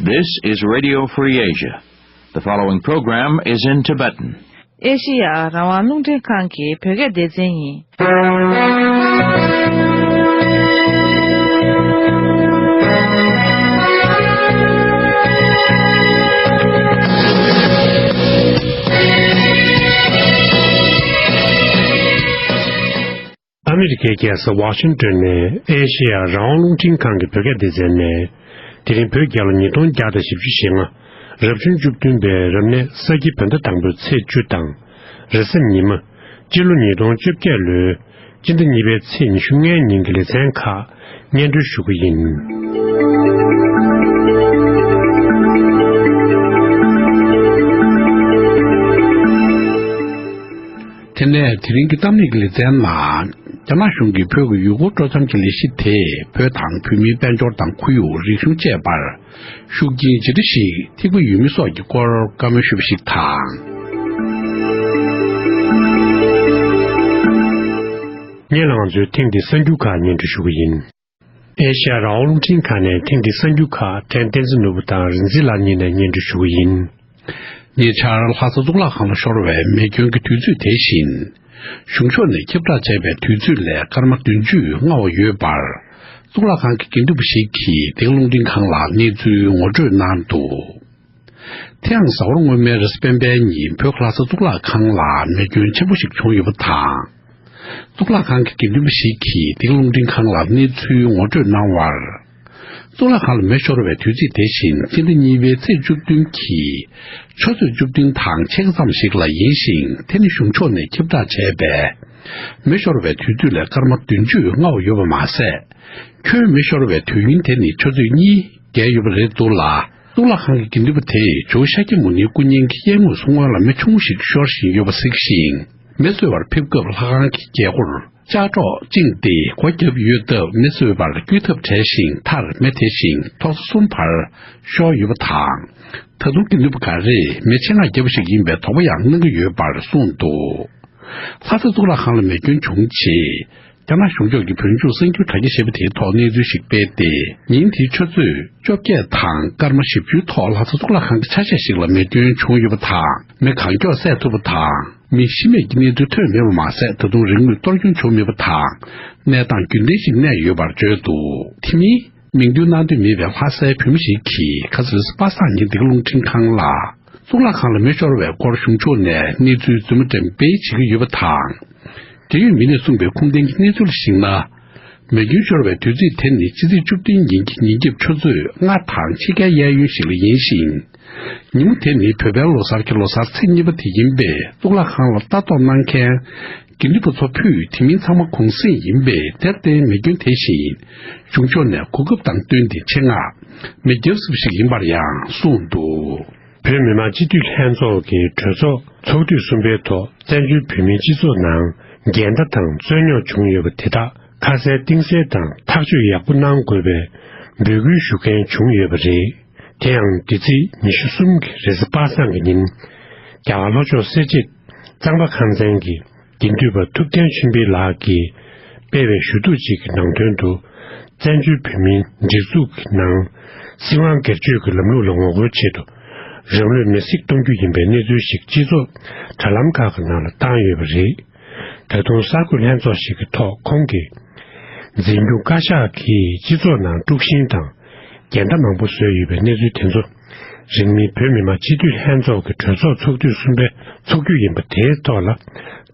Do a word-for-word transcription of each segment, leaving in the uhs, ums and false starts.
This is Radio Free Asia. The following program is in Tibetan. ཨེ་ཤེ་ཡ་རང་དབང་རླུང་འཕྲིན་ཁང་གི་བོད་སྐད་སྡེ་ཚན་ཡིན། ཨ་མི་རི་ཀའི་རྒྱལ་ས་ཝ་ཤིང་ཏོན་ནས་ཨེ་ཤེ་ཡ་རང་དབང་རླུང་འཕྲིན་ཁང་གི་བོད་སྐད་སྡེ་ཚན་ནས། དེ་རིང་བོད་རྒྱལ་ལོ་ཉིས་སྟོང་བརྒྱ་དང་བཞི་བཅུ་ཞེ་ལྔ། རབ་བྱུང་བཅུ་བདུན་པའི་རབ་གནས་ས་ཁྱི་བོད་ཟླ་དང་པོའི་ཚེས་བཅུ་དང་། རེས་གཟའ་ཉི་མ། སྤྱི་ལོ་ཉིས་སྟོང་བཅོ་བརྒྱད་ལོའི་སྤྱི་ཟླ་གཉིས་པའི་ཚེས་ཉི་ཤུ་ལྔའི་ཉིན་གྱི་ལེ་ཚན་ཁག་སྙན་སྒྲོན་ཞུ་གི་ཡིན། དེ་ནས་དེ་རིང་གི་གཏམ་གླེང་གི་ལེ་ཚན་ནང་། རྒྱ་ནག་གཞུང་གིས་བོད་ཀྱི་ཡུལ་སྐོར་སྤྲོ་འཆམ་གྱི་ལས་གཞི་དེས་བོད་དང་བོད་མིའི་དཔལ་འབྱོར་དང་ཁོར་ཡུག་རིག་གཞུང་བཅས་པར་ཤུགས་རྐྱེན་ཇི་འདྲ་ཞིག་ཐེབས་ཀྱི་ཡོད་མེད་སོགས་ཀྱི་སྐོར་བཀའ་མོལ་ཞུས་པ་ཞིག་དང་། སྔོན་ལ་ང་ཚོས་ཐེངས་འདིའི་གསར་འགྱུར་ཁག་སྙན་སྒྲོན་ཞུ་གི་ཡིན། ཨེ་ཤ་ཡ་རང་དབང་རླུང་འཕྲིན་ཁང་ནས་ཐེངས་འདིའི་གསར་འགྱུར་ཁག་ཐེངས་བསྟན་འཛིན་ནོར་བུ་དང་རིག་འཛིན་ལགས་གཉིས་ནས་སྙན་སྒྲོན་ཞུ་གི་ཡིན། ཉེ་ཆར་ལྷ་ས་གཙུག་ལག་ཁང་ལ་ཤོར་བའི་མེ་སྐྱོན་གྱི་དུས་ཚོད་དེ་བཞིན། གཞུང་ཕྱོགས་ནས་ཁྱབ་བསྒྲགས་བྱས་པའི་དུས་ཚོད་ལས་སྐར་མ་བདུན་ཅུ་སྔ་བ་ཡོད་པར། གཙུག་ལག་ཁང་གི་དགེ་འདུན་པ་ཞིག་གིས་འདི་ག་རླུང་འཕྲིན་ཁང་ལ་གནས་ཚུལ་ངོ་སྤྲོད་གནང་འདུག་དེ་ཡང་གཟའ་འཁོར་སྔོན་མའི་རེས་གཟའ་སྤེན་པའི་ཉིན་བོད་ལྷ་ས་གཙུག་ལག་ཁང་ལ་མེ་སྐྱོན་ཆེན་པོ་ཞིག་བྱུང་ཡོད་པ་དང་། གཙུག་ལག་ཁང་གི་དགེ་འདུན་པ་ཞིག་གིས་འདི་ག་རླུང་འཕྲིན་ཁང་ལ་གནས་ཚུལ་ངོ་སྤྲོད་གནང་བར། གཙུག་ལག་ཁང་ལ་མེ་ཤོར་བའི་དུས་ཚིགས་དེ་བཞིན་སྤྱི་ཟླ་གཉིས་པའི་ཚེས་བཅུ་བདུན་གྱི་ཆུ་ཚོད་བཅུ་བདུན་དང་ཕྱེད་ཀ་ཙམ་ཞིག་ལ་ཡིན་ཞིང་། དེ་ནི་གཞུང་ཕྱོགས་ནས་ཁྱབ་བསྒྲགས་བྱས་པའི་མེ་ཤོར་བའི་དུས་ཚོད་ལས་སྐར་མ་བདུན་ཅུ་སྔ་བ་ཡོད་པ་མ་ཟད། ཁྱོན་མེ་ཤོར་བའི་དུས་ཡུན་དེ་ནི་ཆུ་ཚོད་གཉིས་བརྒལ་ཡོད་པ་རེད་འདུག་ལ། གཙུག་ལག་ཁང་གི་དགེ་འདུན་པ་དེས་ཇོ་བོ་ཤཱཀྱ་མུ་ནེའི་སྐུ་བརྙན་གྱི་གཡས་ངོས་སུ་སྔོན་ལ་མེ་ཆུང་ཞིག་ཤོར་བཞིན་ཡོད་པ་གཟིགས་ཤིང་། མེ་གསོད་པར་ཕེབས་སྐབས་ལྷ་ཁང་གི་རྒྱལ་སྒོར་ལྕགས་སྒྲོག་བཅིངས་ཏེ་སྒོ་བརྒྱབ་ཡོད་སྟབས། མེ་གསོད་པར་བསྐུལ་ཐབས་བྲལ་ཞིང་། མཐར་མེ་དེ་བཞིན་ཐོག་ས་གསུམ་བར་ཤོར་ཡོད་པ་དང་། ད་དུང་དགེ་འདུན་པ་འགའ་རེས་མེ་ཆེད་མངགས་བརྒྱབ་པ་ཞིག་ཡིན་པའི་དོགས་པ་ཡང་གནང་གི་ཡོད་པར་གསུངས་འདུག་ལྷ་ས་གཙུག་ལག་ཁང་ལ་མེ་སྐྱོན་བྱུང་རྗེས། རྒྱ་ནག་གཞུང་ཕྱོགས་ཀྱི་བོད་ལྗོངས་གསར་འགྱུར་དྲ་རྒྱ་ཞེས་པ་དེའི་ཐོག་གནས་ཚུལ་ཞིག་སྤེལ་ཏེ། ཉིན་དེའི་ཆུ་ཚོད་བཅོ་བརྒྱད་དང་སྐར་མ་བཞི་བཅུའི་ཐོག་ལྷ་ས་གཙུག་ལག་ཁང་གི་ཆ་ཤས་ཤིག་ལ་མེ་སྐྱོན་བྱུང་ཡོད་པ་དང་། མེ་གང་མགྱོགས་བསད་ཐུབ་པ་དང་། མི་ཤི་རྨས་ཀྱི་གནས་ཚུལ་ཐོན་མེད་པ་མ་ཟད། ད་དུང་རིག་དངོས་གཏོར་སྐྱོན་བྱུང་མེད་པ་དང་། གནས་སྟངས་རྒྱུན་ལྡན་ཞིག་གནས་ཡོད་པར་བརྗོད་འདུག་དེ་མིན། མིང་འདོན་གནང་འདོད་མེད་པའི་ལྷ་སའི་བོད་མི་ཞིག་གིས་ཁ་སང་རེས་གཟའ་པ་སངས་ཉིན་འདི་ག་རླུང་འཕྲིན་ཁང་ལ། གཙུག་ལག་ཁང་ལ་མེ་ཤོར་བའི་སྐོར་གཞུང་ཕྱོགས་ནས་གནས་ཚུལ་རྫུན་མ་འགྲེམས་སྤེལ་བྱེད་ཀྱི་ཡོད་པ་དང་། འབྲེལ་ཡོད་མི་སྣས་གསུངས་པའི་ཁུངས་ལྡན་གྱི་གནས་ཚུལ་ལ་གཞིགས་ན། མེ་སྐྱོན་ཤོར་བའི་དུས་ཚིགས་དེ་ནི་ཕྱི་ཚེས་བཅུ་བདུན་ཉིན་གྱི་ཉིན་རྒྱབ་ཆུ་ཚོད་ལྔ་དང་ཕྱེད་ཀའི་གཡས་གཡོན་ཞིག་ལ་ཡིན་ཞིང་། ཉིན་མོ་དེ་ནི་བོད་པའི་ལོ་གསར་གྱི་ལོ་གསར་ཚེས་གཉིས་པ་དེ་ཡིན་པས། གཙུག་ལག་ཁང་ལ་ལྟ་རྟོག་གནང་མཁན་དགེ་འདུན་པ་ཚོ་ཕུད་དེ་མིན་ཚང་མ་གུང་གསེང་ཡིན་པས། དེར་བརྟེན་མེ་སྐྱོན་དེ་བཞིན་གཞུང་ཕྱོགས་ནས་གོ་སྐབས་དང་བསྟུན་ཏེ་ཆེད་མངགས་མེ་བརྒྱབ་ཟིན་པ་ཞིག་ཡིན་པར་ཡང་གསུངས་འདུག་བོད་མི་མང་སྤྱི་འཐུས་ལྷན་ཚོགས་ཀྱི་གྲོས་ཚོགས་ཚོགས་དུས་གསུམ་པའི་ཐོག་བཙན་བྱོལ་བོད་མིའི་སྤྱི་ཚོགས་ནང་འགལ་ཟླ་དང་རྩོད་རྙོག་བྱུང་ཡོད་པ་དེ་དག་ཁ་གསལ་གཏིང་གསལ་དང་ཐག་གཅོད་ཡག་པོ་གནང་དགོས་པའི་འབོད་སྐུལ་ཞུ་མཁན་བྱུང་ཡོད་པ་རེད། དེ་ཡང་འདི་ཚེས་ཉི་ཤུ་གསུམ་གྱི་རེས་གཟའ་པ་སངས་ཀྱི་ཉིན། རྒྱ་གར་ལྷོ་ཕྱོགས་སེར་བྱེས་གཙང་པ་ཁང་ཚན་གྱི་དགེ་འདུན་པ་ཐུབ་བསྟན་ཆོས་འཕེལ་ལགས་ཀྱིས་སྤེལ་བའི་ཞུ་གཏུག་ཅིག་གི་ནང་དོན་དུ། བཙན་བྱོལ་བོད་མིའི་སྒྲིག་འཛུགས་ཀྱི་ནང་སྲིད་དབང་སྒེར་གཅོད་ཀྱི་ལམ་ལུགས་ལ་ངོ་རྒོལ་ཆེད་དུ་རང་ལུས་མེར་སྲེག་གཏོང་རྒྱུ་ཡིན་པའི་གནས་ཚུལ་ཞིག་སྤྱི་ཚོགས་དྲ་ལམ་ཁག་གི་ནང་ལ་བཏང་ཡོད་པ་རེད། ད་དུང་གསར་འགོད་ལྷན་ཚོགས་ཤིག་གི་ཐོག་ཁོང་གིས། འཛིན་སྐྱོང་བཀའ་ཤག་གིས་སྤྱི་ཚོགས་ནང་དཀྲུག་ཤིང་དང་འགལ་ཟླ་མང་པོ་བཟོས་ཡོད་པའི་གནས་ཚུལ་དེ་ཚོ། རིང་མིན་བོད་མི་མང་སྤྱི་འཐུས་ལྷན་ཚོགས་ཀྱི་གྲོས་ཚོགས་ཚོགས་དུས་གསུམ་པའི་ཚོགས་རྒྱུ་ཡིན་པ་དེའི་ཐོག་ལ་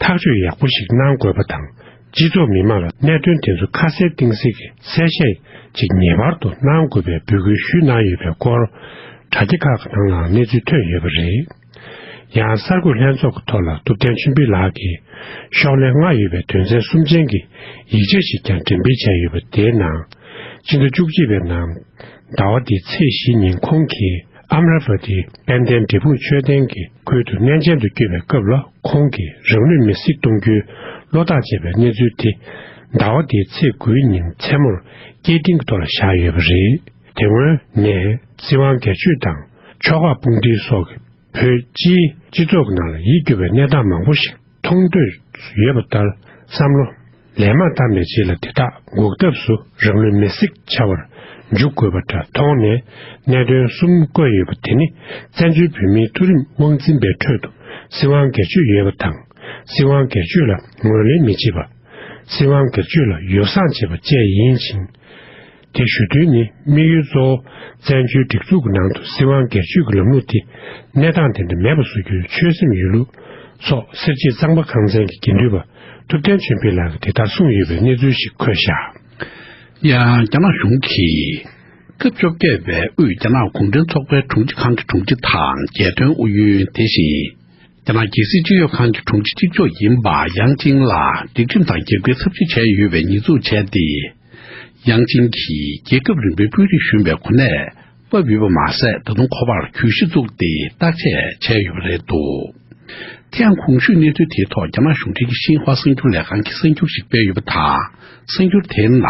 ཐག་གཅོད་ཡག་པོ་ཞིག་གནང་དགོས་པ་དང་། སྤྱི་ཚོགས་མི་མང་ལ་གནད་དོན་དེ་ཚོ་ཁ་གསལ་གཏིང་གསལ་གྱི་གསལ་བཤད་ཅིག་ངེས་པར་དུ་གནང་དགོས་པའི་འབོད་སྐུལ་ཞུས་གནང་ཡོད་པའི་སྐོར། དྲ་རྒྱ་ཁག་གི་ནང་ལའང་གནས་ཚུལ་ཐོན་ཡོད་པ་རེད། ཡང་གསར་འགོད་ལྷན་ཚོགས་ཀྱི་ཐོག་ལ་ཐུབ་བསྟན་ཆོས་འཕེལ་ལགས་ཀྱིས་ཤོག་ལྷེ་ལྔ་ཡོད་པའི་དོན་ཚན་གསུམ་ཅན་གྱི་ཡིག་ཆ་ཞིག་ཀྱང་འགྲེམས་སྤེལ་བྱས་ཡོད་པ་དེའི་ནང་། སྤྱི་ཟླ་བཅུ་གཅིག་པའི་ནང་ཟླ་བ་འདིའི་ཚེས་བཞི་ཉིན་ཁོང་གིས་ཨམ་ར་ཕ་ཏིའི་དཔལ་ལྡན་འབྲས་སྤུངས་མཆོད་རྟེན་གྱི་ཁུལ་དུ་གནས་མཇལ་དུ་བསྐྱོད་པའི་སྐབས་ལ། ཁོང་གིས་རང་ལུས་མེར་སྲེག་གཏོང་རྒྱུའི་བློ་ཐག་བཅད་པའི་གནས་ཚུལ་དེ་ཟླ་བ་འདིའི་ཚེས་དགུའི་ཉིན་མཚན་མོར་སྐྱེལ་འདྲེན་གྱི་ཐོག་ལ་བཞག་ཡོད་པ་རེད། དེ་སྔོན་ནས་སྲིད་དབང་སྒེར་གཅོད་དང་ཆོལ་ཁ་དཔུང་སྒྲིག་སོགས་ཀྱི་བོད་སྤྱིའི་སྤྱི་ཚོགས་ཀྱི་ནང་ལ་ཡིད་སྐྱོ་བའི་གནས་སྟངས་མང་པོ་ཞིག་མཐོང་འདོད་ཡོད་པ་ལྟར། བསམ་བློ་ ལན་མ་བཏང་བའི་རྗེས་ལ་དེ་དག་འགོག་ཐབས་སུ་རང་ལུས་མེར་སྲེག་བྱ་བར་འཇུག་དགོས་པ་འདྲ་མཐོང་ནས། གནད་དོན་གསུམ་བཀོད་ཡོད་པ་དེ་ནི་བཙན་བྱོལ་བོད་མིའི་མཐོ་རིམ་དབང་འཛིན་པའི་ཁྲོད་དུ་སྲིད་དབང་སྒེར་གཅོད་ཡོད་པ་དང་། སྲིད་དབང་སྒེར་གཅོད་ལ་ངོས་ལེན་མི་བྱེད་པ། སྲིད་དབང་སྒེར་གཅོད་ལ་ཡོ་བསྲང་བྱེད་པ་བཅས་ཡིན་ཞིང་། དེ་ཞུ་དོན་ནི་དམིགས་ཡུལ་གཙོ་བོ་བཙན་བྱོལ་སྒྲིག་འཛུགས་ཀྱི་ནང་དུ་སྲིད་དབང་སྒེར་གཅོད་ཀྱི་ལམ་ལུགས་དེ་གནས་སྟངས་དེ་འདྲ་མེད་པ་བཟོ་རྒྱུའི་ཆོད་སེམས་ཡོད་ལུགས་སོགས། སེར་བྱེས་གཙང་པ་ཁང་ཚན་གྱི་དགེ་འདུན་པ་ཐུབ་བསྟན་ཆོས་འཕེལ་ལགས་ཀྱིས་དེ་ལྟར་གསུངས་ཡོད་པའི་གནས་ཚུལ་ཞིག་འཁོད་བཞག་ཡང་རྒྱ་ནག་གཞུང་གིས་སྐབས་བཅོ་བརྒྱད་པའི་དབུས་རྒྱ་ནག་གུང་ཁྲན་ཚོགས་པའི་དྲུང་ཆེ་ཁང་གི་དྲུང་ཆེ་དང་རྒྱལ་དོན་ཨུ་ཡོན། དེ་བཞིན་རྒྱ་ནག་རྒྱལ་སྲིད་སྤྱི་གཡོག་ཁང་གི་དྲུང་ཆེ་གཅིག་ལྕོགས་ཡིན་པ་ཡང་ཅིང་ལ་སྒྲིག་ཁྲིམས་དང་འགལ་འགལ་ཚབས་ཆེ་བྱས་ཡོད་པའི་ཉེས་འཛུགས་བྱས་ཏེ། ཡང་ཅིང་གིས་རྒྱལ་ཁབ་རིམ་པའི་དཔོན་རིགས་གཞོན་པའི་གོ་གནས་བབས་ཡོད་པ་མ་ཟད། ད་དུང་ཁོ་པར་གྱོད་གཞི་བཙུགས་ཏེ་བརྟག་དཔྱད་བྱས་ཡོད་པ་རེད་འདུག་དེ་ཡང་གོང་ཞུས་གནས་ཚུལ་དེའི་ཐོག་རྒྱ་ནག་གཞུང་འབྲེལ་གྱི་ཤིན་ཧྭ་གསར་འགྱུར་ལས་ཁང་གིས་གསར་འགྱུར་ཞིག་སྤེལ་ཡོད་པ་དང་། གསར་འགྱུར་དེའི་ནང་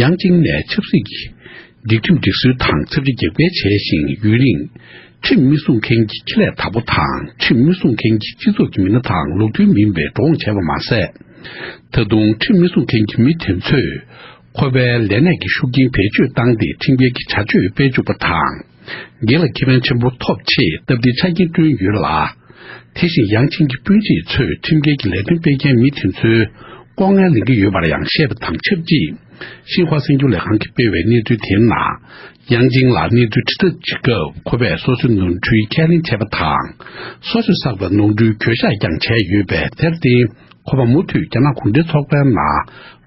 ཡང་ཅིང་ནས་ཆབ་སྲིད་ཀྱི་སྒྲིག་ཁྲིམས་སྒྲིག་སྲོལ་དང་ཚབས་ཆེ་གྱ་སྐྱེད་བྱས་ཤིང་། ཡུན་རིང་ཁྲིམས་མི་སྲུང་མཁན་གྱི་ཁེ་ལས་དག་པོ་དང་། ཁྲིམས་མི་སྲུང་མཁན་གྱི་སྤྱི་ཚོགས་ཀྱི་མི་སྣ་དང་ལུགས་མཐུན་མིན་པའི་འགྲོ་འོང་བྱས་པ་མ་ཟད། ད་དུང་ཁྲིམས་མི་སྲུང་མཁན་གྱི་མི་དེ་ཚོས་ཁོ་པའི་ལས་གནས་ཀྱི་ཤུགས་རྐྱེན་བེད་སྤྱོད་བཏང་སྟེ། ཁྲིམས་འགལ་གྱི་བྱ་སྤྱོད་སྤེལ་བཅུག་པ་དང་། སྒེར་ལ་ཁེ་ཕན་ཆེན་པོ་ཐོབ་ཆེད་སྟབས་བདེའི་ཆ་རྐྱེན་བསྐྲུན་ཡོད་ལ། དེ་བཞིན་ཡང་ཅིང་གི་སྤུན་མཆེད་ཚོས་ཁྲིམས་འགལ་གྱི་ལས་དོན་སྤེལ་མཁན་མི་དེ་ཚོའི་ལྐོག་རྔན་ལེན་གྱི་ཡོད་པར་ཡང་བཤད་པ་དང་ཆབས་ཅིག་ཤིན་ཧྭ་གསར་འགྱུར་ལས་ཁང་གིས་སྤེལ་བའི་གནས་ཚུལ་དེའི་ནང་། ཡང་ཅིང་ལ་གནས་ཚུལ་དྲི་ཐབས་བྱེད་སྐབས་ཁོ་པས་སོ་སོའི་ནོར་འཁྲུལ་ཁས་ལེན་བྱས་པ་དང་། སོ་སོས་བསགས་པའི་ནོར་འཁྲུལ་འགྱོད་བཤགས་ཀྱང་བྱས་ཡོད་པས། དེར་བརྟེན་ཁོ་པ་མུ་མཐུད་རྒྱ་ནག་གུང་ཁྲན་ཚོགས་པའི་ནང་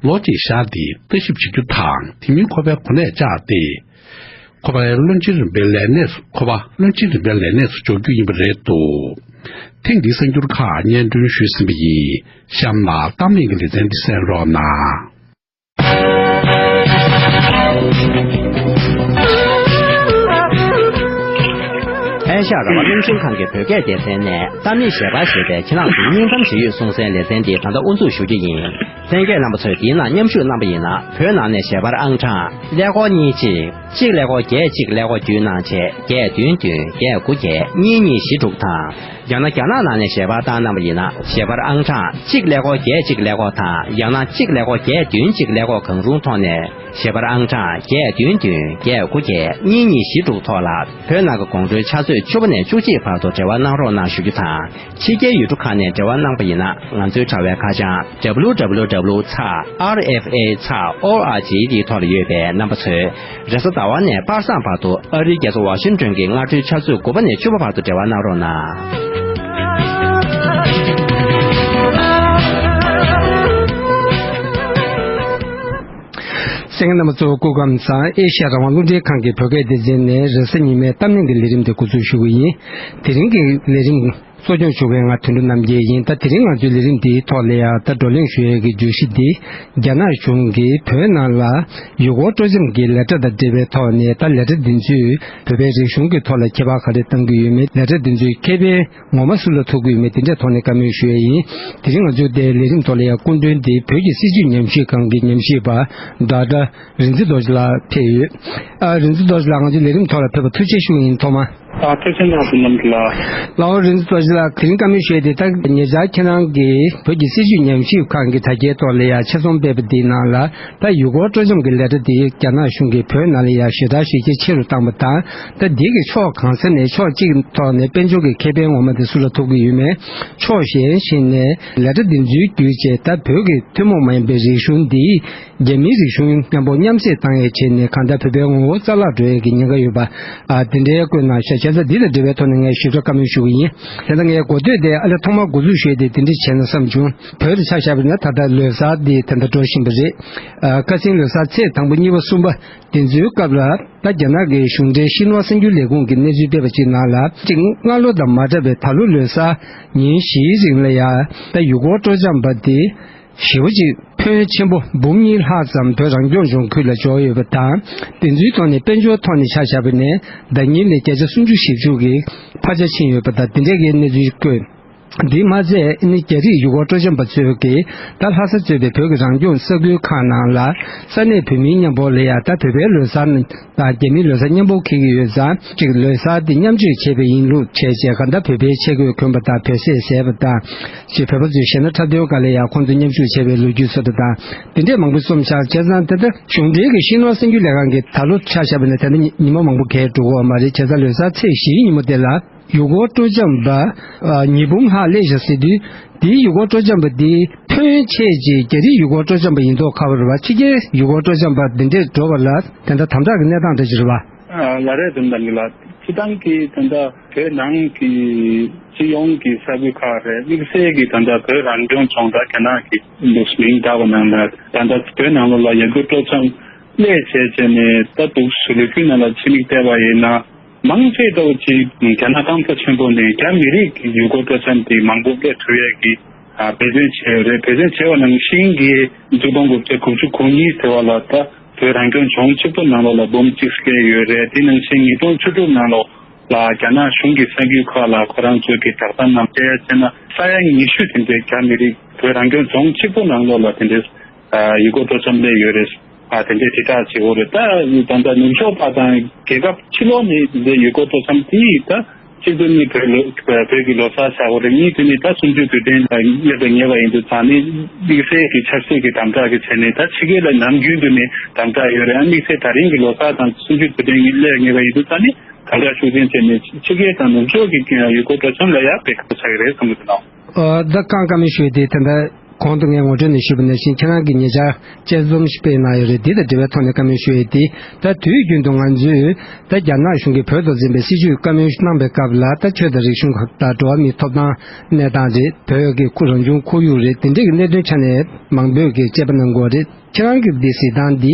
ལོག་ཅེས་བཞག་སྟེ་ལྟ་ཞིབ་བྱེད་རྒྱུ་དང་། དེ་མིན་ཁོ་པའི་གོ་གནས་བཅག་སྟེ། ཁོ་པ་བློན་ཆེན་རིམ་པའི་ལས་གནས་སུ། ཁོ་པ་བློན་ཆེན་རིམ་པའི་ལས་གནས་སུ་འཇོག་རྒྱུ་ཡིན་པ་རེད་འདུག་ཐེངས་འདིའི་གསར་འགྱུར་ཁག་སྙན་སྒྲོན་ཞུས་ཟིན་པ་ཡིན། གཤམ་ལ་གཏམ་གླེང་གི་ལེ་ཚན་འདི་གསན་རོགས་གནང་། ཨེ་ཤ་ཡ་རང་དབང་རླུང་འཕྲིན་ཁང་གི་བོད་སྐད་སྡེ་ཚན་ནས་གཏམ་གླེང་ཞལ་པར་ཞེས་པའི་ཁྱེད་རང་ཚོའི་སྙིང་གཏམ་ཞུ་ཡིག་གསུང་སའི་ལེ་ཚན་འདི་ད་ལྟ་དབུ་འཛུགས་ཞུ་རྒྱུ་ཡིན། ལྷན་རྒྱས་རྣམ་པ་ཚོས་འདིའི་ནང་མཉམ་ཞུགས་གནང་པ་ཡིན་ན། བོད་ནང་ནས་ཞལ་པར་ཨང་གྲངས་ཀླད་ཀོར་གཉིས་གཅིག་གཅིག་ཀླད་ཀོར་བརྒྱད་གཅིག་ཀླད་ཀོར་བརྒྱུད་གནང་ཆེད་བརྒྱད་བདུན་བདུན་བརྒྱད་དགུ་བརྒྱད་གཉིས་གཉིས་བཞི་དྲུག་དང་། ཡང་ན་རྒྱ་ནག་ནང་ནས་ཞལ་པར་བཏང་གནང་པ་ཡིན་ན། ཞལ་པར་ཨང་གྲངས་གཅིག་ཀླད་ཀོར་བརྒྱད་གཅིག་ཀླད་ཀོར་དང་། ཡང་ན་གཅིག་ཀླད་ཀོར་བརྒྱད་བདུན་གཅིག་ཀླད་ཀོར་གང་རུང་ཐོག་ནས། ཞལ་པར་ཨང་གྲངས་བརྒྱད་བདུན་བདུན་བརྒྱད་དགུ་བརྒྱད་གཉིས་གཉིས་བཞི་དྲུག་ཐོག་ལ། བོད་ནང་གི་དགོང་དྲོའི་ཆུ་ཚོད་བཅུ་པ་ནས་བཅུ་གཅིག་བར་དུ་འབྲེལ་བ་གནང་རོགས་གནང་ཞུ་རྒྱུ་དང་། ཕྱི་རྒྱལ་ཡུལ་གྲུ་ཁག་ནས་འབྲེལ་བ་གནང་པ་ཡིན་ན། ང་ཚོའི་དྲ་བའི་ཁ་བྱང་www ཚེག་rfa ཚེག org འདིའི་ཐོག་ལ་ཡོད་པའི་རྣམ་པ་ཚོས། རེས་གཟའ་ཟླ་བ་ནས་པ་སངས་བར་དུ་ཨ་རིའི་རྒྱལ་ས་ཝ་ཤིང་ཏོན་གྱི་སྔ་དྲོའི་ཆུ་ཚོད་དགུ་པ་ནས་བཅུ་པ་བར་དུ་འབྲེལ་བ་གནང་རོགས་གནང་། གསན་མཁན་རྣམ་པ་ཚོ་སྐུ་ཁམས་བཟང་། ཨེ་ཤ་ཡ་རང་དབང་རླུང་འཕྲིན་ཁང་གི་བོད་སྐད་སྡེ་ཚན་ནས་རེས་གཟའ་ཉི་མའི་གཏམ་གླེང་གི་ལས་རིམ་དེ་འགོ་འཛུགས་ཞུ་གི་ཡིན། དེ་རིང་གི་ལས་རིམ་གཙོ་སྐྱོང་ཞུ་མཁན་ང་དོན་གྲུབ་རྣམ་རྒྱལ་ཡིན། ད་དེ་རིང་ང་ཚོའི་ལས་རིམ་འདིའི་ཐོག་ལ་ཡང་ད་བགྲོ་གླེང་ཞུ་ཡས་ཀྱི་བརྗོད་གཞི་འདི། རྒྱ་ནག་གཞུང་གིས་བོད་ནང་ལ་ཡུལ་སྐོར་སྤྲོ་འཆམ་གྱི་ལས་གྲྭ་དང་འབྲེལ་བའི་ཐོག་ནས། ད་ལས་གྲྭ་འདི་ཚོས་བོད་པའི་རིག་གཞུང་གི་ཐོག་ལ་ཁྱད་པར་ག་རེ་གཏང་གི་ཡོད་མེད། ལས་གྲྭ་འདི་ཚོའི་ཁེ་ཕན་ངོ་མ་སུ་ལ་ཐོབ་ཀྱི་ཡོད་མེད། དེ་འདྲའི་ཐོག་ནས་བཀའ་མོལ་ཞུ་ཡས་ཡིན། དེ་རིང་ང་ཚོའི་འདིའི་ལས་རིམ་ཐོག་ལ་ཡང་སྐུ་མགྲོན་འདི་བོད་ཀྱི་སྲིད་བྱུས་ཉམས་ཞིབ་ཁང་གི་ཉམས་ཞིབ་པ་ཌོག་ཊར་རིག་འཛིན་རྡོ་རྗེ་ལགས་ཕེབས་ཡོད། ཨ། རིག་འཛིན་རྡོ་རྗེ་ལགས། ང་ཚོའི་ལས་རིམ་ཐོག་ལ་ཕེབས་པར་ཐུགས་རྗེ་ཆེ་ཞུ་གི་ཡིན། ཐོག་མར། ཨ། ཐུགས་རྗེ་གནང་སོང་རྣམ་གྲོལ་ལགས། ལགས་འོ། རིག་འཛིན་རྡོ་རྗེ་ལགས། དེ་རིང་བཀའ་མོལ་ཞུ་ཡས་དེ། ད་ཉེ་ཆར་ཁྱེད་རང་གིས་བོད་ཀྱི་སྲིད་བྱུས་ཉམས་ཞིབ་ཁང་གི་དྲ་རྒྱའི་ཐོག་ལ་ཡང་ཆེད་རྩོམ་སྤེལ་བ་འདིའི་ནང་ལ། ད་ཡུལ་སྐོར་སྤྲོ་འཆམ་གྱི་ལས་གྲྭ་འདི་རྒྱ་ནག་གཞུང་གིས་བོད་ནང་ལ་ཡང་ཞེ་དྲག་ཞེ་གཅིག་ཆེ་རུ་བཏང་བ་དང་། ད་འདི་གི་ཕྱོགས་གང་ས་ནས་ཕྱོགས་གཅིག་ཐོག་ནས་དཔལ་འབྱོར་གྱི་ཁེ་ཕན་ངོ་མ་དེ་སུ་ལ་ཐོབ་ཀྱི་ཡོད་མེད། ཕྱོགས་གཞན་ཞིག་ནས་ལས་གྲྭ་འདི་ཚོའི་བརྒྱུད་བྱས་ད་བོད་ཀྱི་ཐུན་མོང་མ་ཡིན་པའི་རིག་གཞུང་འདི་རྒྱ་མིའི་རིག་གཞུང་མཉམ་པོ་མཉམ་བསྲེས་བཏང་ཡས་བྱས་ནས། གང་ལྟར་བོད་པའི་ངོ་བོ་རྩ་བརླག་འགྲོ་ཡས་ཀྱི་ཉེན་ཁ་ཡོད་པ། ཨ། དེ་འདྲའི་བཀོད་གནང་ཤག་བྱས་ཙང་འདི་དང་འབྲེལ་བའི་ཐོག་ནས་ངས་ཞིབ་ཕྲ་བཀའ་མོལ་ཞུ་གི་ཡིན། དེ་ལྟར་ངས་འགོ་སྟོད་དེ་ཨ་ལས་ཐོག་མར་འགོ་འཛུགས་ཞུས་ཏེ་དེ་འདྲ་བྱས་ན་བསམ་བྱུང་། བོད་དུ་ཆ་བཞག་པ་ཡིན་ན་ད་ལྟ་ལོ་གསར་འདི་ད་ལྟ་འགྲོ་བཞིན་པ་རེད། ཨ། ཁ་སང་ལོ་གསར་ཚེས་དང་པོ་གཉིས་པ་གསུམ་པ་དེ་ཚོའི་སྐབས་ལ། ད་རྒྱ་ནག་གི་གཞུང་འབྲེལ་ཤིན་ཧྭ་གསར་འགྱུར་ལས་ཁུངས་ཀྱིས་གནས་ཚུལ་སྤེལ་བ་ཅིག་ནང་ལ། སྤྱི་ཟླ་སྔ་ལོ་དང་མ་འདྲ་བའི་ད་ལོ་ལོ་གསར་ཉིན་བཞིའི་རིང་ལ་ཡང་ད་ཡུལ་སྐོར་སྤྲོ་འཆམ་པ་དེ་ཞེ་པོ་ཅིག་ཕོན་ཆེན་པོ་འབུམ་གཉིས་ལྷག་ཙམ་བོད་རང་སྐྱོང་ལྗོངས་ཁུལ་ལ་འབྱོར་ཡོད་པ་དང་། དེ་ཚོའི་ཐོག་ནས་དཔལ་འབྱོར་ཐོག་ནས་ཆ་བཞག་པ་ཡིན་ན་ཟླ་ཉིན་ལས་བརྒྱ་ཆ་སུམ་ཅུ་བཞི་བཅུ་གི་འཕར་ཆ་ཕྱིན་ཡོད་པ་དང་། དེ་འདྲའི་གི་གནས་ཚུལ་བཀོད། འདི་མ་ཚད་ཨ་ནི་རྒྱ་རིགས་ཡུལ་སྐོར་སྤྲོ་འཆམ་པ་ཚོས་ཀྱིས་ད་ལྷ་ས་གཙོས་པའི་བོད་ཀྱི་རང་སྐྱོང་ས་ཁུལ་ཁག་ནང་ལ་ས་གནས་བོད་མིའི་མཉམ་སྤོར་ལ་ཡ་ད་བོད་པའི་ལོ་གསར་དང་རྒྱ་མིའི་ལོ་གསར་མཉམ་པོ་འཁེལ་གྱི་ཡོད་ཙང་གཅིག་ལོ་གསར་དེ་མཉམ་སྤྱོད་བྱས་པ་ཡིན་ལུགས་བྱས་རྗེས་གང་ལྟར་བོད་པའི་ཆས་གོས་གོན་པ་དང་བོད་ཟས་བཟས་པ་དང་ཅེས་བོད་པ་ཚོས་གཞས་སྣ་འཁྲབ་སྟོན་སྒང་ལ་ཡང་ཁོང་ཚོ་མཉམ་ཞུགས་བྱས་པའི་ལོ་རྒྱུས་སོགས་དང་དེ་འདྲས་མང་པོ་གསུངས་བཞག་བྱས་ཙང་ད་ལྟ་གཞུང་འབྲེལ་གྱི་ཤིང་ནོར་གསར་འགྱུར་ལས་ཁང་གིས་ད་ལོ་ཆ་བཞག་པ་ན་ད་ལྟ་ཉི་མ་མང་པོ་འགོར་འགྲོ་གི་ཡོད་མ་རེད། བྱས་ཙང་ལོ་གསར་ཚེས་བཞིའི་ཉིན་མོ་དེ་ལ་ཡུལ་སྐོར་སྤྲོ་འཆམ་པ་ཉིས་འབུམ་ལྷག་སླེབས་བཞག་ཟེར་དུས། དེའི་ཡུལ་སྐོར་སྤྲོ་འཆམ་པ་དེ་ཕོན་ཆེ་ཅིག་རྒྱ་རིགས་ཡུལ་སྐོར་སྤྲོ་འཆམ་པ་ཡིན་མདོག་ཁ་པོ་རེད་བ། ཕྱི་རྒྱལ་ཡུལ་སྐོར་སྤྲོ་འཆམ་པ་འདི་འདྲས་འགྲོ་བ་ལ་དེ་འདྲ་དམ་དྲག་གི་གནས་སྟངས་འདྲ་ཅིག་རེད་བ། ལ་རེད་འདུག་འདང་གི་ལ། སྤྱི་བཏང་གི་ད་ལྟ་བོད་ནང་གི་སྤྱི་ཡོངས་ཀྱི་ས་ཁུལ་ཁག་རེད། དམིགས་བསལ་གྱི་ད་ལྟ་བོད་རང་སྐྱོང་ལྗོངས་དང་རྒྱ་ནག་གི་འདུག་མིང་བཏགས་པ་ནང་ལ་ད་ལྟ་བོད་ནང་ལོགས་ལ་ཡུལ་སྐོར་སྤྲོ་འཆམ་སླེབས་བྱས་བྱས་ནས་ད་འདུག་སུ་ལུ་ཁུལ་ནང་ལ་ཕྱི་མིག་བལྟས་པ་ཡིན་ན། མང་ཆེ་ལྟ་བུ་ཅིག་རྒྱ་ནག་སྐམ་ས་ཆེན་པོ་ནས་རྒྱ་མི་རིགས་ཀྱི་ཡུལ་སྐོར་སྤྲོ་འཆམ་དེ་མང་པོ་སླེབས་ཐུབ་ཡས་ཀྱི་ཨ་འབད་བརྩོན་བྱས་ཡོད་རེད། འབད་བརྩོན་བྱས་པ་ནང་བཞིན་གྱི་ཆིག་སྟོང་དགུ་བརྒྱ་དགུ་བཅུ་གོ་གཉིས་ཟེར་བ་ལ་ད་བོད་རང་སྐྱོང་ལྗོངས་གཅིག་པོ་ནང་ལོགས་ལ་འབུམ་གཅིག་སླེབས་ཡོད་རེད། དེ་ནང་བཞིན་ཉིས་སྟོང་བཅུ་དྲུག་ནང་ལོགས་ལ་རྒྱ་ནག་གཞུང་གི་ས་ཁུལ་ཁག་ལ་ཁོ་རང་ཚོའི་གི་བསྒྲགས་གཏམ་རྣམས་བལྟས་ཡ་བྱས་ན་ས་ཡ་ཉི་ཤུ་དེ་འདྲའི་རྒྱ་མི་རིགས་བོད་རང་སྐྱོང་ལྗོངས་གཅིག་པོ་ནང་ལོགས་ལ་དེ་འདྲའི་ཡུལ་སྐོར་སྤྲོ་འཆམ་སླེབས་ཡོད་རེད། ཨ་དེ་འདྲའི་དྲིལ་བསྒྲགས་བྱེད་དགོས་རེད། ད་ད་ལྟ་ནུབ་ཕྱོགས་པ་དང་རྒྱལ་ཁབ་ཕྱི་ལོགས་ནས་དེ་འདྲའི་ཡུལ་སྐོར་སྤྲོ་འཆམ་དེ་ཡིས་ད་གཅིག་ཏུ་ནི་བོད་ལོ་བོད་ཀྱི་ལོ་གསར་བྱ་དགོས་རེད། གཉིས་དེ་ནི་ད་གསུམ་བཅུའི་དུས་དྲན་ལ་སླེབས་པ་ངེས་པ་ཡིན་དུས་ཙང་ནི་དམིགས་བསལ་གྱི་ཆབ་སྲིད་ཀྱི་དམ་དྲག་གི་ཆ་ནས་ད་ཕྱི་རྒྱལ་ལ་ནམ་རྒྱུན་དུ་ནི་དམ་དྲག་ཡོད་རེད། ཨ་དམིགས་བསལ་ད་རིང་གི་ལོ་གསར་དང་གསུམ་བཅུའི་དུས་དྲན་གྱི་སླེབས་ངེས་པ་ཡིན་དུས་ཙང་ནི་དམ་དྲག་ཤུགས་ཆེན་བྱས་ནས་ཕྱི་རྒྱལ་དང་ནུབ་ཕྱོགས་ཀྱི་ཡུལ་སྐོར་སྤྲོ་འཆམ་ལ་ཡང་དཔེ་ཁག་པོ་ཆགས་ཀྱི་རེད་བསམ་གྱི་འདུག་ལགས། ཨ་ད་གང་བཀའ་མོལ་ཞུས་ཏེ་དེ་འདྲ། གོང་དུ་ངས་ངོ་སྤྲོད་ནང་ཞུས་པ་ནང་བཞིན་ཁྱེད་རང་གི་ཉེ་ཆར་དཔྱད་རྩོམ་ཞིག་སྤེལ་གནང་ཡོད་རེད། འདི་དང་འབྲེལ་བའི་ཐོག་ནས་བཀའ་མོལ་ཞུ་ཡས་དེ། ད་དུས་རྒྱུན་དུ་ང་ཚོས་ད་རྒྱ་ནག་གཞུང་གིས་བོད་ཐོག་འཛིན་པའི་སྲིད་བྱུས་བཀའ་མོལ་གནང་པའི་སྐབས་ལ་ད་ཆོས་དང་རིག་གཞུང་དང་འགྲོ་བ་མིའི་ཐོབ་ཐང་གནས་སྟངས་རེད། བོད་ཀྱི་ཁུ་རང་བྱུང་ཁོར་ཡུག་རེད། དེ་འདྲས་ཀྱི་གནད་དོན་ཆ་ནས་མང་པོས་ཀྱི་དཔྱད་པ་གནང་དགོས་རེད། ཁྱེད་རང་གི་འདི་གཟིགས་སྟངས་འདི་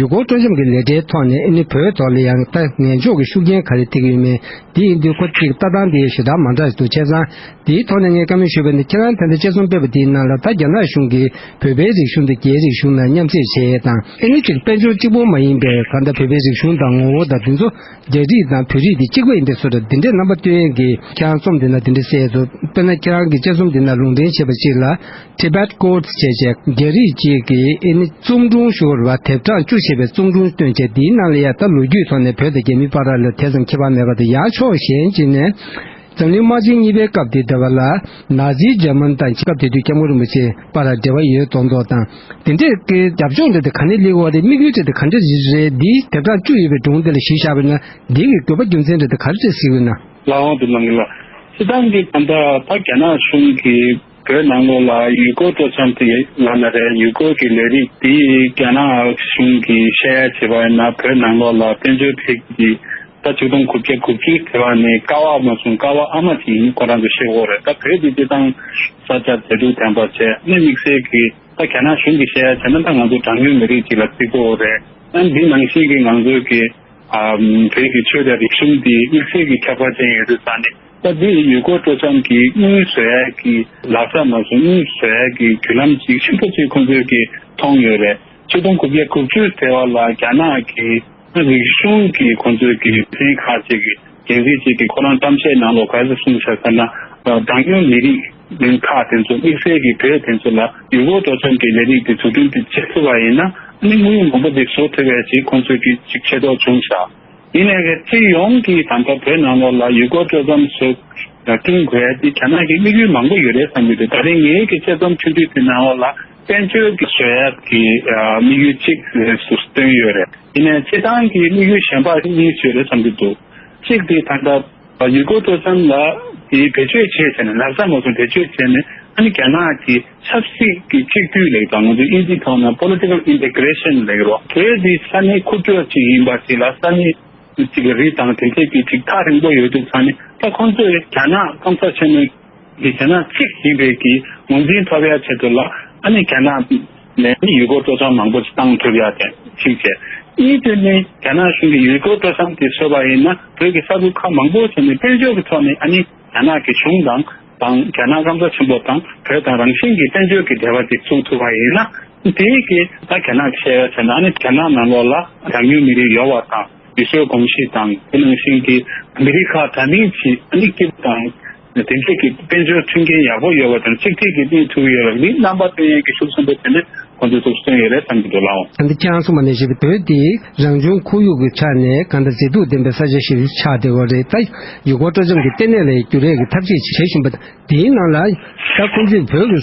ཡུལ་སྐོར་སྤྲོ་འཆམ་གྱི་ལས་གྲྭའི་ཐོག་ནས་ཨ་ནི་བོད་ཐོག་ལ་ཡང་ད་ངན་ཕྱོགས་ཀྱི་ཤུགས་རྐྱེན་ག་རེ་ཐེབས་ཀྱི་ཡོད་མེད་འདི་ཡིན་དུས་ཁོ་ཅིག་ལྟ་སྟངས་འདི་ཞེ་དྲག་མ་འདྲ་ཞིག་འདུག་བྱས་ཙང་། དེའི་ཐོག་ནས་ངས་བཀའ་མོལ་ཞུས་པ་ནི་ཁྱེད་རང་ད་ལྟ་དཔྱད་རྩོམ་སྤེལ་བ་དེའི་ནང་ལ་ད་རྒྱ་ནག་གཞུང་གིས་བོད་པའི་རིག་གཞུང་དང་རྒྱའི་རིག་གཞུང་ལ་མཉམ་བསྲེས་བྱས་དང་ཨེ་ནི་ཅིག་དཔལ་འབྱོར་གཅིག་པོ་མ་ཡིན་པའི་གང་ལྟར་བོད་པའི་རིག་གཞུང་དང་ངོ་བོ་དང་དེ་ཚོ་རྒྱ་རིགས་དང་བོད་རིགས་དེ་གཅིག་པ་ཡིན་པའི་བཟོ་འདྲ་འདི་འདྲའི་རྣམ་པ་སྟོན་མཁན་གྱི་ཁྱེད་རང་རྩོམ་འདི་ན་འདི་འདྲ་གསལ་འདུག་དཔེར་ན་ཁྱེད་རང་གི་དཔྱད་རྩོམ་འདི་ན་ལུང་འདྲེན་བྱས་པ་གཅིག་ལ་Tibet Codes་བྱས་བྱས་རྒྱ་རིགས་གཅིག་གིས་ཨེ་ནི་རྩོམ་སྒྲུང་ཞུ་བར་བ་དེབ་གྲངས་བཅུ་ཞེས་པའི་རྩོམ་སྒྲུང་བཏོན་བྱས་དེའི་ནང་ལ་ཡ་ད་ལོ་རྒྱུས་ཐོག་ནས་བོད་དང་རྒྱ་མིའི་བར་ལ་དེ་ཙམ་ཁྱད་པར་མེད་པ་དང་ཡང་ཕྱོགས་གཞན་གཅིག་ནས། འཛམ་གླིང་དམག་ཆེན་གཉིས་པའི་སྐབས་དེ་འདྲ་བ་ལ་ནཱ་ཛི་འཇར་མན་དང་སྐབས་དེ་དུས་སྐྱབས་མགོན་རིན་པོ་ཆེ་བར་འབྲེལ་བ་ཡོད་མདོག་མདོག་དང་། དེ་འདྲའི་གི་རྒྱབ་ལྗོངས་འདྲ་དེ་ག་ནས་སླེབས་ཡོད་རེད། དམིགས་ཡུལ་འདྲ་དེ་ག་འདྲ་རེད། འདིའི་དེབ་གྲངས་བཅུ་ཡོད་པའི་སྒྲུང་དེ་ལ་གཞི་བཞག་པ་ན་འདི་གི་དགོས་པ་རྒྱུ་མཚན་འདྲ་དེ་ག་རེ་རེད་གཟིགས་ཡོད་ན། ལགས་འོང་དུ་གནང་གི་ལ། སྤྱི་བཏང་གི་ད་ལྟ་ད་རྒྱ་ནག་གཞུང་གིས་བོད་ནང་ལོགས་ལ་ཡུལ་སྐོར་སྤྲོ་འཆམ་དེ་ལབ་ན་རེད། ཡུལ་སྐོར་གྱི་ལས་རིགས་དེ་རྒྱ་ནག་གཞུང་གིས་བཤད་ཡ་བྱས་པ་ཡིན་ན་བོད་ནང་ལོགས་ལ་དཔལ་འབྱོར་འཕེལ་གྱི་ད་ཆིག་སྟོང་དགུ་བརྒྱ་དགུ་བཅུ་ཟེར་བ་ནས་ཀ་བ་མ་སོང་ཀ་བ་ཨ་མ་ཅིག་ཡིན། ཁོ་རང་ཚོ་ཤེས་དགོས་རེད། ད་བོད་འདི་སྤྱི་བཏང་ས་ཆ་མཛེས་སྡུག་ལྡན་པ་བྱས་ནས་དམིགས་བསལ་གྱི་ད་རྒྱ་ནག་གཞུང་གིས་བཤད་ཡ་བྱས་ན་ད་ང་ཚོ་གྲངས་ཉུང་མི་རིགས་ཅིག་ལ་བརྩི་དགོས་རེད། ཨ་འདི་ནང་བཞིན་གྱི་ང་ཚོའི་གི་ཨ་བོད་ཀྱི་ཆོས་དང་རིག་གཞུང་འདི་དམིགས་བསལ་གྱི་ཁྱད་པར་ཅན་ཡོད་དུས་ཙང་ནས་ད་འདི་ཡུལ་སྐོར་སྤྲོ་འཆམ་གྱི་དངུལ་བཟོ་ཡ་གི་ལག་ཆ་མ་སོང་དངུལ་བཟོ་ཡ་གི་བརྒྱུད་ལམ་ཅིག་ཆེན་པོ་ཅིག་ཁོང་ཚོས་གི་མཐོང་ཡོད་རེད། ཆིག་སྟོང་དགུ་བརྒྱ་དགུ་བཅུ་ཟེར་བ་ལ་རྒྱ་ནག་གི་རིག་གཞུང་གི་ཁོང་ཚོའི་གི་ཚན་ཁག་ཅིག་གི་འགན་འཛིན་ཅིག་གིས་ཁོ་རང་གཏམ་བཤད་ནང་ལོགས་ག་ཚོད་གསུངས་བཞག་ཟེར་ན། གྲངས་ཉུང་མི་རིགས་ཁག་དེ་ཚོ་དམིགས་བསལ་གྱི་བོད་དེ་ཚོ་ལ་ཡུལ་སྐོར་སྤྲོ་འཆམ་གྱི་ལས་རིགས་དེ་འཛུགས་སྐྲུན་དེ་བྱེད་ཐུབ་པ་ཡིན་ན་ཨ་ནི་དངུལ་མང་པོ་ཅིག་བཟོ་ཐུབ་པའི་ཅིག་ཁོང་ཚོས་ཀྱི་ཅིག་ཤེས་རྟོགས་བྱུང་བཞག་ཡིན་ནའི་གི་སྤྱི་ཡོངས་ཀྱི་ད་ལྟ་བོད་ནང་ལོགས་ལ་ཡུལ་སྐོར་སྤྲོ་འཆམ་བཟོ་བསྐྲུན་དགོས་ཡ་དེ་རྒྱ་ནག་གི་དམིགས་ཡུལ་མང་པོ་ཡོད་རེད་བསམ་གྱི་འདུག་ད་རིང་ངའི་གི་དཔྱད་རྩོམ་ཐུང་ཐུང་དེ་ནང་ལོགས་ལ་དཔལ་འབྱོར་གྱི་བཟོ་ཡ་གི་དམིགས་ཡུལ་གཅིག་རེད་ཟེར་བཏོན་ཡོད་རེད། ཡིན་ནའི་སྤྱི་བཏང་གི་དམིགས་ཡུལ་གཞན་པ་གཉིས་ཡོད་རེད་བསམ་གྱི་འདུག་གཅིག་དེ་ད་ལྟ་ཡུལ་སྐོར་སྤྲོ་འཆམ་ལ་དེ་བེད་སྤྱོད་བྱས་བྱས་ནས་ལག་ཆ་མ་སོང་བེད་སྤྱོད་བྱས་ནས་ཨ་ནི་རྒྱ་ནག་གི་ཆབ་སྲིད་ཀྱི་གཅིག་སྡུད་ལས་དང་ང་ཚོ་དབྱིན་ཇིའི་ཐོག་ནས་political integration་ལས་རོགས་བོད་དེ་ས་གནས་ཁུག་ཀྱོག་ཅིག་ཡིན་པ་ཞིག་ལ་ས་གནས་ཅིག་གི་རིགས་དང་དེ་འདྲས་ཀྱི་ཅིག་ཐག་རིང་པོ་ཡོད་དུས་ཙང་ནས་ད་ཁོང་ཚོས་རྒྱ་ནག་སྐམ་ས་ཆེན་མོའི་གི་རྒྱ་ནག་གཅིག་ཡིན་པའི་གི་ངོས་འཛིན་ཐོབ་ཡ་ཆེད་དུ་ལ་ཨ་ནི་རྒྱ་ནག་ནས་ནི་ཡུལ་སྐོར་སྤྲོ་འཆམ་མང་པོ་ཞིག་བཏང་ཐུབ་ཡ་དེ་གཅིག་བྱས། གཉིས་དེ་ནི་རྒྱ་ནག་གཞུང་གི་ཡུལ་སྐོར་སྤྲོ་འཆམ་དེ་བཟོས་པ་ཡིན་ན་བོད་ཀྱི་ས་ཁུལ་ཁག་མང་པོ་ཞིག་ནས་དཔལ་འབྱོར་གྱི་ཐོག་ནས་ཨ་ནི་རྒྱ་ནག་གི་གཞུང་དང་དང་རྒྱ་ནག་སྐམ་ས་ཆེན་པོ་དང་བོད་དང་རང་བཞིན་གྱི་དཔལ་འབྱོར་གྱི་འབྲེལ་བ་ཅིག་བཙུགས་ཐུབ་པ་ཡིན་ན་དེའི་གི་ད་རྒྱ་ནག་གི་བཤད་ཡ་བྱས་ན་ཨ་ནི་རྒྱ་ནག་ནང་ལོགས་ལ་གྲངས་ཉུང་མི་རིགས་ཡོད་པ་དང་ཡུལ་སྲོལ་གོམས་གཤིས་དང་དེ་ནང་བཞིན་གྱི་མི་རིགས་ཁག་འདྲ་མིན་གྱི་ཨ་ནི་སྐྱིད་པོ་དང་ དེ་འདྲས་ཀྱི་དཔལ་འབྱོར་མཐུན་རྐྱེན་ཡག་པོ་ཡོད་པ་དང་གཅིག་སྒྲིལ་གྱིས་གནས་ཐུབ་ཡོད་པ་འདི་རྣམ་པ་སྟོན་ཡས་ཀྱི་ཤུགས་ཆེན་པོ་དེ་འདྲས་ཁོང་ཚོས་ཐུགས་སུ་བཏོན་ཡོད་རེད་བསམ་གྱི་འདུག་ལགས། ད་ལྟ་ཁྱེད་རང་གསུངས་པ་ནང་བཞིན་བོད་དེ་རང་བྱུང་ཁོར་ཡུག་གི་ཆ་ནས་གང་ལྟར་མཛེས་སྡུག་ལྡན་པའི་ས་ཆ་ཞིག་ཆགས་བསྡད་ཡོད་རེད། ད་ཡུལ་སྐོར་སྤྲོ་འཆམ་གྱི་ལྟེ་གནས་ལ་འགྱུར་ཡས་ཀྱི་ཐབས་ཤེས་བྱེད་བཞིན་པ་དེའི་ནང་ལ་ད་ཁོང་ཚོས་བོད་ཀྱི་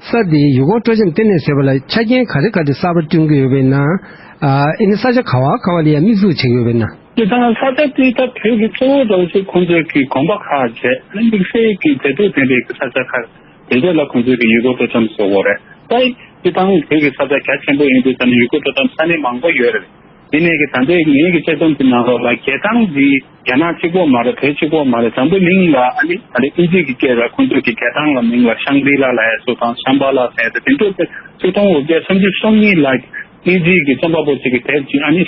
ས་དེ་ཡུལ་སྐོར་སྤྲོ་འཆམ་ལྟེ་གནས་ཟེར་བ་ལ་ཆ་རྐྱེན་ག་རེ་ག་རེ་གསར་པ་བསྐྲུན་གྱི་ཡོད་པའི་ནང་། ཨ་ཨེ་ནི་ས་ཆ་ག་བ་ག་བ་ལ་ཡང་དམིགས་འཛུགས་བྱེད་ཀྱི་ཡོད་པའི་ནང་། སྤྱིར་བཏང་ས་ཆ་དེ་ད་བོད་ཀྱི་གཙོ་བོ་འདྲ་བོ་ཞིག་ཁོང་ཚོས་ཀྱི་དགོན་པ་ཁག་བྱས། ཨ་ནི་དམིགས་བསལ་གྱི་མཛེས་སྡུག་ལྡན་པའི་ས་ཆ་ཁག་དེ་ཚོ་ལ་ཁོང་ཚོས་ཀྱི་ཡུལ་སྐོར་སྤྲོ་འཆམ་བཟོ་དགོས་རེད། ད་སྤྱིར་བཏང་བོད་ཀྱི་ས་ཆ་རྒྱ་ཆེན་པོ་ཡིན་དུས་ཙམ་ནས་ཡུལ་སྐོར་སྤྲོ་འཆམ་ས་གནས་མང་པོ་ཡོད་རེད། དེ་ནས་ཀྱི་ད་ལྟའི་ངའི་གི་དཔྱད་རྩོམ་གྱི་ནང་ལོགས་ལ་རྒྱལ་ཐང་འདི་རྒྱ་ནག་གཅིག་པོ་མ་རེད། བོད་གཅིག་པོ་མ་རེད། འཛམ་བུ་གླིང་ལ་ཨ་ནི་ད་ལྟ་དབྱིན་ཇི་གི་སྐད་ལ་ཁོང་ཚོས་ཀྱི་རྒྱལ་ཐང་ལ་མིང་ལ་ཤང་རི་ལ་ལབ་ཡ་ཚོ་དང་ཤམ་བྷ་ལ་ཟེར་ཡ་དེ་ཚོ་དེ་ཆིག་སྟོང་དགུ་བརྒྱ་སུམ་ཅུ་སོ་གཉིས་ལ་དབྱིན་ཇི་གི་རྩོམ་པ་པོ་ཅིག་གིས་དེབ་ཅིག་ཨ་ནི་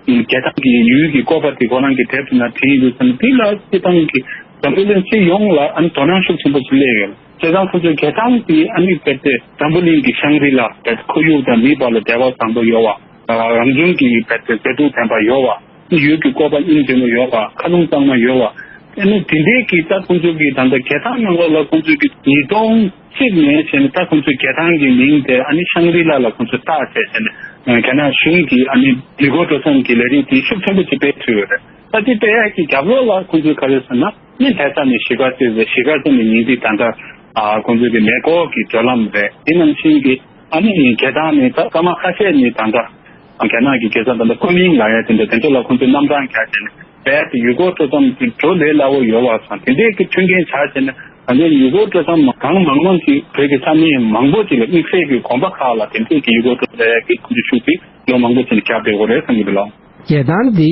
རྒྱལ་ཐང་གི་ཡུལ་གྱི་བཀོད་པ་དེ་ཁོ་རང་གི་དེབ་དེ་ནང་བྲིས་ཡོད་ཙང་། དེ་ལ་སྤྱིར་བཏང་གི་འཛམ་བུ་གླིང་སྤྱི་ཡོངས་ལ་ཨ་ནི་དོ་སྣང་ཤུགས་ཆེན་པོ་ཞིག་སླེབས་ཡོད། བྱས་ཙང་ཁོ་ཚོའི་རྒྱལ་ཐང་དེ་ཨ་ནི་རྦད་དེ་འཛམ་བུ་གླིང་གི་ཤང་རི་ལ་རྦད་ཁོར་ཡུག་དང་མིའི་བར་ལ་འབྲེལ་བ་བཟང་པོ་ཡོད་པ། རང་བྱུང་གི་རྦད་དེ་མཛེས་སྡུག་ལྡན་པ་ཡོད་པ། ཡུལ་གྱི་བཀོད་པ་སྙིང་རྗེ་མོ་ཡོད་པ། མཁའ་རླུང་གཙང་མ་ཡོད་པ། ཨ་ནི་དེ་འདྲའི་གི་ད་ཁོང་ཚོ་གི་ད་ལྟ་རྒྱལ་ཐང་ནང་ལོགས་ལ་ཁོང་ཚོ་གི་ཉིས་སྟོང་གཅིག་ནས་བྱས་ནས་ད་ཁོང་ཚོའི་རྒྱལ་ཐང་གི་མིང་དེ་ཨ་ནི་ཤང་རི་ལ་ལ་ཁོང་ཚོས་བཏགས་བྱས་བྱས་ནས་རྒྱ་ནག་གཞུང་གིས་ཨ་ནི་ཡུལ་སྐོར་སྤྲོ་འཆམ་གྱི་ལས་རིགས་དེ་ཤུགས་ཆེན་པོ་ཅིག་སྤེལ་ཐུབ་ཡོད་རེད། ད་དེ་སྤེལ་ཡག་གི་རྒྱབ་ལོགས་ལ་ཁོང་ཚོས་ག་རེ་ཟེར་ན། ནི་ལྷ་ས་ནས་གཞིས་ཀ་རྩེ་རེད། གཞིས་ཀ་རྩེ་ནས་ཉིང་ཁྲི་ད་ལྟ་ཨ་ཁོང་ཚོའི་གི་མེ་འཁོར་གྱི་བགྲོད་ལམ་རེད། དེ་ནང་བཞིན་གྱི་ཨ་ནི་རྒྱལ་ཐང་ནས་ད་སྐར་མ་ཁ་ཤས་ནས་ད་ལྟ་རྒྱ་ནག་གི་རྒྱལ་ས་ད་ལྟ་ཀུན་མིང་ལབ་ཡ་དེ་འདྲ་དེ་ཚོ་ལ་ཁོང་ཚོས་རྣམ་གྲངས་རྒྱག་བྱས་ནས་རྦད་དེ་ཡུལ་སྐོར་སྤྲོ་འཆམ་གྱི་འགྲོ་ལས་སླ་བོ་ཡོད་པ་དང་། དེ་འདྲའི་གི་མཐུན་རྐྱེན་ཆགས་བྱས་ནས་ད་ལྟ་ཡུལ་སྐོར་སྤྲོ་འཆམ་གང་མང་མང་ཅིག་བོད་ཀྱི་ས་གནས་མང་པོ་ཅིག་ལ་དམིགས་བསལ་གྱི་དགོན་པ་ཁག་ལ་དེ་འདྲའི་གི་ཡུལ་སྐོར་སྤྲོ་འཆམ་ལབ་ཡ་གི་ཁོང་ཚོའི་ཤུགས་དེ་ལོ་མང་པོ་ཅིག་ནས་བརྒྱབ་བསྡད་ཡོད་རེད་བསམ་གྱི་འདུག་ལགས། རྒྱལ་ཐང་འདི་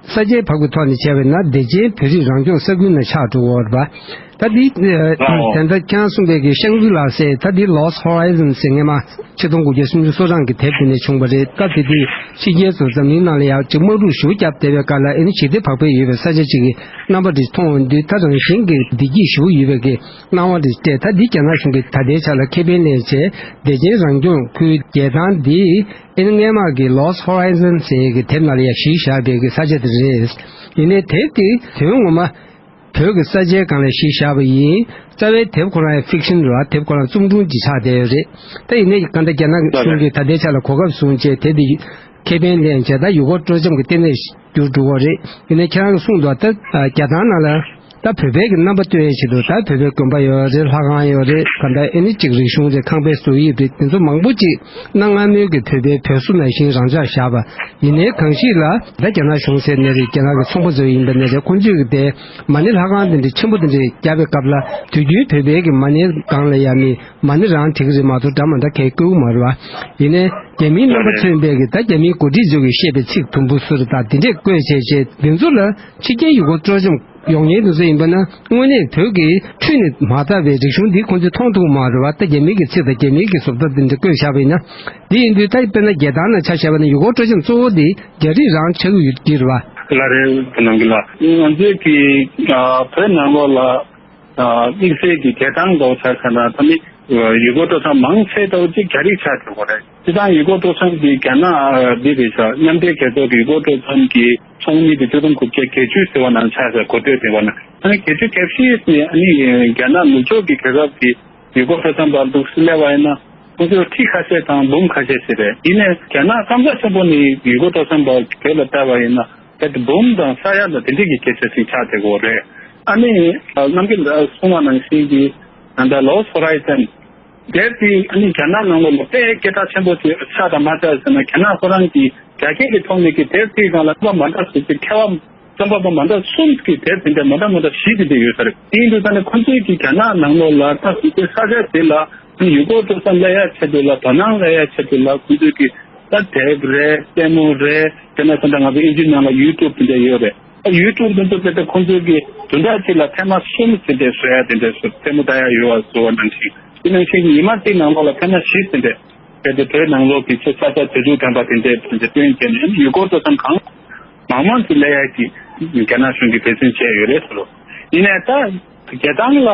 ས་ཆའི་བབ་ཀྱི་ཐོག་ནས་བྱས་པ་ཡིན་ན་བདེ་ཆེན་བོད་རིགས་རང་སྐྱོང་ས་ཁུལ་ནང་ཆགས་འགྲོ་གི་ཡོད་རེད་པ། ད་འདི་ཨ་ད་ལྟ་ཁྱེད་རང་གསུངས་པའི་གི་ཤང་རི་ལ་ཟེར་ད་འདི་Lost Horizon ཟེར་སྔོན་མ་ཆིག་སྟོང་དགུ་བརྒྱ་སུམ་ཅུ་སོ་གྲངས་ཀྱི་དེབ་དེ་ནས་བྱུང་བ་རེད། སྐབས་དེ་དུས་ཕྱི་རྒྱལ་ཚོ་འཛམ་གླིང་ནང་ལ་ཡང་ཅིག་དམག་འཁྲུག་ཞེ་པོ་བརྒྱབ་བསྡད་པའི་སྐབས་ལ་ཨེ་ནི་ཞི་བདེ་བག་ཕེབས་ཡོད་པའི་ས་ཆ་ཅིག་གི་རྣམ་པ་དེ་མཐོང་ཡོང་དུས་ད་རང་བཞིན་གྱི་བདེ་སྐྱིད་ཞེ་པོ་ཡོད་པའི་གི་སྣང་བ་དེ་སྤྲད། ད་འདི་རྒྱ་ནག་གཞུང་གིས་ད་ལྟའི་ཆ་ལ་ཁེ་ཕན་ལེན་བྱས་བདེ་ཆེན་རང་སྐྱོང་ཁུལ་རྒྱལ་ཐང་འདི་ཨེ་ནི་སྔོན་མ་གི་Lost Horizon ཟེར་ཡས་ཀྱི་དེབ་ནང་ལ་ཡང་གཞི་བཞག་པའི་གི་ས་ཆ་དེ་རེད། ཡིན་ནའི་དེབ་དེ་དོན་ངོ་མ་བོད་ཀྱི་ས་ཆའི་སྒང་ལ་གཞི་བཞག་པ་ཡིན། རྩ་བའི་དེབ་ཁོ་རང་ཡང་ཕིག་ཤིན་རེད་བ། དེབ་ཁོ་རང་རྩོམ་སྒྲུང་ཅིག་ཆགས་བསྡད་ཡོད་རེད། ད་ཡིན་ནའི་གང་ལྟར་རྒྱ་ནག་གཞུང་གིས་ད་ལྟའི་ཆ་ལ་གོ་སྐབས་བཟུང་བྱས་དེབ་དེ་ཁེ་ཕན་ལེན་བྱས་ད་ཡུལ་སྐོར་སྤྲོ་འཆམ་གྱི་ལྟེ་གནས་འགྱུར་འགྲོ་གི་རེད། ཡིན་ནའི་ཁྱེད་རང་གིས་གསུངས་འདུག་ད་རྒྱལ་ཐང་ནང་ལ་ད་བོད་པའི་གི་རྣམ་པ་སྟོན་ཡས་ཆེད་དུ་ད་བོད་པའི་དགོན་པ་ཡོད་རེད། ལྷ་ཁང་ཡོད་རེད། ག་འདྲ་ཨེ་ནི་གཅིག་རིག་གཞུང་རེད། ཁང་པའི་བཟོ་དབྱིབས་རེད། དེ་ཚོ་མང་པོ་ཅིག་གནའ་སྔ་མོའི་གི་བོད་པའི་བོད་བཟོ་ནང་བཞིན་རང་འཇགས་བཞག་པ་ཡིན་ནའི་གང་ཞིག་ལ་ད་རྒྱ་ནག་གཞུང་ཟེར་ནའི་རེད། རྒྱ་ནག་གི་ཚོང་པ་ཚོ་ཡིན་པ་ནའི་རེད། ཁོང་ཚོས་གི་དེ་མ་ཎི་ལྷ་ཁང་དེ་འདྲ་ཆེན་པོ་དེ་འདྲ་བརྒྱབ་པའི་སྐབས་ལ་དུས་རྒྱུན་བོད་པའི་གི་མ་ཎིའི་སྒང་ལ་ཡ་མི་མ་ཎི་རང་བྲིས་གི་རེད་མ་གཏོགས་འདྲ་མ་འདྲ་གས་བཀོད་གི་མ་རེད་བ། ཡིན་ནའི་རྒྱ་མིའི་རྣམ་པ་མཚོན་པའི་གི་ད་རྒྱ་མིའི་འགོ་ཁྲིད་ཚོ་གིས་བཤད་པའི་ཚིག་དུམ་བུ་བཟོ་རེད། ད་དེ་འདྲས་བཀོད་བྱས་བྱས་དེ་ཚོ་ལ་ཕྱི་རྒྱལ་ཡུལ་སྐོར་སྤྲོ་འཆམ་ཡོང་མཁན་དེ་ཚོ་ཡིན་པ་ན་དངོས་གནས་བོད་ཀྱི་འཁྲུལ་ནས་མ་དར་བའི་རིག་གཞུང་འདི་ཁོང་ཚོས་མཐོང་ཐུབ་མ་རེད་བ། ད་རྒྱ་མིའི་གི་ཚིག་དང་རྒྱ་མིའི་གི་བཟོ་ལྟ་འདི་འདྲ་བཀོད་བཞག་པ་ཡིན་ན། འདི་ཡིན་དུས་ད་དཔེར་ན་རྒྱལ་ཐང་ནང་ཆ་བཞག་པ་ན་ཡུལ་སྐོར་སྤྲོ་འཆམ་གཙོ་བོ་འདི་རྒྱ་རིགས་རང་ཆགས་ཀྱི་ཡོད་ཀྱི་རེད་བ། ལགས་རེད། དེ་ནང་གི་ལ་ང་ཚོས་ཀྱི་ཨ་བོད་ནང་ལོགས་ལ་ཨ་དམིགས་བསལ་གྱི་རྒྱལ་ཐང་འདྲ་བོ་ཆ་བཞག་ན་ད་ནི་ཡུལ་སྐོར་སྤྲོ་འཆམ་མང་ཆེ་ལྟ་བུ་ཅིག་རྒྱ་རིགས་ཆགས་ཀྱི་ཡོད་རེད། སྤྱིར་བཏང་ཡུལ་སྐོར་སྤྲོ་འཆམ་གྱི་རྒྱ་ནག་འདི་རེད་ཤག་མཉམ་འབྲེལ་རྒྱལ་ཚོགས་ཀྱི་ཡུལ་སྐོར་སྤྲོ་འཆམ་གྱི་ཚོགས་མི་དེ་ཆིག་སྟོང་དགུ་བརྒྱ་བརྒྱད་ཅུ་ཟེར་བ་ནང་ཆགས་ཤག་གོ་ཐོས་ཟིན་པ་ན། ཨ་ནི་བརྒྱད་ཅུ་གྱ་བཞི་ནས་ཨ་ནི་རྒྱ་ནག་ནུབ་ཕྱོགས་ཀྱི་རྒྱལ་ཁབ་ཀྱི་ཡུལ་སྐོར་སྤྲོ་འཆམ་པ་འདུག་སེ་སླེབས་པ་ཡིན་ན་ཁོང་ཚོས་ཁྲི་ཁ་ཤས་དང་འབུམ་ཁ་ཤས་ཤིག་རེད། ཡིན་ནའི་རྒྱ་ནག་སྐམ་ས་ཆེན་པོ་ནས་ཡུལ་སྐོར་སྤྲོ་འཆམ་པ་བོད་ལ་བལྟས་པ་ཡིན་ན་ད་ལྟ་འབུམ་དང་ས་ཡ་དང་དེ་འདྲས་ཀྱི་སྐད་ཆ་ཞིག་ཆགས་བསྡད་ཀྱི་ཡོད་རེད། ཨ་ནི་རྣམ་རྒྱལ་ལགས་གསུངས་པ་ནང་བཞིན་གྱི་ད་ལྟ་Lost Horizon དེབ་དེ་ཨ་ནི་རྒྱ་ནག་ནང་ལོགས་ལ་དཔེ་སྐད་གྲགས་ཆེན་པོ་ཞིག་ཆགས་དང་མ་ཆགས་ཟེར་ན། རྒྱ་ནག་ཁོ་རང་གིས་རྒྱ་སྐད་ཀྱི་ཐོག་ནས་ཀྱི་དེབ་དེའི་སྒང་ལ་རྩོམ་པ་མ་འདྲ་སུ་ཞིག་མཁས་པ་རྩོམ་པ་པོ་མ་འདྲ་གསུམ་གྱི་དེབ་དེ་འདྲ་མ་འདྲ་མ་འདྲ་བཞི་དེ་འདྲ་ཡོད་ས་རེད། དེ་ཡིན་དུས་ད་ནི་ཁོ་ཚོས་ཀྱི་རྒྱ་ནག་ནང་ལོགས་ལ་ད་སུ་ཚོའི་ས་ཆ་དེ་ལ་ཡུལ་སྐོར་སྤྲོ་འཆམ་སླེབས་ཡ་ཆེད་དུ་ལ་དོ་སྣང་སླེབས་ཡ་ཆེད་དུ་ལ་ཁོ་ཚོས་ཀྱི་ད་དེབ་རེད། ལྟད་མོ་རེད། དེ་ནས་ད་ལྟ་ང་ཚོ་ཨིན་ཇི་ནང་ལ་ཡུ་ཊུབ་དེ་འདྲ་ཡོད་རེད། ཡུ་ཊུབ་དེ་ཚོ་དེ་ལྟ་ཁོང་ཚོས་ཀྱི་བདུན་ཕྲག་གཅིག་ལ་ཐེངས་མ་གསུམ་ཟེར་ཏེ་བཟོ་ཡ་དེ་འདྲ་བཟོ། ལྟད་མོ་ལྟ་ཡ་ཡོད་པ་བཟོ་བ་ནང་བཞིན། དེ་ནང་བཞིན་གྱི་ཉི་མ་གཅིག་ནང་ལོགས་ལ་ཐེངས་མ་བཞི་ཟེར་ཏེ་དེ་ལྟ་བོད་ནང་ལོགས་ཀྱི་ཆེས་ས་ཆ་མཛེས་སྡུག་ལྡན་པ་དེ་འདྲའི་དེ་འདྲ་སྟོན་བྱས་ནས་ཡུལ་སྐོར་སྤྲོ་འཆམ་གང་མང་མང་ཅིག་སླེབས་ཡ་གི་རྒྱ་ནག་གཞུང་གིས་འབད་བརྩོན་བྱས་ཡོད་རེད་ཟེར་ལོ། ཡིན་ནའི་ད་རྒྱལ་ཐང་ལ་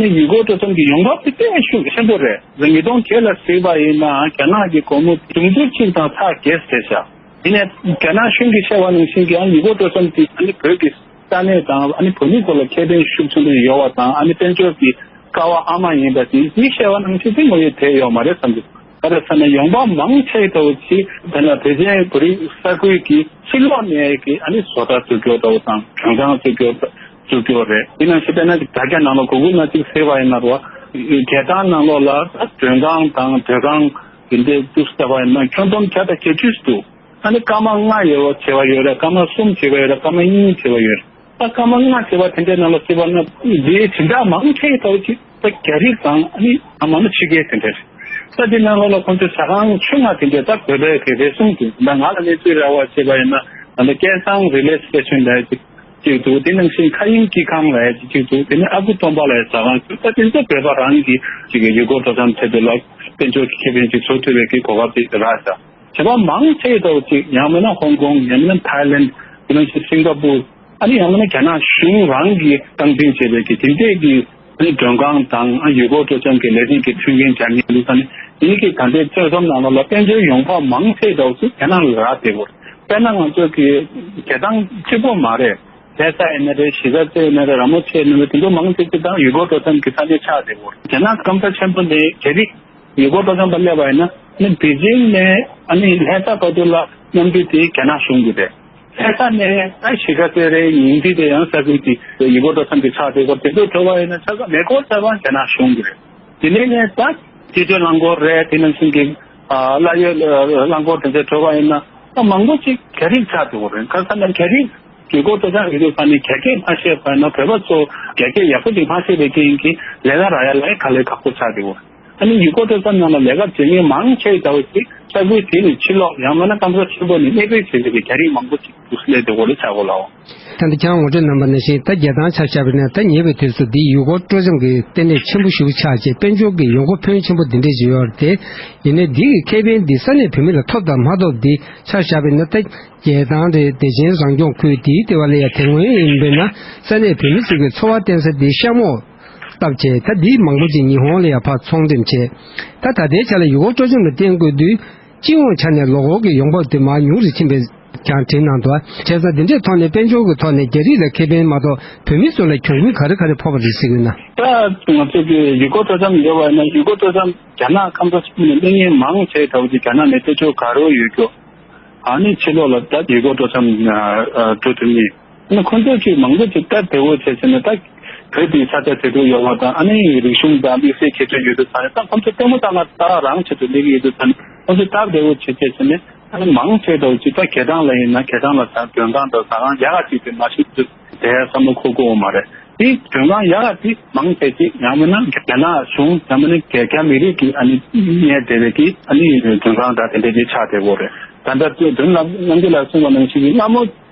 ནི་ཡུལ་སྐོར་སྤྲོ་འཆམ་གྱི་ཡོང་འབབ་དེ་དཔེ་ཤུགས་ཆེན་པོ་རེད། ཉིས་སྟོང་བརྒྱད་ལ་གཟིགས་པ་ཡིན་ན་རྒྱ་ནག་གི་སྒོར་མོ་དུང་ཕྱུར་གཅིག་དང་ཚེག་བརྒྱད་བསྡད་ཤག་ཡིན་ནའི་རྒྱ་ནག་གཞུང་གིས་བཤད་པ་ནང་བཞིན་གྱི་ཨ་ཡུལ་སྐོར་སྤྲོ་འཆམ་དེ་ཨ་ནི་བོད་ཀྱི་ ས་གནས་དང་ཨ་ནི་བོད་མི་ཚོ་ལ་ཁེ་ཕན་ཤུགས་ཆེན་པོ་ཡོད་པ་དང་ཨ་ནི་དཔལ་འབྱོར་གྱི་ཀ་བ་ཨ་མ་ཡིན་པ་དེ་དེའི་བཤད་པ་ནང་བཞིན་དེ་ངོ་ཡོད་དེ་ཡོད་མ་རེད་བསམ་གྱི། ག་རེ་ཟེར་ན་ཡོང་འབབ་མང་ཆེ་ལྟ་བུ་ཅིག་དཔེར་ན་བོད་ཆེན་བོད་རིགས་ས་ཁུལ་གྱི་ཕྱི་ལོགས་ནས་ཀྱི་ཨ་ནི་བཟོ་གྲྭ་བཙུགས་རྒྱུ་ལྟ་བུ་དང་མགྲོན་ཁང་བཙུགས་རྒྱུ་བཙུགས་རྒྱུ་རེད། དེ་ནང་བཞིན་དཔེར་ན་དྲ་རྒྱ་ནང་ལ་གུ་གུལ་ནང་ཅིག་གཟིགས་པ་ཡིན་ན་རོ། རྒྱལ་ཐང་ནང་ལོགས་ལ་མགྲོན་ཁང་དང་སྡོད་ཁང་དེ་འདྲའི་བཙུགས་བསྡད་པ་ཡིན་ན་ཁྱོན་བསྡོམས་བརྒྱ་དང་བརྒྱད་ཅུ་འདུག་ཨ་ནི་སྐར་མ་ལྔ་ཡོད་པ་བྱས་པ་ཡོད་རེད། སྐར་མ་གསུམ་བྱས་པ་ཡོད་རེད། སྐར་མ་གཉིས་བྱས་པ་ཡོད་རེད། ད་སྐར་མ་ལྔ་བྱས་པ་དེ་འདྲའི་ནང་ལ་བརྩིས་པ་ན་དེའི་སྦྱིན་བདག་མང་ཆེ་ལྟ་བུ་ཅིག་ད་རྒྱ་རིགས་དང་ཨ་ནི་ཨ་མ་ན་ཕྱི་རྒྱལ་དེ་འདྲ་རེད། ད་དེ་ནང་ལོགས་ལ་ཁོང་ཚོའི་ཟ་ཁང་ཆུང་ང་དེ་འདྲ་ད་བོད་པའི་གི་རེ་ཟུང་དེ་ད་ང་ལ་གནས་ཚུལ་རག་པ་བྱས་པ་ཡིན་ན་ད་ལྟ་སྐལ་བཟང་རི་ལེ་སི་ཊེ་ཤན་ལ་ཅིག་ཅིག་འདུག་དེ་ནང་བཞིན་མཁའ་དབྱིངས་སྐྱིད་ཁང་ལ་ཅིག་ཅིག་འདུག་དེ་ནས་ཨ་ཁུ་སྟོན་པ་ལ་ཟ་ཁང་ཅིག་ད་དེ་ཚོ་བོད་པ་རང་གི་ཅིག་གི་ཡུལ་སྐོར་སྤྲོ་འཆམ་ཆེད་དུ་ལ་དཔལ་འབྱོར་གྱི་ཁེ་ཕན་ཅིག་བཟོ་ཐུབ་པའི་གི་གོ་སྐབས་ཅིག་རག་ཤག་བྱེད་པ་མང་ཆེ་ལྟ་བུ་ཅིག་ཡང་མིན་ན་ཧོང་ཀོང་། ཡང་མིན་ན་ཐའི་ལེན། དེ་ནང་བཞིན་སིང་ག་པུར། ཨ་ནི་ཡང་མིན་ན་རྒྱ་ནག་གཞུང་རང་གིས་སྟངས་འཛིན་བྱས་པའི་གི་དེ་འདྲས་ཀྱི་ཨ་ནི་མགྲོན་ཁང་དང་ཨ་ཡུལ་སྐོར་སྤྲོ་འཆམ་གྱི་ལས་རིགས་ཀྱི་མཐུན་རྐྱེན་སྦྱར་མཁན་འདུག་ས་ནི་དེ་གི་ད་ལྟའི་བཅོས་མཚམས་ནང་ལོགས་ལ་དཔལ་འབྱོར་ཡོང་འབབ་མང་ཆེ་ལྟ་བུ་ཅིག་རྒྱ་ནག་ལ་རག་བསྡད་ཡོད་རེད། དཔེར་ན་ང་ཚོ་གི་རྒྱལ་ཐང་གཅིག་པོ་མ་རེད། ལྷ་ས་ཡིན་ན་རེད། གཞིས་ཀ་རྩེ་ཡིན་ན་རེད། ར་མོ་ཆེ་ཡིན་ན་རེད། དེ་ཚོ་མང་ཆེ་ཆེ་དང་ཡུལ་སྐོར་སྤྲོ་འཆམ་གྱི་ས་གནས་ཆགས་བསྡད་ཡོད་རེད། རྒྱ་ནག་སྐམ་ས་ཆེན་པོ་ནས་རྒྱ་རིགས་ཡུལ་སྐོར་སྤྲོ་འཆམ་པ་སླེབས་པ་ཡིན་ན་ཨ་ནི་པེ་ཅིང་ནས་ཨ་ནི་ལྷ་ས་བར་དུ་ལ་གནམ་གྲུ་དེ་རྒྱ་ནག་གཞུང་གི་རེད། ལྷ་ས་ནས་ཨ་གཞིས་ཀ་རྩེ་རེད། ཉིང་ཁྲི་རེད། ཡང་ས་ཁུལ་གྱི་ཡུལ་སྐོར་སྤྲོ་འཆམ་གྱི་ཆགས་བསྡད་ཡོད་རེད། དེ་ཚོ་འགྲོ་བ་ཡིན་ན་ཆ་ཚང་མེ་འཁོར་ཆ་ཚང་རྒྱ་ནག་གཞུང་གི་རེད། དེ་ནས་ནས་ད་སྤྱི་ཚོགས་རླངས་འཁོར་རེད། དེ་ནང་བཞིན་གྱི་ཨ་གླ་ཡོད་རླངས་འཁོར་དེ་ཚོ་འགྲོ་བ་ཡིན་ན་ད་མང་པོ་ཅིག་རྒྱ་རིགས་ཆགས་འགྲོ་གི་རེད། ག་ས་ན་རྒྱ་རིགས་ཡུལ་སྐོར་སྤྲོ་འཆམ་ཡོད་དུས་ས་ནས་རྒྱ་སྐད་མ་ཤེས་པ་ཡིན་ན་བོད་པ་ཚོ་རྒྱ་སྐད་ཡག་པོ་ཅིག་མ་ཤེས་པའི་རྐྱེན་གྱིས་ལས་ཀ་རག་ཡ་ལ་ག་ལེར་ཁག་པོ་ཆགས་འགྲོ་གི་རེད། ཨ་ནི་ཡུལ་སྐོར་སྤྲོ་འཆམ་ནང་ལ་ལས་ཀ་བྱེད་མཁན་མང་ཆེ་ལྟ་བུ་ཅིག་ས་ཁུལ་དེ་ནས་ཕྱི་ལོགས་ཡང་མིན་ན་སྐམ་ས་ཆེན་པོ་ནས་གནས་སྤོས་བྱེད་མཁན་གྱི་རྒྱ་རིགས་མང་པོ་ཅིག་འདུག་སེ་སླེབས་འགྲོ་གི་རེད་ཆགས་གོ་ལའོ། ད་ལྟ་ཁྱེད་རང་ངོ་སྤྲོད་གནང་པ་ནང་བཞིན་ད་རྒྱལ་ཐང་ཆ་བཞག་པ་ཡིན་ན་ད་ཉེ་བའི་དུས་སུ་འདི་ཡུལ་སྐོར་སྤྲོ་འཆམ་གྱི་ལྟེ་གནས་ཆེན་པོ་ཞིག་ཆགས་རྗེས་དཔལ་འབྱོར་གྱི་ཡོང་སྒོ་ཕོན་ཆེན་པོ་འདི་འདྲས་ཅིག་ཡོད་རེད་དེ། ཡིན་ནའི་འདི་གི་ཁེ་ཕན་འདི་ས་གནས་བོད་མི་ལ་ཐོབ་དང་མ་ཐོབ་འདི་ཆ་བཞག་པ་ཡིན་ན་ད་རྒྱལ་ཐང་རེད། བདེ་ཆེན་རང་སྐྱོང་ཁུལ་འདིའི་ལྟེ་བ་ལ་ཡ་དེ་སྔོན་ཡིན་པས་ན་ས་གནས་བོད་མི་ཚོ་གི་འཚོ་བ་བརྟེན་ས་འདི་ཤ་མོག་བཏབ་བྱས་ད་འདི་མང་པོ་ཅིག་ཉི་ཧོང་ལ་ཡ་ཕར་ཚོང་འགྲེམས་བྱས། ད་ད་ལྟའི་ཆ་ལ་ཡུལ་སྐོར་སྤྲོ་འཆམ་ལ་བརྟེན་དགོས་དུས། སྤྱི་ཡོངས་ཆ་ནས་ལོ་འཁོར་གྱི་ཡོང་འབབ་དེ་མར་ཉུང་རུ་ཕྱིན་པའི་ཀྱང་བྲིས་གནང་འདུག་བྱས་ཙང་འདི་འདྲའི་ཐོག་ནས་དཔལ་འབྱོར་གྱི་ཐོག་ནས་རྒྱ་རིགས་ལ་ཁེ་ཕན་མ་གཏོགས་བོད་མི་ཚོ་ལ་གྱོང་གུན་ག་རེ་ག་རེ་ཕོག་པ་རེད་ཟེར་གྱི་ཡོད་ན། ད་ང་ཚོ་གི་ཡུལ་སྐོར་སྤྲོ་འཆམ་ཡོད་པ་ཡིན་ན་ཡུལ་སྐོར་སྤྲོ་འཆམ་རྒྱ་ནག་སྐམ་ས་ཆེན་པོ་ནས་གླེང་མཁན་མང་ཆེ་ལྟ་བུ་ཅིག་རྒྱ་ནག་ནས་དཔལ་འབྱོར་དགའ་རོགས་ཡོད་རྒྱུ། ཨ་ནི་ཕྱི་ལོགས་ལ་ད་ཡུལ་སྐོར་སྤྲོ་འཆམ་འགྲོ་ཐུབ་མིན། ཨ་ནི་ཁོང་ཚོས་ཀྱིས་མང་པོ་ཅིག་སྟབས་བདེ་བོ་བྱས་ཟིན་ན་ད་བོད་དེའི་ས་ཆ་བདེ་སྡུག་ཡོད་པ་དང་ཨ་ནི་རིག་གཞུང་དང་དམིགས་བསལ་ཁྱད་ཆོས་ཡོད་དུས་ཙང་ནས་ད་ཁོང་ཚོ་ལྟད་མོ་ལྟ་ན་ད་རང་ཆེད་དུ་སླེབས་ཀྱི་ཡོད་དུས་ཙང་ནས་ཁོང་ཚོས་སྟབས་བདེ་བོ་བྱས་བྱས་ཟིན་ནས་ཨ་ནི་མང་ཆེ་བ་ཅིག་ད་རྒྱལ་ཐང་ལ་ཡིན་ན་རྒྱལ་ཐང་ལ་ད་མགྲོན་ཁང་དང་ཟ་ཁང་ཡག་ག་ཅིག་དེ་མ་ཤེས་དུས་དེ་བསམ་བློ་འཁོར་དགོས་མ་རེད། དེ་མགྲོན་ཁང་ཡག་ག་དེ་མང་ཆེ་ཅིག་ཡང་མིན་ན་རྒྱ་ནག་གཞུང་ཡང་མིན་ན་རྒྱ་རྒྱ་མི་རིགས་ཀྱི་ཨ་ནི་གནས་བསྡད་པའི་གི་ཨ་ནི་མགྲོན་ཁང་དང་དེ་འདྲ་ཅིག་ཆགས་བསྡད་ཡོད་རེད། ད་ལྟ་དོན་ལ་རྣམ་རྒྱལ་ལགས་གསུངས་པ་ནང་བཞིན་གྱི་སྔ་མོ།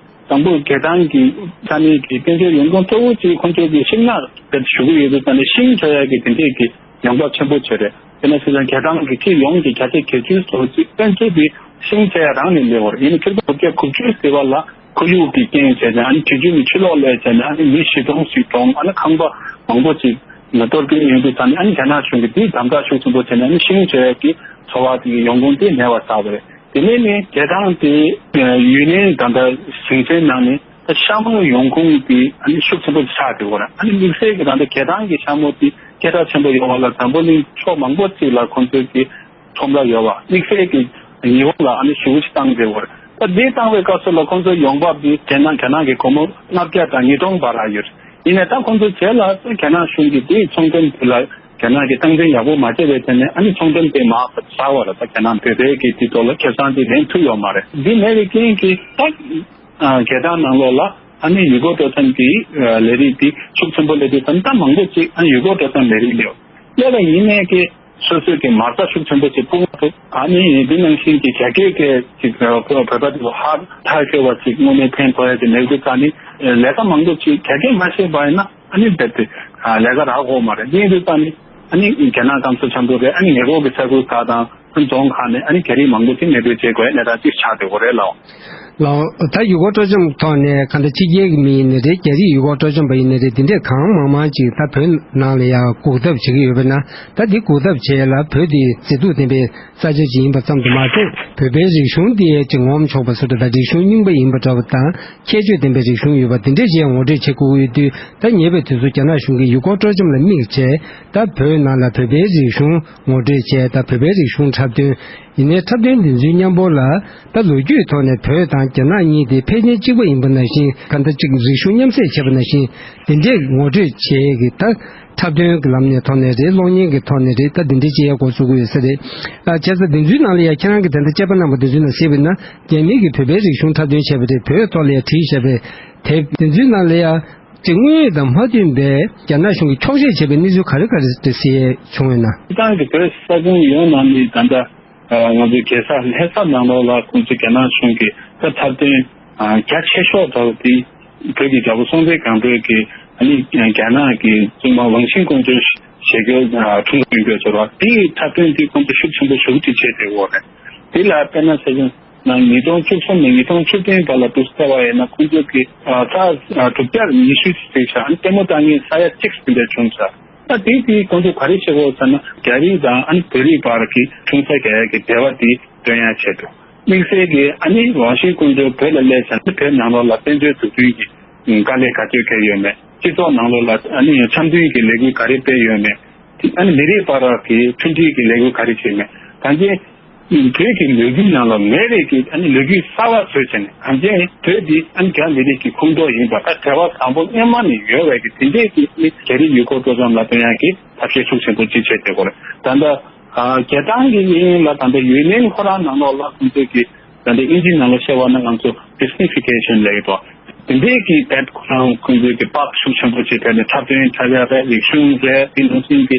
དང་པོ་རྒྱལ་ཐང་གི་ས་གནས་ཀྱི་དཔལ་འབྱོར་ཡོང་ཁུངས་གཙོ་བོ་གཅིག་ཁོང་ཚོ་གི་ཤིང་ནགས་དེ་ཞུ་གི་ཡོད་དུས་ཙང་ནས་ཤིང་བཟོ་ཡག་གི་དེ་འདྲས་ཀྱི་ཡོང་འབབ་ཆེན་པོ་བྱས་རེད། དེ་ནས་བྱས་ཙང་རྒྱལ་ཐང་གི་སྤྱི་ཡོངས་ཀྱི་བརྒྱ་ཆ་བརྒྱད་ཅུ་ཙམ་ཅིག་དཔལ་འབྱོར་དེ་ཤིང་བཟོ་ཡག་རང་ནས་སླེབས་པ་རེད། ཡིན་ནའི་ཁྱེད་ཚོ་བརྒྱ་དགུ་བཅུ་ཟེར་བ་ལ་ཁོར་ཡུག་གི་རྐྱེན་བྱས་ཙང་ཨ་ནི་དུས་རྒྱུན་ནས་ཕྱི་ལོགས་སླེབས་བྱས་ནས་ཨ་ནི་མི་བཞི་སྟོང་ཞིག་གྲོངས། ཨ་ནི་ཁང་པ་མང་པོ་ཅིག་གཏོར་སྐྱོན་ཡོང་དུས་ཙང་ནས་ཨ་ནི་རྒྱ་ནག་གཞུང་གིས་དེ་དམ་དྲག་ཤུགས་ཆེན་པོ་བྱས་ནས་ཨ་ནི་ཤིང་བཟོ་ཡག་གི་འཚོ་བ་དེ་ཡོང་ཁུངས་དེ་མེད་པ་བཟོས་པ་རེད། དེ་ནས་ནི་རྒྱལ་ཐང་དེ་ཡུན་ནན་ད་ལྟ་ཞིང་ཆེན་ནང་ནས་ཤ་མོའི་ཡོང་ཁུངས་དེ་ཨ་ནི་ཤུགས་ཆེན་པོ་ཆགས་ཡོད་རེད། ཨ་ནི་དམིགས་བསལ་གྱི་ད་ལྟ་རྒྱལ་ཐང་གི་ཤ་མོ་དེ་སྐད་གྲགས་ཆེན་པོ་ཡོད་པ་ལ་འཛམ་བུ་གླིང་ཕྱོགས་མང་པོ་ཅིག་ལ་ཁོང་ཚོའི་གི་ཁྲོམ་ར་ཡོད་པ་དམིགས་བསལ་གྱི་ཉི་ཧོང་ལ་ཨ་ནི་ཞེ་པོ་ཅིག་བཏང་བསྡད་ཡོད་རེད། ད་དེ་བཏང་བའི་སྐབས་སུ་ལ་ཁོང་ཚོའི་ཡོང་འབབ་དེ་རྒྱལ་ནང་རྒྱལ་ནང་གི་སྒོར་མོ་ལྔ་བརྒྱ་དང་ཉིས་སྟོང་བར་ལ་ཡོད་རེད། ཡིན་ནའི་ད་ཁོང་ཚོ་རྗེས་ལ་རྒྱལ་ནང་གཞུང་གིས་དེའི་ཚོང་དོན་དེ་ལ་རྒྱ་ནག་གིས་སྟངས་འཛིན་ཡག་པོ་མ་བྱས་པའི་ཐད་ནས་ཨ་ནི་ཚོང་དོན་དེ་མར་ཟག་པ་རེད། ད་རྒྱ་ནག་བོད་པའི་གི་དེ་ཐོག་ལ་ཁེ་བཟང་དེ་ལེན་ཐུབ་ཡོད་མ་རེད། འདི་མེད་པའི་རྐྱེན་གྱིས་ད་རྒྱལ་ཐང་ནང་ལོགས་ལ་ཨ་ནི་ཡུལ་སྐོར་སྤྲོ་འཆམ་གྱི་ལས་རིགས་དེ་ཤུགས་ཆེན་པོ་སླེབས་དུས་ཙམ་ད་མང་པོ་ཅིག་ཨ་ནི་ཡུལ་སྐོར་སྤྲོ་འཆམ་ལས་རིགས་སླེབས་སླེབས་པ་ཡིན་ནའི་གི་སོ་སོའི་གི་མ་རྩ་ཤུགས་ཆེན་པོ་ཞིག་སྤུངས་ཐུབ། ཨ་ནི་འདི་ནང་བཞིན་གྱི་རྒྱ་སྐད་ཀྱི་ཅིག་བོད་པ་དེ་ཚོ་ཧ་ཐག་ཆོད་པ་ཅིག་དངོས་གནས་ཕན་ཐོགས་ཡ་ཅིག་མེད་དུས་ཙང་ནི་ལས་ཀ་མང་པོ་ཅིག་རྒྱ་སྐད་མ་ཤེས་པ་ཡིན་ན་ཨ་ནི་རྦད་དེ་ལས་ཀ་རག་གི་མ་རེད། འདི་ཡིན་དུས་ཙང་ནི་ཨ་ནི་རྒྱ་ནག་སྐམ་ས་ཆེན་པོ་རེད། ཨ་ནི་ཉེ་འཁོར་གྱི་ས་ཁུལ་ཁག་དང་རྫོང་ཁག་ནས་ཨ་ནི་རྒྱ་རིགས་མང་པོ་ཅིག་གནས་སྡོད་བྱེད་དགོས་ཡ་གནས་སྟངས་ཅིག་ཆགས་བསྡད་ཡོད་རེད་ལགས། ལགས། ད་ཡུལ་སྐོར་སྤྲོ་འཆམ་ཐོག་ནས་གང་ལྟར་ཕྱི་རྒྱལ་གྱི་མི་ཡིན་ནའི་རེད། རྒྱ་རིགས་ཡུལ་སྐོར་སྤྲོ་འཆམ་པ་ཡིན་ནའི་རེད། དེ་འདྲས་གང་མང་མང་ཅིག་ད་བོད་ནང་ལ་ཡང་སྒུག་ཐབས་བྱེད་ཀྱི་ཡོད་པ་ན། ད་འདི་སྒུག་ཐབས་བྱེད་ལ་བོད་འདི་མཛེས་སྡུག་ལྡན་པའི་ས་ཆ་ཅིག་ཡིན་པ་ཙམ་དུ་མ་ཟད། བོད་པའི་རིག་གཞུང་འདི་ཡང་ཅིག་ངོམ་ཆོག་པ་བཟོ་འདྲ་དང་། རིག་གཞུང་རྙིང་པ་ཡིན་པ་འདྲ་བ་དང་། ཁྱད་ཆོས་ལྡན་པའི་རིག་གཞུང་ཡོད་པ་འདི་འདྲས་ཅིག་ཡང་ངོ་སྤྲོད་བྱེད་དགོས་ཀྱི་ཡོད་དུས། ད་ཉེ་བའི་དུས་སུ་རྒྱ་ནག་གཞུང་གིས་ཡུལ་སྐོར་སྤྲོ་འཆམ་ལ་དམིགས་བྱས། ད་བོད་ནང་ལ་བོད་པའི་རིག་གཞུང་ངོ་སྤྲོད་བྱས། ད་བོད་པའི་རིག་གཞུང་འཁྲབ་སྟོན། ཡིན་ནའི་འཁྲབ་སྟོན་འདི་ཚོའི་མཉམ་པོ་ལ་ད་ལོ་རྒྱུས་ཐོག་ནས་བོད་དང་རྒྱ་ནག་གཉིས་དེ་ཕལ་ཆེར་གཅིག་པ་ཡིན་པ་ནང་བཞིན། གང་ལྟར་གཅིག་རིག་གཞུང་མཉམ་བསྲེས་བྱས་པ་ནང་བཞིན། དེ་འདྲས་ངོ་སྤྲོད་བྱེད་ཀྱི་ད་འཁྲབ་སྟོན་གྱི་ལམ་ནས་ཐོག་ནས་རེད། གློག་བརྙན་གྱི་ཐོག་ནས་རེད། ད་འདི་འདྲས་བྱེད་ཡ་འགོ་ཚུགས་ཀྱི་ཡོད་ས་རེད། ཨ། བྱས་ཙང་འདི་ཚོའི་ནང་ལ་ཡ་ཁྱེད་རང་གིས་ད་ལྟ་དཔྱད་པ་གནང་བ་འདི་ཚོའི་ནང་གཟིགས་པ་ཡིན་ན། རྒྱ་མི་གིས་བོད་པའི་རིག་གཞུང་འཁྲབ་སྟོན་བྱས་པ་རེད། བོད་ཐོག་ལ་ཡ་བྲིས་བཞག་པའི་དེབ་འདི་ཚོའི་ནང་ལ་ཡ། ཅིག་དངོས་ཡོད་དང་མ་མཐུན་པའི་རྒྱ་ནག་གཞུང་གིས་འཁྱོག་བཤད་བྱས་པའི་གནས་ཚུལ་ག་རེ་ག་རེ་རེད་ཟེར་བྱུང་ཡོད་ན། སྤྱིར་བཏང་གི་བོད་ས་ཁུལ་ཡོངས་ནང་ནས་ད་ལྟ་ང་ཚོའི་རྒྱལ་ས་ལྷ་ས་ནང་ལོགས་ལ་ཁོང་ཚོས་རྒྱ་ནག་གཞུང་གིས་ད་འཁྲབ་སྟོན་རྒྱ་ཆེ་ཤོས་འདྲ་བོ་དེ་བོད་ཀྱི་རྒྱལ་པོ་སྲོང་བཙན་སྒམ་པོས་ཀྱི་ཨ་ནི་རྒྱ་ནག་གི་བཙུན་མ་ཝང་ཆིན་ཀོང་ཇོ་ཞེས་སྐྱོ་ཁྲུང་ཁྲུང་སྐྱོ་ཟེར་བ་དེའི་འཁྲབ་སྟོན་དེ་ཁོང་ཚོས་ཤུགས་ཆེན་པོ་ཞེ་པོ་ཅིག་བྱས་བསྡད་ཡོད་རེད། དེ་ལ་དཔེར་ན་ཟེར་ན། ཉིས་སྟོང་བཅུ་གསུམ་ནས་ཉིས་སྟོང་བཅུ་བདུན་བར་ལ་འདུག་སེ་བལྟས་པ་ཡིན་ན། ཁོང་ཚོ་གི་ཨ་ས་ཨ་དྲུག་བརྒྱ་ཉི་ཤུ་ཞིག་བརྩིས་བཞག་ཨ་ནི་ལྟད་མོ་ལྟ་མཁན་ས་ཡ་གཅིག་དེ་འདྲ་བྱུང་ས། ད་དེ་དེ་ཁོང་ཚོ་ག་རེ་བྱེད་དགོས་ཟེར་ན། རྒྱ་རིགས་དང་ཨ་ནི་བོད་རིགས་བར་གྱི་ཁྲུང་ས་རྒྱག་ཡ་གི་འབྲེལ་བ་དེ་སྟོན་ཡ་ཆེད་དུ། དམིགས་བསལ་གྱི་ཨ་ནི་ཝང་ཤིན་ཀོང་ཇོ་བོད་ལ་སླེབས་ས་ནི། བོད་ནང་ལོགས་ལ་དཔལ་འབྱོར་འཛུགས་སྐྲུན་གྱི་དཀའ་ལས་ག་ཚོད་བརྒྱབ་ཡོད་མེད། སྤྱི་ཚོགས་ནང་ལོགས་ལ་ཨ་ནི་འཆམ་མཐུན་གྱི་ལས་འགུལ་ག་རེ་སྤེལ་ཡོད་མེད། ཨ་ནི་མི་རིགས་བར་གྱི་མཐུན་སྒྲིལ་གྱི་ལས་འགུལ་ག་རེ་བྱས་མེད། གང་ཅི། བོད་ཀྱི་ལོ་རྒྱུས་ནང་ལ་མེད་པའི་གི་ཨ་ནི་ལོ་རྒྱུས་གསར་པ་བཟོས་བྱས་ནས། གང་ཅི་བོད་འདི་ཨ་ནི་རྒྱ་མི་རིགས་ཀྱི་ཁོངས་གཏོགས་ཡིན་པ། ད་བྲེལ་བ་བཟང་པོ་སྔོན་མ་ནས་ཡོད་པའི་གི་དེ་འདྲའི་གི་ཨ་ནི་རྒྱ་རིགས་ཡུལ་སྐོར་སྤྲོ་འཆམ་ལ་སྟོན་ཡག་གི་ཐབས་ཤེས་ཤུགས་ཆེན་པོ་ཅིག་བྱས་བསྡད་ཡོད་རེད། ད་ལྟ་ཨ་རྒྱལ་ཐང་གི་གཡས་གཡོན་ལ་ད་ལྟ་ཡུན་ནན་ཁོ་རང་ནང་ལོགས་ལ་ཁོང་ཚོས་ཀྱི་ད་ལྟ་ཨིན་ཇིའི་ནང་ལ་བཤད་པ་ན་ང་ཚོ་Disneyfication་ལབ་ཀྱི་འདུག་དེ་འདྲའི་གི་ཐད་ཁོ་རང་ཁོང་ཚོས་ཀྱི་པགས་ཤུགས་ཆེན་པོ་ཅིག་བྱས་ནས་འཁྲབ་སྟོན་འཁྲབ་ཡ་རེད། རིག་གཞུང་རེད། དེ་ནང་བཞིན་གྱི་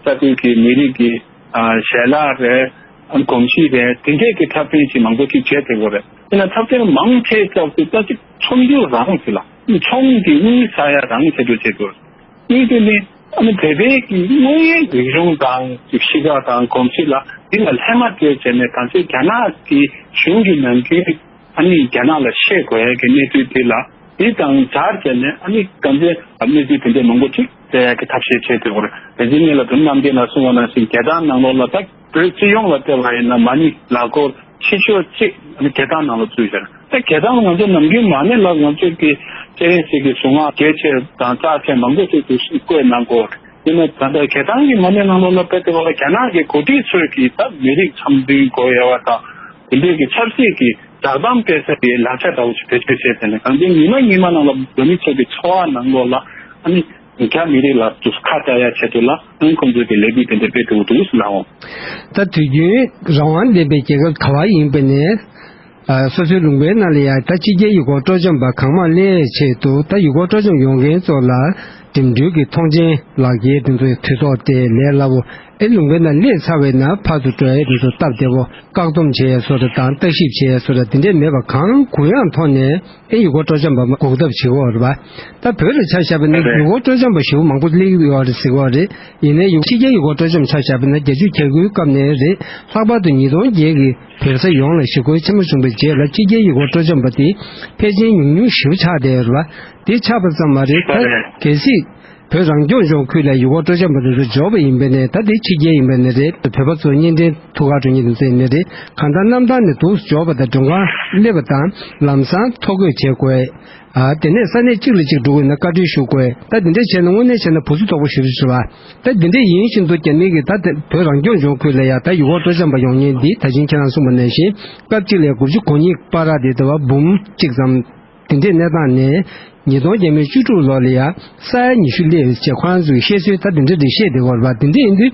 ས་ཁུལ་གྱི་མི་རིགས་ཀྱི་ཨ་ཞལ་ལག་རེད། ཨ་གོམས་གཤིས་རེད། དེ་འདྲས་ཀྱི་འཁྲབ་སྟོན་ཅིག་མང་པོ་ཅིག་བྱས་ཏེ་གོ་རེད། དེ་ན་འཁྲབ་སྟོན་མང་ཆེ་ཙམ་དུ་ད་ཅིག་ཆོམ་རྒྱུ་རང་ཞིག་ལ་ཆོམ་གྱི་དངུལ་ཟ་ཡ་རང་ཆེད་དུ་བྱེད་དགོས། གཉིས་དེ་ནི་ཨ་ནི་བོད་པའི་གི་དངོས་ཡོད་རིག་གཞུང་དང་ཅིག་གཤིས་ཀ་དང་གོམས་གཤིས་ལ་འདི་ལ་ལྷད་མ་སྤྲད་བྱས་ནས། གང་ཚེ་རྒྱ་ནག་གི་གཞུང་གི་ནམ་རྒྱུན་ཨ་ནི་རྒྱ་ནག་ལ་བཤད་དགོས་ཡ་གི་གནས་ཚུལ་དེ་ལ་འདི་དང་སྦྱར་བྱས་ནས། ཨ་ནི་གང་ཚེ་གནས་ཚུལ་དེ་འདྲ་མང་པོ་ཅིག་བཙལ་ཡ་གི་ཐབས་ཤེས་བྱས་ཏེ་གོ་རེད། དེ་རྗེས་ངེད་ལ་འབུམ་རྣམ་རྒྱལ་ལགས་གསུངས་པ་ནང་བཞིན་རྒྱལ་ཐང་ནང་ལོགས་ལ་ད་བོད་སྤྱི་ཡོངས་ལ་བལྟས་པ་ཡིན་ན་མ་ཎི་ལག་འཁོར་ཆེ་ཤོས་གཅིག་ཨ་ནི་རྒྱལ་ཐང་ནང་ལ་བཙུགས་བཞག་ད་རྒྱལ་ཐང་ལ་ང་ཚོ་ནམ་རྒྱུན་མ་ཎི་ལ་ང་ཚོ་གི་སྤྱན་རས་གཟིགས་ཀྱི་གཟུངས་སྔགས་གལ་ཆེ་དང་རྩ་ཆེ་མང་པོ་ཞིག་ཏུ་བཀོད་གནང་གོ། ཡིན་ན་ད་ལྟ་རྒྱལ་ཐང་གི་མ་ཎི་ནང་ལོགས་ལ་དཔེ་དེ་བ་ལ་རྒྱ་ནག་གི་འགོ་ཁྲིད་ཚོས་ཀྱི་ད་མི་རིགས་འཆམ་མཐུན་དགོས་ཡ་བ་དང་དེ་འདྲས་ཀྱི་ཆབ་སྲིད་ཀྱི་བསྒྲགས་གཏམ་སྤེལ་ས་ཀྱི་ལག་ཆ་འདྲ་བོ་ཞིག་བེད་སྤྱོད་བྱས་ཏེ་ནས། གང་ཅི་ཉི་མ་ཉི་མ་ནང་ལ་བོད་མི་ཚོ་གི་འཚོ་བ་ནང་ལོགས་ལ་ཨ་ནི་རྒྱ་མི་རིགས་ལ་དུ་ཁ་བཏགས་ཡ་ཆེད་དུ་ལ་ཨང་ཁོང་ཚོས་ཀྱི་ལས་འགུལ་དེ་འདྲ་སྤེལ་ཐུབ་འདུག་ལགས་འོང་། ད་དུས་རྒྱུན་རང་དབང་ལྡན་པའི་རྒྱལ་ཁབ་ག་བ་ཡིན་པ་ནས། ཨ་སོ་སོའི་ལུང་པའི་ནང་ལ་ཡང་ད་ཕྱི་རྒྱལ་ཡུལ་སྐོར་སྤྲོ་འཆམ་པ་གང་མང་སླེབས་ཆེད་དུ། ད་ཡུལ་སྐོར་སྤྲོ་འཆམ་ཡོང་མཁན་ཚོ་ལ་འགྲིམ་འགྲུལ་གྱི་ཐོངས་མཆན་ལག་འཁྱེར་དེ་ཚོའི་དུས་ཐོག་སྟེ་ལས་སླ་བོ། ཨེ་ལུང་པའི་ནང་སླེབས་ཚར་བའི་ནང་ཕར་ཚུར་འགྲོ་ཡས་དེ་ཚོ་སྟབས་བདེ་བོ། བཀག་སྡོམ་བྱེད་ཡས་བཟོ་འདྲ་དང་བརྟག་ཞིབ་བྱེད་ཡས་བཟོ་འདྲ་དེ་འདྲས་མེད་པ་གང་གུ་ཡངས་ཐོག་ནས་ཨེ་ཡུལ་སྐོར་སྤྲོ་འཆམ་པ་སྒུག་ཐབས་བྱེད་ཀྱི་ཡོད་རེད་པ། ད་བོད་ལ་ཆ་བཞག་པ་ན་ཡུལ་སྐོར་སྤྲོ་འཆམ་པ་ཞེ་པོ་མང་པོ་སླེབས་ཀྱི་ཡོད་རེད་ཟེར་གྱི་ཡོད་རེད། ཡིན་ནའི་ཡུལ་ཕྱི་རྒྱལ་ཡུལ་སྐོར་སྤྲོ་འཆམ་ཆ་བཞག་པ་ན་བརྒྱད་ཅུ་གྱ་དགུའི་སྐབས་ནས་རེད། ལྷག་པར་དུ་ཉིས་སྟོང་བརྒྱད་ཀྱི་བོད་ས་ཡོངས་ལ་ཞི་རྒོལ་ཆེན་པོ་བྱུང་བའི་རྗེས་ལ་ཕྱི་རྒྱལ་ཡུལ་སྐོར་སྤྲོ་འཆམ་པ་དེ་ཕལ་ཆེར་ཉུང་ཉུང་ཞེ་པོ་ཆགས་བསྡད་ཡོད་རེད་པ། དེ་ཆགས་པ་ཙམ་མ་རེད། ད་གལ་སྲིད་བོད་རང་སྐྱོང་ལྗོངས་ཁུལ་ལ་ཡུལ་སྐོར་སྤྲོ་འཆམ་པ་དེ་ཚོ་འབྱོར་བ་ཡིན་པ་ནས། ད་དེ་ཕྱི་རྒྱལ་ཡིན་པ་ནས་རེད། བོད་པ་ཚོ་གཉེན་འཕྲིན་ཐུག་གར་འགྲོ་མཁན་དེ་ཚོ་ཡིན་ནའི་རེད། གང་ལྟར་གནམ་ཐང་ནས་འདུག་འབྱོར་བ་དང་མགྲོན་ཁང་སླེབས་པ་དང་ལམ་སང་ཐོ་འགོད་བྱེད་དགོས། ཨ་དེ་ནས་ས་གནས་གཅིག་ལ་གཅིག་འགྲོ་དགོས་ན་བཀའ་འཁྲོལ་ཞུ་དགོས། ད་དེ་འདྲས་བྱས་ན་དངོས་གནས་བྱས་ན་འུ་ཚོ་དོགས་པ་ཞེ་པོ་ཅིག་རེད་པ། ད་དེ་འདྲས་ཡིན་བཞིན་དུ་རྒྱ་མི་གིས་ད་དེ་བོད་རང་སྐྱོང་ལྗོངས་ཁུལ་ལ་ཡ་ད་ཡུལ་སྐོར་སྤྲོ་འཆམ་པ་ཡོང་མཁན་འདི་ད་ཅིང་ཁྱེད་རང་གསུངས་པ་ནང་བཞིན་སྐབས་གཅིག་ལ་དགུ་བཅུ་གོ་གཉིས་བར་དེ་ལྟ་བུ་འབུམ་གཅིག་ཙམ་དེ་འདྲས་གནས་སྟངས་ནས། ཉིས་སྟོང་བརྒྱ་མེད་བཅུ་དྲུག་ལོ་ལ་ཡ་ས་ཡ་ཉི་ཤུ་སླེབས་ཅེས་ཁོ་རང་ཚོས་བཤད་སྲོལ་ད་དེ་འདྲ་རེ་བཤད་བསྡད་ཡོད་རེད་པ། དེ་འདྲ་ཡིན་དུས་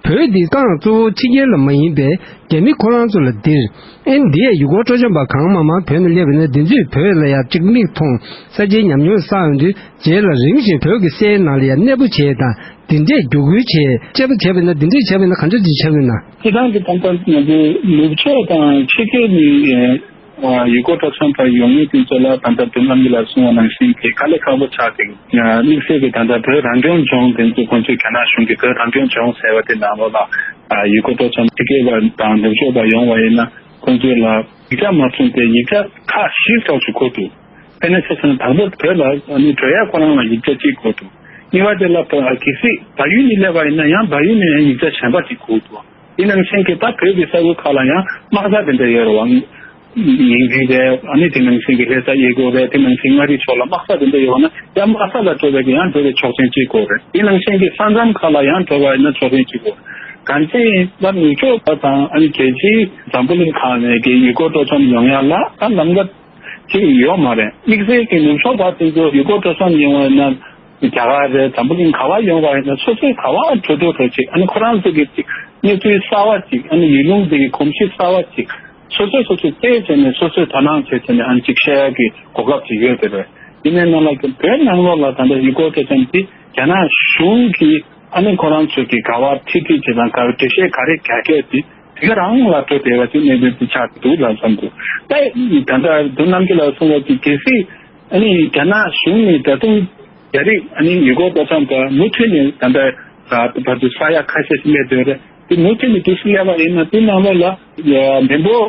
བོད་འདི་རྐང་གཙོ་བོ་ཕྱི་རྒྱལ་ལ་མ་ཡིན་པའི་རྒྱ་མི་ཁོ་རང་ཚོ་ལ་འདིར་ཨེ་འདི་ཡ་ཡུལ་སྐོར་སྤྲོ་འཆམ་པ་གང་མང་མང་བོད་ནང་སླེབས་པ་ན་འདི་ཚོས་བོད་ལ་ཡ་གཅིག་མིག་མཐོང་། ས་ཆའི་ཉམས་མྱོང་བསགས་ཡོང་དུས་རྗེས་ལ་རིམ་བཞིན་བོད་ཀྱི་སའི་ནང་ལ་ཡ་གནས་སྤོ་བྱས་དང་དེ་འདྲས་བསྒྱུར་བཀོད་བྱས། དཔྱད་པ་བྱས་པ་ཡིན་ན་དེ་འདྲས་བྱས་པ་ཡིན་ན་ག་འདྲ་ཅིག་ཆགས་ཡོད་ན། སྤྱིར་བཏང་གི་ད་ལྟ་ང་ཚོའི་ནུབ་ཕྱོགས་དང་ཕྱི་རྒྱལ་ནས་ཡུལ་སྐོར་སྤྲོ་འཆམ་པ་ཡོང་མཁན་དེ་ཚོ་ལ་ད་ལྟ་འབུམ་རྣམ་རྒྱལ་ལགས་གསུངས་པ་ནང་བཞིན་གྱི་དཀའ་ལས་ཁག་པོ་ཆགས་ཏེ། དམིགས་བསལ་གྱི་ད་ལྟ་བོད་རང་སྐྱོང་ལྗོངས་དེ་ཚོ་ཁོང་ཚོས་རྒྱ་ནག་གཞུང་གིས་བོད་རང་སྐྱོང་ལྗོངས་ཟེར་བ་དེ་ནང་ལོགས་ལ་ཡུལ་སྐོར་སྤྲོ་འཆམ་ཕྱི་རྒྱལ་བ་དང་ནུབ་ཕྱོགས་པ་ཡོང་བ་ཡིན་ན་ཁོང་ཚོ་ལ། ཡིག་ཆ་མ་བྱུང་སྟེ་ཡིག་ཆ་ཁག་བཞི་ཙམ་ཞིག་དགོས་འདུག་དཔེར་ན་ཆ་བཞག་ན་དང་པོ་བོད་ལ་ཨ་ནི་འགྲོ་ཡ་ཁོ་རང་ལ་ཡིག་ཆ་གཅིག་དགོས་འདུག་གཉིས་པ་དེ་ལ་བ་གལ་སྲིད་བལ་ཡུལ་ནས་སླེབས་པ་ཡིན་ན་ཡང་བལ་ཡུལ་ནས་ཡང་ཡིག་ཆ་གཞན་པ་གཅིག་དགོས་འདུག་དེ་ནང་བཞིན་གྱི་ད་བོད་ཀྱི་ས་ཁུལ་ཁག་ལ་ཡང་དམག་ས་དེ་འདྲ་ཡོད་རེད་བ། ཡིན་གྱི་རེད། ཨ་ནི་དེ་ནང་བཞིན་གྱི་ལྷ་ས་གཡས་སྐོར་རེད། དེ་ནང་བཞིན་མངའ་རིས་ཕྱོགས་ལ་དམག་ས་དེ་འདྲ་ཡོད་ན་ཡང་དམག་ས་ལ་འགྲོ་བའི་གི་ཡང་འགྲོ་བའི་ཆོག་མཆན་གཅིག་དགོས་རེད། དེ་ནང་བཞིན་གྱི་ས་མཚམས་ཁག་ལ་ཡང་འགྲོ་བ་ཡིན་ན་ཆོག་མཆན་གཅིག་དགོས། གང་ཅི་ཡིན་ན་ནུབ་ཕྱོགས་པ་དང་ཨ་ནི་རྒྱལ་སྤྱིའི་འཛམ་བུ་གླིང་ཁག་ནས་ཀྱི་ཡུལ་སྐོར་སྤྲོ་འཆམ་ཡོང་ཡ་ལ་ད་ལམ་ཁ་གཅིག་ཡོད་མ་རེད། དམིགས་བསལ་གྱི་ནུབ་ཕྱོགས་པ་དེ་ཚོ་ཡུལ་སྐོར་སྤྲོ་འཆམ་ཡོང་བ་ཡིན་ན། རྒྱ་གར་རེད། འཛམ་བུ་གླིང་ག་བ་ཡོང་བ་ཡིན་ན་སོ་སོའི་ག་བ་འགྲོ་འགྲོ་འགྲོ་ཅིག་ཨ་ནི་ཁོ་རང་ཚོ་གི་ཅིག་གནས་ཚུལ་གསར་བ་ཅིག་ཨ་ནི་ཡུལ་ལུང་དེ་གི་གོམས་གཤིས་གསར་བ་ཅིག་སོ་སོས་སོ་སོས་བལྟས་བྱས་ནས་སོ་སོས་དོ་སྣང་བྱས་བྱས་ནས་ཨ་ནི་ཅིག་བཤད་ཡ་གི་གོ་སྐབས་ཅིག་ཡོད་དེ་རེད། ཡིན་ནའི་ནང་ལ་བོད་ནང་ལོགས་ལ་ད་ལྟ་ཡུལ་སྐོར་སྤྲོ་འཆམ་དེ་རྒྱ་ནག་གཞུང་གིས་ཨ་ནི་ཁོ་རང་ཚོ་གི་ག་བ་ཁྲིད་ཁྲིད་བྱེད་དང་ག་བ་འགྲེལ་བཤད་ག་རེ་རྒྱག་གས་དེ་དེ་ག་རང་ལ་འགྲོ་བསྡད་པ་ཅིག་གནད་དོན་དེ་ཆགས་འདུག་ལབ་བསམ་འདུག་ད་ད་ལྟ་རྡོ་རྣམ་རྒྱལ་ལགས་གསུངས་པ་ཅིག་གལ་སྲིད། ཨ་ནི་རྒྱ་ནག་གཞུང་ནས་ད་དུང་རྒྱ་རིགས་ཨ་ནི་ཡུལ་སྐོར་སྤྲོ་འཆམ་པ་མུ་མཐུད་ནས་ད་ལྟ་བར་དུ་ས་ཡ་ཁ་ཤས་ཤིག་སླེབས་བསྡད་རེད། དེ་མུ་མཐུད་ནས་དུས་སུ་སླེབས་པ་ཡིན་ན་དེ་ནང་ལོགས་ལ་མི་འབོར་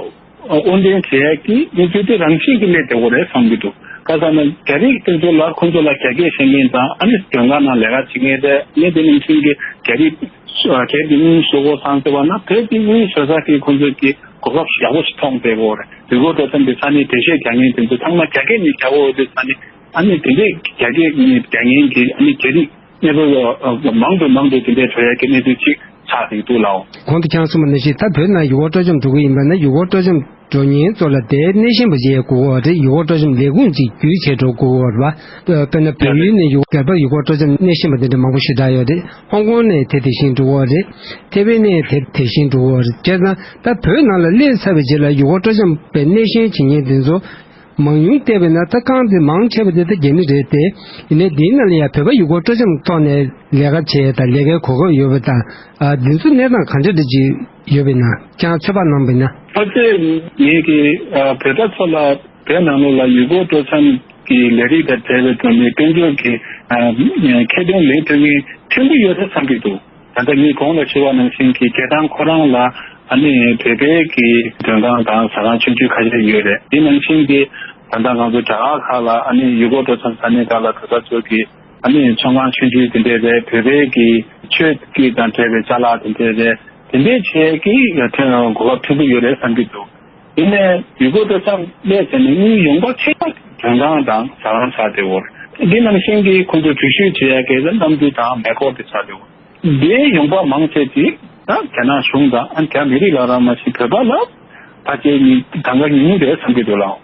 དབོར་འདྲེན་བྱེད་ཡག་གི་གནས་ཚུལ་དེ་རང་བཞིན་གྱིས་སླེབས་བསྡད་ཡོད་རེད་བསམ་གྱི་འདུག་ག་ཟེར་ན་རྒྱ་རིགས་དེ་ཚོ་ལ་ཁོང་ཚོ་ལ་རྒྱ་སྐད་ཤེས་མཁན་དང་ཨ་ནི་མགྲོན་ཁང་ནང་ལས་ཀ་བྱེད་མཁན་རེད། ངས་དེ་ནང་བཞིན་གྱི་རྒྱ་རིགས་གལ་ཏེ་དངུལ་གསོག་གོ་སང་ཟེར་བ་ན་བོད་ཀྱི་དངུལ་བཟོ་ས་གི་ཁོང་ཚོས་ཀྱི་གོ་སྐབས་ཡག་པོ་ཞིག་མཐོང་བསྡད་ཡོད་རེད། དུས་འཁོར་སྤྲོ་འཆམ་གྱི་ས་གནས་འགྲེལ་བཤད་རྒྱག་མཁན་དེ་ཚོ་ཚང་མ་རྒྱ་སྐད་ནས་རྒྱག་འོས་དེ་ས་གནས་ཨ་ནི་དེ་འདྲའི་རྒྱ་སྐད་ནས་རྒྱག་མཁན་གྱི་ཨ་ནི་རྒྱ་རིགས་གནས་བབ་མང་དུ་མང་དུ་དེ་འདྲའི་འགྲོ་ཡ་གི་གནས་ཚུལ་ཅིག་ཆགས་བསྡད་འདུག་ལགས། གོང་དུ་ཁྱེད་རང་གསུངས་པ་ནང་བཞིན་ད་བོད་ནང་ཡུལ་སྐོར་སྤྲོ་འཆམ་འགྲོ་གི་ཡིན་པ་ན་ཡུལ་སྐོར་སྤྲོ་འཆམ་འགྲོ་མཁན་ཚོ་ལ་དེའི་སྣེ་ཤན་པ་ཞིག་དགོས་ཀྱི་ཡོད་རེད། ཡུལ་སྐོར་སྤྲོ་འཆམ་ལས་ཁུངས་ཅིག་བརྒྱུད་བྱས་འགྲོ་དགོས་ཀྱི་ཡོད་རེད་པ། དཔེར་ན་བལ་ཡུལ་ནས་ཡུལ་སྐོར་སྤྲོ་འཆམ་སྣེ་ཤན་པ་དེ་འདྲ་མང་པོ་ཞེ་དྲག་ཡོད་རེད། ཧོང་ཀོང་ནས་དེ་དེ་བཞིན་འགྲོ་གི་ཡོད་རེད། ཐེ་ཝན་ནས་དེ་དེ་བཞིན་འགྲོ་གི་ཡོད་རེད། བྱས་ཙང་ད་བོད་ནང་ལ་སླེབས་ཚར་བའི་རྗེས་ལ་ཡུལ་སྐོར་སྤྲོ་འཆམ་པའི་སྣེ་ཤན་བྱེད་མཁན་དེ་ཚོ་མང་ཉུང་བལྟས་པས་ན་ད་རྐང་དེ་མང་ཆེ་བ་དེ་ད་རྒྱ་མི་རེད་དེ། ཡིན་ནའི་འདིའི་ནང་ལ་ཡང་བོད་པ་ཡུལ་སྐོར་སྤྲོ་འཆམ་ཐོག་ནས་ལས་ཀ་བྱས་དང་ལས་ཀའི་གོ་སྐབས་ཡོད་པ་དང་། ཨ་འདི་ཚོ་གནས་སྟངས་ག་འདྲ་འདྲ་ཅིག་ཡོད་པས་ན་ཁྱེད་རང་ཚོད་དཔག་གནང་བས་ན། ཕལ་ཆེར་ངེད་ཀྱིས་ཨ་བོད་པ་ཚོ་ལ་བོད་ནང་ལོགས་ལ་ཡུལ་སྐོར་སྤྲོ་འཆམ་གྱི་ལས་རིགས་དང་འབྲེལ་བའི་ཐོག་ནས་དཔལ་འབྱོར་གྱི་ཨ་ཁྱད་ལྡན་ལས་ཐོན་མཁན་ཕྲན་བུ་ཡོད་རེད་བསམ་གྱི་འདུག་ད་ལྟ་ངས་གོང་ལ་ཞུས་པ་ནང་བཞིན་གྱི་རྒྱལ་ཐང་ཁོ་རང་ལ་ཨ་ནི་བོད་པའི་གི་མགྲོན་ཁང་དང་ཟ་ཁང་ཆུང་ཆུང་ཁ་ཤས་ཡོད་རེད། དེ་ནང་བཞིན་གྱི་ད་ལྟ་ང་ཚོ་རྒྱ་གར་ཁག་ལ་ཨ་ནི་ཡུལ་སྐོར་སྤྲོ་འཆམ་ས་གནས་ཁག་ལ་བོད་པ་ཚོ་གི་ཨ་ནི་ཚོང་ཁང་ཆུང་ཆུང་དེ་འདྲས་རེད། བོད་པའི་གི་ཆོས་བརྒྱུད་དང་འབྲེལ་བའི་ཅ་ལག་དེ་འདྲས་རེད། དེ་འདྲས་བྱས་ཀྱི་གོ་སྐབས་ཕྲན་བུ་ཡོད་རེད་བསམ་གྱི་འདུག་ཡིན་ནའི་ཡུལ་སྐོར་སྤྲོ་འཆམ་སླེབས་ཟེར་ནས་དངུལ་ཡོང་འབབ་ཆེ་ཤོས་མགྲོན་ཁང་དང་ཟ་ཁང་ཆགས་བསྡད་ཡོད་རེད། འདི་ནང་བཞིན་གྱི་ཁོང་ཚོ་འགྲུལ་བཞུད་བྱེད་ཡ་གི་གནམ་གྲུ་དང་མེ་འཁོར་དེ་ཆགས་བསྡད་ཡོད་རེད། འདིའི་ཡོང་འབབ་མང་ཆེ་ཅིག་ད་རྒྱ་ནག་གཞུང་དང་ཨ་རྒྱ་མི་རིགས་ལ་རག་མ་ཞིག་བོད་པ་ལ་ཕལ་ཆེར་ཉིན་གང་ག་ཉུང་ཉུང་རེད་བསམ་གྱི་འདུག་ལགས།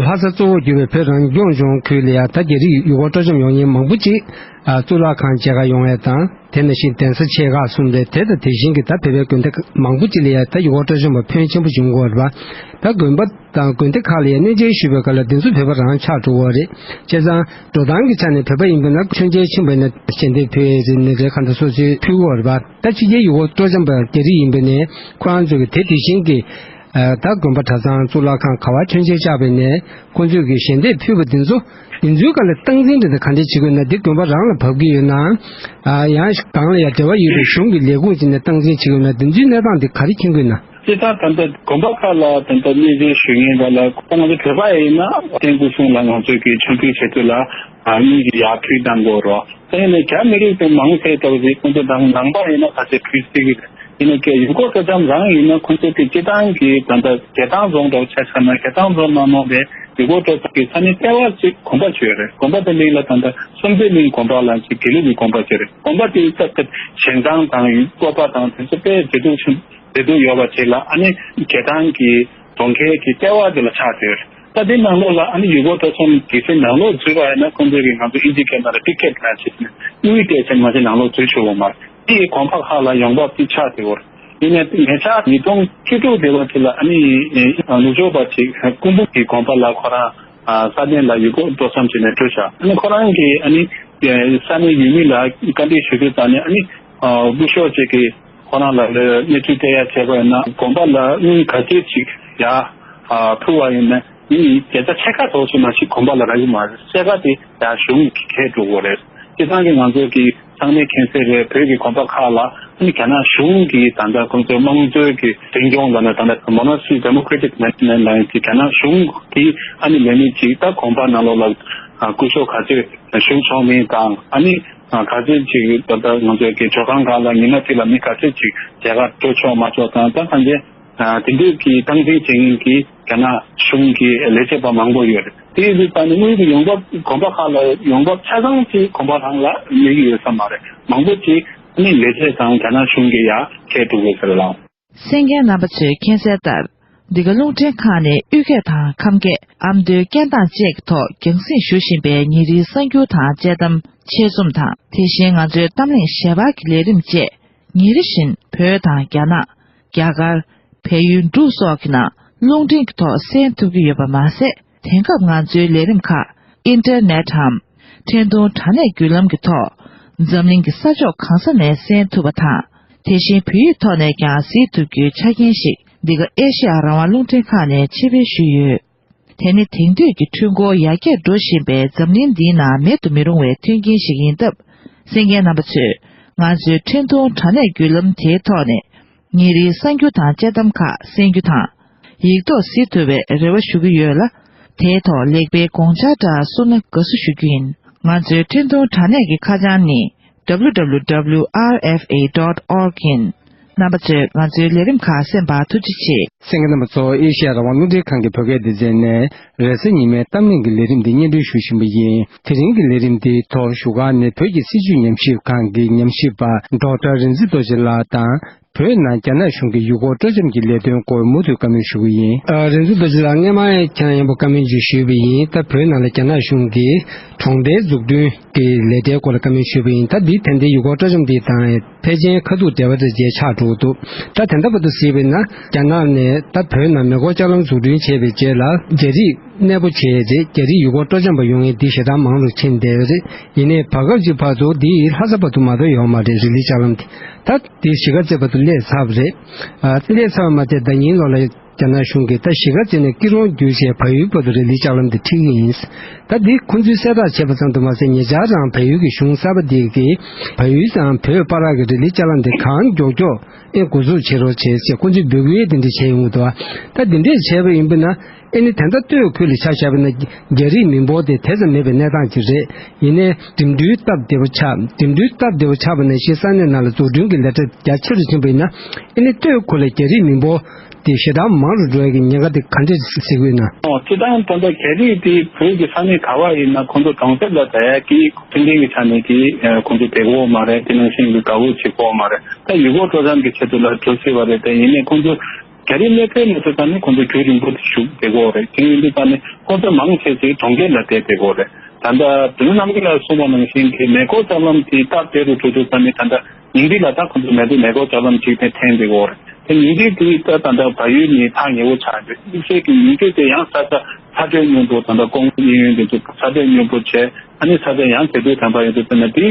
ལྷ་ས་གཙོ་བོར་གྱུར་པའི་བོད་རང་སྐྱོང་ལྗོངས་ཁུལ་ལ་ཡང་ད་རྒྱ་རིགས་ཡུལ་སྐོར་སྤྲོ་འཆམ་ཡོང་མཁན་མང་པོ་ཅིག་གཙུག་ལག་ཁང་མཇལ་ཁ་ཡོང་ཡ་དང་། དེ་ནང་བཞིན་གདན་ས་ཆེ་ཁག་གསུམ་རེད། དེ་དང་དེ་བཞིན་གྱི་ད་བོད་པའི་དགོན་སྡེ་མང་པོ་ཅིག་ལ་ཡང་ད་ཡུལ་སྐོར་སྤྲོ་འཆམ་པ་ཕོན་ཆེན་པོ་བྱུང་ཡོད་རེད་པ། ད་དགོན་པ་དང་དགོན་སྡེ་ཁག་ལ་ཡང་གནས་མཇལ་ཞུས་པའི་སྐབས་ལ་དེ་ཚོ་བོད་པ་རང་ཆགས་འགྲོ་གི་ཡོད་རེད། བྱས་ཙང་འགྲོ་སྟངས་ཀྱི་ཆ་ནས་བོད་པ་ཡིན་པ་ན་མཆོད་མཇལ་ཕྱིན་པ་ཡིན་ན་ཞལ་འདེབས་ཕུལ་ཡས་རེད་ནི་རེད། གང་ལྟར་སོ་སོས་ཕུལ་གྱི་ཡོད་རེད་པ། ད་ཕྱི་རྒྱལ་ཡུལ་སྐོར་སྤྲོ་འཆམ་པ་རྒྱ་རིགས་ཡིན་པ་ནས་ཁོ་རང་ཚོ་གི་དེ་དེ་བཞིན་གྱི་ད་དགོན་པ་གྲྭ་ཚང་གཙུག་ལག་ཁང་ག་བ་མཆོད་མཇལ་བཅར་བ་ཡིན་ནའི་ཁོང་ཚོས་ཀྱི་ཞལ་འདེབས་ཕུལ་བ་དེ་ཚོ། དེ་ཚོའི་སྒང་ལ་སྟངས་འཛིན་འདྲ་དེ་ག་འདྲས་བྱེད་དགོས་ན། འདི་དགོན་པ་རང་ལ་བབས་ཀྱི་ཡོད་ན། ཨ་ཡང་སྒང་ལ་ཡང་འབྲེལ་བ་ཡོད་པའི་གཞུང་གི་ལས་ཁུངས་ཅིག་ནས་སྟངས་འཛིན་བྱེད་ཀྱི་ཡོད་ན། དེ་ཚོའི་གནས་སྟངས་དེ་ག་རེ་མཁྱེན་གྱི་ཡོད་ན། སྤྱིར་བཏང་ད་ལྟ་དགོན་པ་ཁག་ལ་ད་ལྟ་གནས་མཇལ་ཞུ་མཁན་པ་ལ་ཁོང་ཚོ་བོད་པ་ཡིན་ན་རྟེན་སྐུ་གསུམ་ལ་ང་ཚོས་ཀྱི་ཆོ་འཕྲུལ་བྱེད་དུས་ལ་ཨ་དངུལ་གྱི་ཡར་ཕུལ་གཏང་དགོས་རེད། དེ་ཡིན་ན་རྒྱ་མི་རིགས་དེ་མང་ཆེ་ལྟ་བུ་ཞིག་ཁོང་ཚོ་ད་ནང་པ་ཡིན་ན་ཕལ་ཆེར་ཕུལ་སྲིད་ཀྱི་རེད། ཡིན་ན་ཀྱེ་ཡུལ་སྐོར་སྤྲོ་འཆམ་རང་ཡིན་ན་ཁོང་ཚོ་དེ་སྤྱིར་བཏང་གི་ད་ལྟ་རྒྱལ་ཐང་རྫོང་འདྲ་བོ་ཆ་བཞག་ན་རྒྱལ་ཐང་རྫོང་ནང་ལོགས་པའི་ཡུལ་སྐོར་སྤྲོ་འཆམ་གྱི་ས་གནས་ལྟེ་བ་ཅིག་དགོན་པ་ཅིག་ཡོད་རེད། དགོན་པ་དེ་མིང་ལ་ད་ལྟ་སུམ་རྩེ་གླིང་དགོན་པ་ལབ་ཅིག་དགེ་ལུགས་ཀྱི་དགོན་པ་ཅིག་རེད། དགོན་པ་དེ་ད་ལྟ་ཞལ་ཐང་དང་ཡུལ་སྐོར་པ་དང་དེ་ཚོ་དཔེ་མཛེས་སྡུག་ཆེན་མཛེས་སྡུག་ཡོད་པ་ཅིག་ལ་ཨ་ནི་རྒྱལ་ཐང་གི་གྲོང་ཁྱེར་གྱི་ལྟེ་བ་དེ་ལ་ཆགས་བསྡད་ཡོད་རེད། ད་དེ་ནང་ལོགས་ལ་ཨ་ནི་ཡུལ་སྐོར་སྤྲོ་འཆམ་གལ་སྲིད་ནང་ལོགས་འཛུལ་བ་ཡིན་ན་ཁོང་ཚོ་གིས་ང་ཚོ་ཨིན་ཇི་སྐད་ནང་ལ་ཊི་ཀེ་ཊི་ལབ་བྱས་ནས་དངུལ་སྤྲད་བྱས་མ་གཏོགས་ནང་ལོགས་འཛུལ་ཆོག་གི་མ་རེད། དེ་ཡི་དགོན་པ་ཁག་ལ་ཡོང་འབབ་དེ་ཆགས་བསྡད་ཡོད་རེད། ཡིན་ནའི་ཉེ་ཆར་ཉིས་སྟོང་བཅུ་དྲུག་དེ་བར་དེ་ལ་ཨ་ནི་ནུབ་ཕྱོགས་པ་ཅིག་སྐུ་འབུམ་གྱི་དགོན་པ་ལ་ཁོ་རང་ས་གནས་ལ་ཡུལ་སྐོར་སྤྲོ་འཆམ་བྱས་ནས་འགྲོ་བཞག་ཨ་ནི་ཁོ་རང་གིས་ཨ་ནི་ས་གནས་ཡུལ་མི་ལ་བཀའ་འདྲི་ཞུ་དུས་ཙང་ནས་ཨ་ནི་སྐུ་ཞབས་ཅིག་གིས་ཁོ་རང་ལ་གནས་ཚུལ་སྤྲད་ཡ་བྱས་པ་ཡིན་ན་དགོན་པ་ལ་དངུལ་ག་ཚོད་ཅིག་ཡར་ཕུལ་བ་ཡིན་ན་ཨ་ནི་བརྒྱ་ཆ་ཕྱེད་ཀ་ཙམ་ཞིག་མ་གཏོགས་དགོན་པ་ལ་རག་གི་མ་རེད། ཕྱེད་ཀ་དེ་ཡང་གཞུང་གིས་འཁྱེར་འགྲོ་དགོས་རེད། སྤྱིར་བཏང་གི་ང་ཚོ་གི་ཚང་མས་མཁྱེན་གསལ་རེད། བོད་ཀྱི་དགོན་པ་ཁག་ལ་ཨ་ནི་རྒྱ་ནག་གཞུང་གིས་ད་ལྟ་ཁོང་ཚོའི་དམངས་གཙོའི་གི་འཛིན་སྐྱོང་ལབ་ན་ད་ལྟ་Monastery Democratic Management ལབ་ཡིན་གྱི་རྒྱ་ནག་གཞུང་གིས་ཨ་ནི་ལས་མི་གཅིག་ད་དགོན་པ་ནང་ལོགས་ལ་སྐུ་ཞབས་ག་ཚོད་ཞུགས་ཆོག་མིན་དང་ཨ་ནི་ག་ཚོད་ཅིག་ད་ལྟ་ང་ཚོའི་གི་ཇོ་ཁང་ཁག་ལ་ཉི་མ་གཅིག་ལ་མི་ག་ཚོད་ཅིག་མཇལ་ཁ་སྤྲོད་ཆོག་མ་ཆོག་དང་ད་གང་ཅི། དེ་འདྲའི་གི་སྟངས་འཛིན་བྱེད་མཁན་གྱི་རྒྱ་ནག་གཞུང་གི་ལས་བྱེད་པ་མང་པོ་ཡོད་རེད། དེ་ཡིན་དུས་ད་ནི་དངུལ་གྱི་ཡོང་འབབ་དགོན་པ་ཁག་ལ་ཡོང་འབབ་ཆ་ཚང་ཅིག་དགོན་པ་རང་ལ་གནས་ཀྱི་ཡོད་ས་མ་རེད། མང་པོ་ཅིག་ནི་ལས་བྱེད་དང་རྒྱ་ནག་གཞུང་གི་ཡ་ཁྱེར་འགྲོ་དགོས་ཟེར་ལ། གསན་མཁན་རྣམ་པ་ཚོས་མཁྱེན་གསལ་ལྟར། འདི་ག་རླུང་འཕྲིན་ཁང་ནས་དབུས་སྐད་དང་ཁམས་སྐད་ཨ་མདོའི་སྐད་གདངས་བཅས་ཀྱི་ཐོག་རྒྱང་སྲིང་ཞུ་བཞིན་པའི་ཉིན་རེའི་གསར་འགྱུར་དང་དཔྱད་གཏམ། ཆེད་རྩོམ་དང་དེ་བཞིན་ང་ཚོའི་གཏམ་གླེང་ཞལ་པར་གྱི་ལས་རིམ་བཅས། ཉིན་རེ་བཞིན་བོད་དང་རྒྱ་ནག་རྒྱ་གར། བལ་ཡུལ་འབྲུག་སོགས་ཀྱི་ནང་རླུང་འཕྲིན་གྱི་ཐོག་གསན་ཐུབ་ཀྱི་ཡོད་པ་མ་ཟད། དེང་སྐབས་ང་ཚོའི་ལས་རིམ་ཁག་ཨིན་ཊར་ནེཊ་འམ། འཕྲིན་གཏོང་དྲ་གནས་བརྒྱུད་ལམ་གྱི་ཐོག་འཛམ་གླིང་གི་ས་ཕྱོགས་གང་ས་ནས་གསན་ཐུབ་པ་དང་། དེ་བཞིན་བོད་ཡིག་ཐོག་ནས་ཀྱང་གཟིགས་ཐུབ་རྒྱུའི་ཆ་རྐྱེན་ཞིག་འདི་ག་ཨེ་ཤི་ཡ་རང་དབང་རླུང་འཕྲིན་ཁང་ནས་ཕྱིར་སྤེལ་ཞུས་ཡོད། དེ་ནི་དེང་དུས་ཀྱི་འཕྲུལ་འཁོར་ཡར་རྒྱས་འགྲོ་བཞིན་པའི་འཛམ་གླིང་འདིའི་ནང་མེད་དུ་མི་རུང་བའི་མཐུན་རྐྱེན་ཞིག་ཡིན་སྟབས། གསན་མཁན་རྣམ་པ་ཚོས་ང་ཚོའི་འཕྲིན་གཏོང་དྲ་གནས་བརྒྱུད་ལམ་དེའི་ཐོག་ནས་ཉིན་རེའི་གསར་འགྱུར་དང་དཔྱད་གཏམ་ཁག་གསན་རྒྱུ་དང་། ཡིག་ཐོག་གཟིགས་ཐུབ་པའི་རེ་བ་ཞུ་གི་ཡོད་ལ། དེའི་ཐོག་ལེགས་སྤེལ་དགོངས་འཆར་འདྲ་གསུངས་ན་དགའ་བསུ་ཞུ་རྒྱུ་ཡིན། ང་ཚོའི་འཕྲིན་གཏོང་དྲ་གནས་ཀྱི་ཁ་བྱང་ནི། W W W R F A dot org ཡིན། རྣམ་པ་ཚོས་ང་ཚོའི་ལས་རིམ་ཁག་གསན་པར་ཐུགས་རྗེ་ཆེ། གསན་མཁན་རྣམ་པ་ཚོ་ཨེ་ཤེ་ཡ་རང་དབང་རླུང་འཕྲིན་ཁང་གི་བོད་སྐད་སྡེ་ཚན་ནས་རེས་གཟའ་ཉི་མའི་གཏམ་གླེང་གི་ལས་རིམ་འདི་སྙན་སྒྲོན་ཞུ་བཞིན་པ་ཡིན། དེ་རིང་གི་ལས་རིམ་འདིའི་ཐོག་བཞུགས་སྒར་ནས་བོད་ཀྱི་སྲིད་བྱུས་ཉམས་ཞིབ་ཁང་གི་ཉམས་ཞིབ་པ་ཌོག་ཊར་རིག་འཛིན་རྡོ་རྗེ་ལགས་དང་། བོད་ནང་རྒྱ་ནག་གཞུང་གི་ཡུལ་སྐོར་སྤྲོ་འཆམ་གྱི་ལས་དོན་སྐོར་མུ་མཐུད་བཀའ་མོལ་ཞུ་གི་ཡིན། ཨ། རིག་འཛིན་རྡོ་རྗེ་ལགས་སྔས་མ་ཁྱེད་རང་མཉམ་པོ་བཀའ་མོལ་ཅིག་ཞུས་པ་ཡིན། ད་བོད་ནང་ལ་རྒྱ་ནག་གཞུང་གིས་གྲོང་རྡལ་འཛུགས་སྐྲུན་གྱི་ལས་གྲྭའི་སྐོར་ལ་བཀའ་མོལ་ཞུས་པ་ཡིན། ད་འདི་ད་ལྟའི་ཡུལ་སྐོར་སྤྲོ་འཆམ་འདི་དང་ཕལ་ཆེར་ཁ་ཐུག་འབྲེལ་བ་རེ་བྱས་ཆགས་འགྲོ་གི་འདུག་ད་དེ་འདྲ་བར་དུ་གཟིགས་པ་ཡིན་ན་རྒྱ་ནག་ནས་ད་བོད་ནང་མེ་འཁོར་ལྕགས་ལམ་འཛུགས་སྐྲུན་བྱས་པའི་རྗེས་ལ་རྒྱ་རིགས་གནས་སྤོ་བྱས་རྗེས་རྒྱ་རིགས་ཡུལ་སྐོར་སྤྲོ་འཆམ་པ་ཡོང་མཁན་འདི་ཞེ་དྲག་མང་རུ་ཕྱིན་བསྡད་ཡོད་རེད། ཡིན་ནའི་བར་སྐབས་ཅིག་བར་དུ་འདི་ལྷ་ས་བར་དུ་མ་གཏོགས་ཡོད་མ་རེད། རི་ལི་ལྕགས་ལམ་དེ། ད་དེ་གཞིས་ཀ་རྩེ་བར་དུ་སླེབས་ཚར་བ་རེད། ཨ། སླེབས་ཚར་བ་མ་ཚད་ཟླ་ཉིན་ལོ་ལ་རྒྱ་ནག་གཞུང་གིས་ད་གཞིས་ཀ་རྩེ་ནས་སྐྱིད་གྲོང་བརྒྱུད་བྱས་བལ་ཡུལ་བར་དུ་རི་ལི་ལྕགས་ལམ་དེ་འཁྲིད་ཀྱི་ཡིན། ད་འདི་ཁོང་ཚོས་གསལ་བསྒྲགས་བྱས་པ་ཙམ་དུ་མ་ཟད་ཉེ་ཆར་རང་བལ་ཡུལ་གྱི་གཞུང་གསར་པ་འདི་གིས་བལ་ཡུལ་དང་བོད་བར་གྱི་རི་ལི་ལྕགས་ལམ་དེ་གང་མགྱོགས་མགྱོགས་ཨེ་འགོ་འཛུགས་བྱེད་རོགས་བྱེད་ཅེས་ཁོང་ཚོས་འབོད་སྐུལ་དེ་འདྲ་བྱས་ཡོང་གི་འདུག་ད་འདི་འདྲས་བྱས་པ་ཡིན་པ་ན། ཨེ་ནི་དེ་འདྲ་སྟོད་ཁུལ་ལ་ཆ་བཞག་པ་ན་རྒྱ་རིགས་མི་འབོར་དེ་དེ་ཙམ་མེད་པའི་གནས་སྟངས་ཅིག་རེད། ཡིན་ནའི་འགྲིམ་འགྲུལ་སྟབས་བདེ་པོ་ཆགས། འགྲིམ་འགྲུལ་སྟབས་བདེ་པོ་ཆགས་པ་ནང་བཞིན་ས་གནས་ནང་ལ་འཛུགས་སྐྲུན་གྱི་ལས་གྲྭ་རྒྱ་ཆེ་རུ་ཕྱིན་པ་ཡིན་ན། ཨེ་ནི་སྟོད་ཁུལ་ལ་རྒྱ་རིགས་མི་འབོར་དེ་ཞེ་དྲག་མང་རུ་འགྲོ་ཡ་གི་ཉེན་ཁ་དེ་ག་འདྲས་གཟིགས་ཀྱི་ཡོད་ན། ཨོ། སྤྱིར་བཏང་ད་ལྟ་རྒྱ་རིགས་དེ་བོད་ཀྱི་ས་གནས་ག་བ་ཡིན་ན་ཁོང་ཚོ་གྲོང་གསེབ་ལ་བསྡད་ཡ་གི་མཐུན་རྐྱེན་གྱི་ཆ་ནས་ཀྱི་ཁོང་ཚོ་བསྡད་ཀྱི་ཡོད་མ་རེད། དེ་ནང་བཞིན་གྱི་དགའ་པོ་བྱེད་ཀྱི་ཡོད་མ་རེད། ད་ཡུལ་སྐོར་སྤྲོ་འཆམ་གྱི་ཆེད་དུ་ལ་འགྲོ་སྲིད་པ་རེད། དེ་ཡིན་ནའི་ཁོང་ཚོ་རྒྱ་རིགས་གནས་སྤོས་མ་ཐུབ་ཙང་ནི་ཁོང་ཚོ་རྒྱུན་རིང་པོ་དེ་བཞུགས་བསྡད་ཀྱི་ཡོད་རེད། དེ་ཡིན་དུས་ད་ནི་ཁོང་ཚོ་མང་ཆེ་ཞིག་གྲོང་ཁྱེར་ལ་བསྡད་བསྡད་ཀྱི་ཡོད་རེད། ད་ལྟ་དོན་གྲུབ་རྣམ་རྒྱལ་ལགས་གསུངས་པ་ནང་བཞིན་གྱི་མེ་འཁོར་ལྕགས་ལམ་དེ་སྟབས་བདེ་རུ་འགྲོ་དུས་ཙམ་ནས་ད་ལྟ་ཉིང་ཁྲི་ལ་ད་ཁོང་ཚོ་མེ་འཁོར་མེ་འཁོར་ལྕགས་ལམ་གཅིག་དེ་འཐེན་བསྡད་ཀྱི་ཡོད་རེད། དེ་ཉིང་ཁྲི་དེ་ད་ད་ལྟ་བལ་ཡུལ་ནས་ཐག་ཉེ་བོ་ཆགས་རེད། དམིགས་བསལ་གྱི་ཉིང་ཁྲི་དེ་ཡང་ས་ཆ་ཚ་དྲོད་སྙོམས་པོ། ད་ལྟ་ཀོང་པོ་གཡས་གཡོན་དེ་ཚོ་ཚ་དྲོད་སྙོམས་པོ་བྱས། ཨ་ནི་ས་ཆ་ཡང་དེ་དུས་དམ་པ་ཡོད་དུས་ཙམ་ནས་དེ་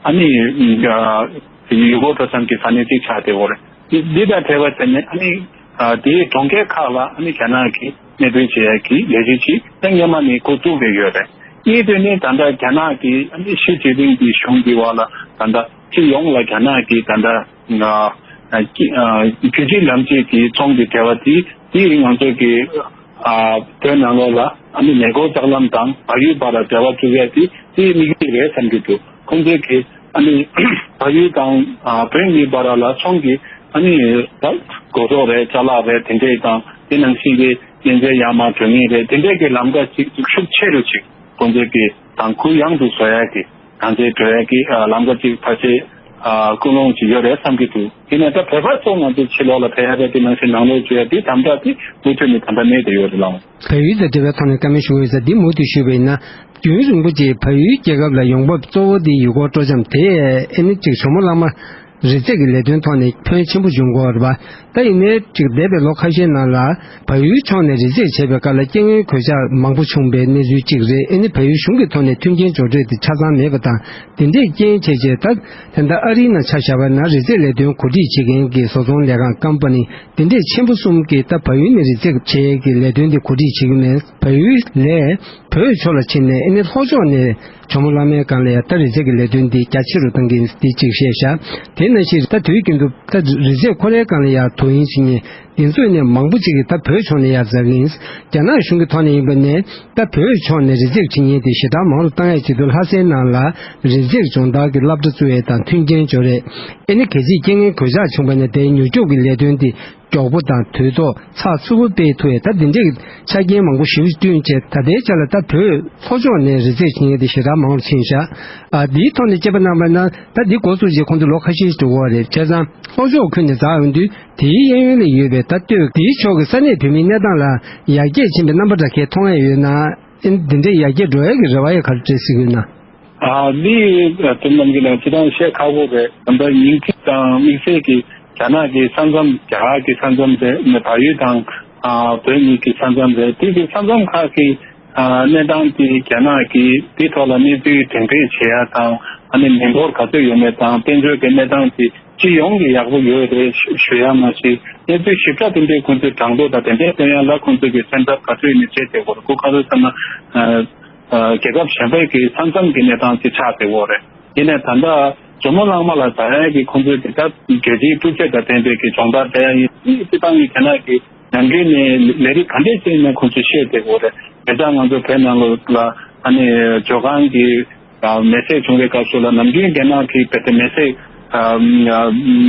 ཨ་ནི་ཡུལ་སྐོར་སྤྲོ་འཆམ་གྱི་ས་གནས་གཅིག་ཆགས་བསྡད་ཀྱི་ཡོད་རེད། འདི་དང་འབྲེལ་བ་བྱས་ནས་ཨ་ནི་དེའི་གྲོང་ཁྱེར་ཁག་ལ་ཨ་ནི་རྒྱ་ནག་གིས་གནས་སྤོས་བྱེད་ཡ་གི་ལས་གཞི་ཅིག་ད་སྔོན་མ་ནས་འགོ་བཙུགས་བསྡད་ཡོད་རེད། གཉིས་དེ་ནི་ད་ལྟ་རྒྱ་ནག་གི་ཨ་ནི་ཞི་ཅིན་ཕིང་གི་གཞུང་གི་འོག་ལ་ད་ལྟ་སྤྱི་ཡོངས་ལ་རྒྱ་ནག་གི་ད་ལྟ་རྒྱུད་གཅིག་ལམ་གཅིག་གི་ཚོང་གི་འབྲེལ་བ་དེ་དེ་ང་ཚོ་གི་བོད་ནང་ལོགས་ལ་ཨ་ནི་མེ་འཁོར་ལྕགས་ལམ་དང་བལ་ཡུལ་བར་ལ་འབྲེལ་བ་བཙུགས་ཡ་དེ་དེ་དམིགས་ཡུལ་རེད་བསམ་གྱི་འདུག་ཁོང་ཚོས་གི་ཨ་ནི་བལ་ཡུལ་དང་བོད་གཉིས་བར་ལ་ཚོང་གི་ཨ་ནི་ད་སྒོ་ཟོག་རེད། ཅ་ལག་རེད། དེ་འདྲས་དང་དེ་ནང་བཞིན་གྱི་སྨན་རྫས་ཡར་མར་འགྲོ་མཁན་རེད། དེ་འདྲས་ཀྱི་ལམ་ཁ་ཅིག་ཤུགས་ཆེ་རུ་ཅིག་ཁོང་ཚོས་གི་དང་ཁུལ་ཡང་དུ་བཟོ་ཡ་གི་གང་ཚེ་བགྲོད་ཡ་གི་ལམ་ཁ་ཅིག་ཕལ་ཆེར་ཀུན་སློང་ཅིག་ཡོད་རེད་བསམ་གྱི་འདུག་དེ་ནས་ད་བོད་པ་ཚོ་ང་ཚོ་ཕྱི་ལོགས་ལ་ཕེབས་ཡ་རེད། དེ་ནང་བཞིན་ནང་ལོགས་བཅུག་ཡ་དེ་དམ་དྲག་དེ་མུ་མཐུད་ནས་ད་ལྟ་གནས་བསྡད་ཡོད་རེད་ལགས། བལ་ཡུལ་དང་འབྲེལ་བའི་ཐོག་ནས་བཀའ་མོལ་ཞུ་འོས་ས་འདི་མུ་མཐུད་ཞུས་པ་ཡིན་ན། རྒྱུན་རིང་པོ་ཅིག་བལ་ཡུལ་རྒྱལ་ཁབ་ལ་ཡོང་འབབ་གཙོ་བོ་འདི་ཡུལ་སྐོར་སྤྲོ་འཆམ་དེ་ཨེ་ནི་ཅིག་ཇོ་མོ་གླང་མ་ རི་འཛེག་གི་ལས་དོན་ཐོག་ནས་ཕན་ཆེན་པོ་བྱུང་གི་ཡོད་རེད་པ། ད་ཡིན་ནའི་ཅིག་འདས་པའི་ལོ་ཁ་ཤས་ནང་ལ་བལ་ཡུལ་ཕྱོགས་ནས་རི་འཛེག་བྱས་པའི་སྐབས་ལ་རྐྱེན་ངན་གོད་ཆག་མང་པོ་བྱུང་བའི་གནས་ཚུལ་གཅིག་རེད། ཨ་ནི་བལ་ཡུལ་གཞུང་གི་ཐོག་ནས་མཐུན་རྐྱེན་སྦྱོར་སྤྲོད་དེ་ཆ་ཚང་མེད་པ་དང་། དེ་འདྲས་རྐྱེན་བྱས་རྗེས་ད་ད་ལྟ་ཨ་རིའི་ནང་ཆ་བཞག་པ་ན་རི་འཛེག་ལས་དོན་གོ་སྒྲིག་བྱེད་མཁན་གྱི་བཟོ་ཚོང་ལས་ཁང་ཀམ་པ་ནི་དེ་འདྲས་ཆེན་པོ་གསུམ་གྱིས་ད་བལ་ཡུལ་ནས་རི་འཛེག་བྱེད་ཀྱི་ལས་དོན་དེ་གོ་སྒྲིག་བྱེད་ཀྱི་མེད། བལ་ཡུལ་ལས་བོད་ཕྱོགས་ལ་ཕྱིན་ནས་ཨ་ནི་ལྷོ་ཕྱོགས་ནས་ཇོ་མོ་གླང་མའི་སྒང་ལ་ཡ་ད་རི་འཛེག་གི་ལས་དོན་འདི་རྒྱ་ཆེ་རུ་བཏང་གིན་འདི་གཅིག་བཤད་བཞག་དེ་ནང་བཞིན་ད་དུས་རྒྱུན་དུ་ད་རི་འཛེག་ཁོ་རའི་སྒང་ལ་ཡ་དོ་དབྱིངས་བྱེད་མཁན་འདི་ཚོ་ནས་མང་པོ་ཅིག་གིས་ད་བོད་ཕྱོགས་ནས་ཡ་འཛེག་གིན། རྒྱ་ནག་གཞུང་གི་ཐོག་ནས་ཡིན་པ་ནས་ད་བོད་ཕྱོགས་ནས་རི་འཛེག་བྱེད་མཁན་དེ་ཞེ་དྲག་མང་རུ་བཏང་ཡ་ཆེད་དུ་ལྷ་སའི་ནང་ལ་རི་འཛེག་སྦྱོང་བརྡར་གྱི་སློབ་གྲྭ་བཙུགས་ཡས་དང་མཐུན་རྐྱེན་སྦྱོར་ཡས། ཨ་ནི་གལ་སྲིད་རྐྱེན་ངན་གོད་ཆག་བྱུང་བ་ན་དེའི་མྱུར་སྐྱོབ་ཀྱི་ལས་དོན་དེ་མགྱོགས་པོ་དང་དུས་ཐོག་ཚགས་ཚུད་པོ་སྤེལ་ཐུབ་ཡས་ད་འདི་འདྲའི་ཆ་རྐྱེན་མང་པོ་ཞེ་པོ་བསྐྲུན་བྱས། ད་ལྟའི་ཆ་ལ་ད་བོད་ལྷོ་ཕྱོགས་ནས་རི་འཛེག་བྱེད་མཁན་དེ་ཞེ་དྲག་མང་རུ་ཕྱིན་བཞག་ཨ་འདིའི་ཐོག་ནས་དཔྱད་པ་གནང་བ་ན་ད་འདི་འགོ་བཙུགས་རྗེས་ཁོང་ཚོ་ལོ་ཁ་ཤས་འགྲོ་གི་རེད། བྱས་ཙང་ལྷོ་ཕྱོགས་ཁུལ་ནས་འཛེགས་ཡོང་དུས་དེའི་གཡས་གཡོན་ལ་ཡོད་པའི་ད་སྟོད་དེའི་ཕྱོགས་ཀྱི་ས་གནས་བོད་མིའི་གནས་སྟངས་ལ་ཡར་རྒྱས་ཕྱིན་པའི་རྣམ་པ་འདྲ་གས་མཐོང་ཡས་ཡོད་ན། ཨ་ནི་འདི་འདྲའི་ཡར་རྒྱས་འགྲོ་ཡས་ཀྱི་རེ་བ་ཡང་ག་རེ་བྱེད་སྲིད་ཀྱི་ཡོད་ན། ཨ་འདི་ཨ་དེ་རྣམས་ཀྱི་ནང་སྤྱི་བཏང་བཤད་ཁག་པོ་རེད། ད་ལྟ་ཉིང་ཁྲི་དང་དམིགས་བསལ་གྱི་རྒྱ་ནག་གི་ས་མཚམས། རྒྱ་གར་གྱི་ས་མཚམས་རེད། ནས་བལ་ཡུལ་དང་ཨ་བོད་གཉིས་ཀྱི་ས་མཚམས་རེད། དེ་གི་ས་མཚམས་ཁག་གི་ཨ་གནས་སྟངས་དེ་རྒྱ་ནག་གིས་དེ་ཐོག་ལ་གནས་ཚུལ་འགྲེམས་སྤེལ་བྱེད་ཡ་དང་། ཨ་ནི་མི་འབོར་ག་ཚོད་ཡོད་མེད་དང་། དཔལ་འབྱོར་གྱི་གནས་སྟངས་དེ་སྤྱི་ཡོངས་ཀྱི་ཡག་པོ་ཡོད་རེད་ཞུ་ཡ་མ་ཟད། གནས་ཚུལ་ཞིབ་ཕྲ་དེ་འདྲའི་ཁོང་ཚོས་གྲངས་ཐོ་དང་དེ་འདྲའི་སྟོན་ཡ་ལ་ཁོང་ཚོ་གི་སེམས་འཚབ་ག་ཚོད་ཡིན་ནའི་བྱེད་བསྡད་ཡོད་རེད། ཁོ་ག་རེ་ཟེར་ན། ཨ་རྒྱལ་ཁབ་གཞན་པའི་གི་ས་མཚམས་ཀྱི་གནས་སྟངས་ཅིག་ཆགས་བསྡད་ཡོད་རེད། ཡིན་ནའི་ད་ལྟ་ཇོ་མོ་གླང་མ་ལ་འཛེག་ཡ་གི་ཁོང་ཚོའི་དེ་ལྟར་རྒྱལ་སྤྱིའི་སྤུས་ཚད་དང་ལྡན་པའི་གི་སྦྱོང་བརྡར་སྤྲད་ཡ་ཡིན། སྤྱིར་བཏང་གི་རྒྱ་ནག་གི་ནམ་རྒྱུན་ནས་ལས་རིགས་ག་འདྲས་ཅིག་ནས་ཁོང་ཚོས་ཤེས་བསྡད་ཡོད་རེད། དེ་ལྟར་ང་ཚོ་བོད་ནང་ལོགས་ལ་ཨ་ནི་ཇོ་ཁང་གི་ཨ་མེ་བསྲེགས་བྱུང་བའི་སྐབས་སུ་ལ་ནམ་རྒྱུན་རྒྱ་ནག་གིས་བོད་དེ་མེ་བསྲེགས་ཨ་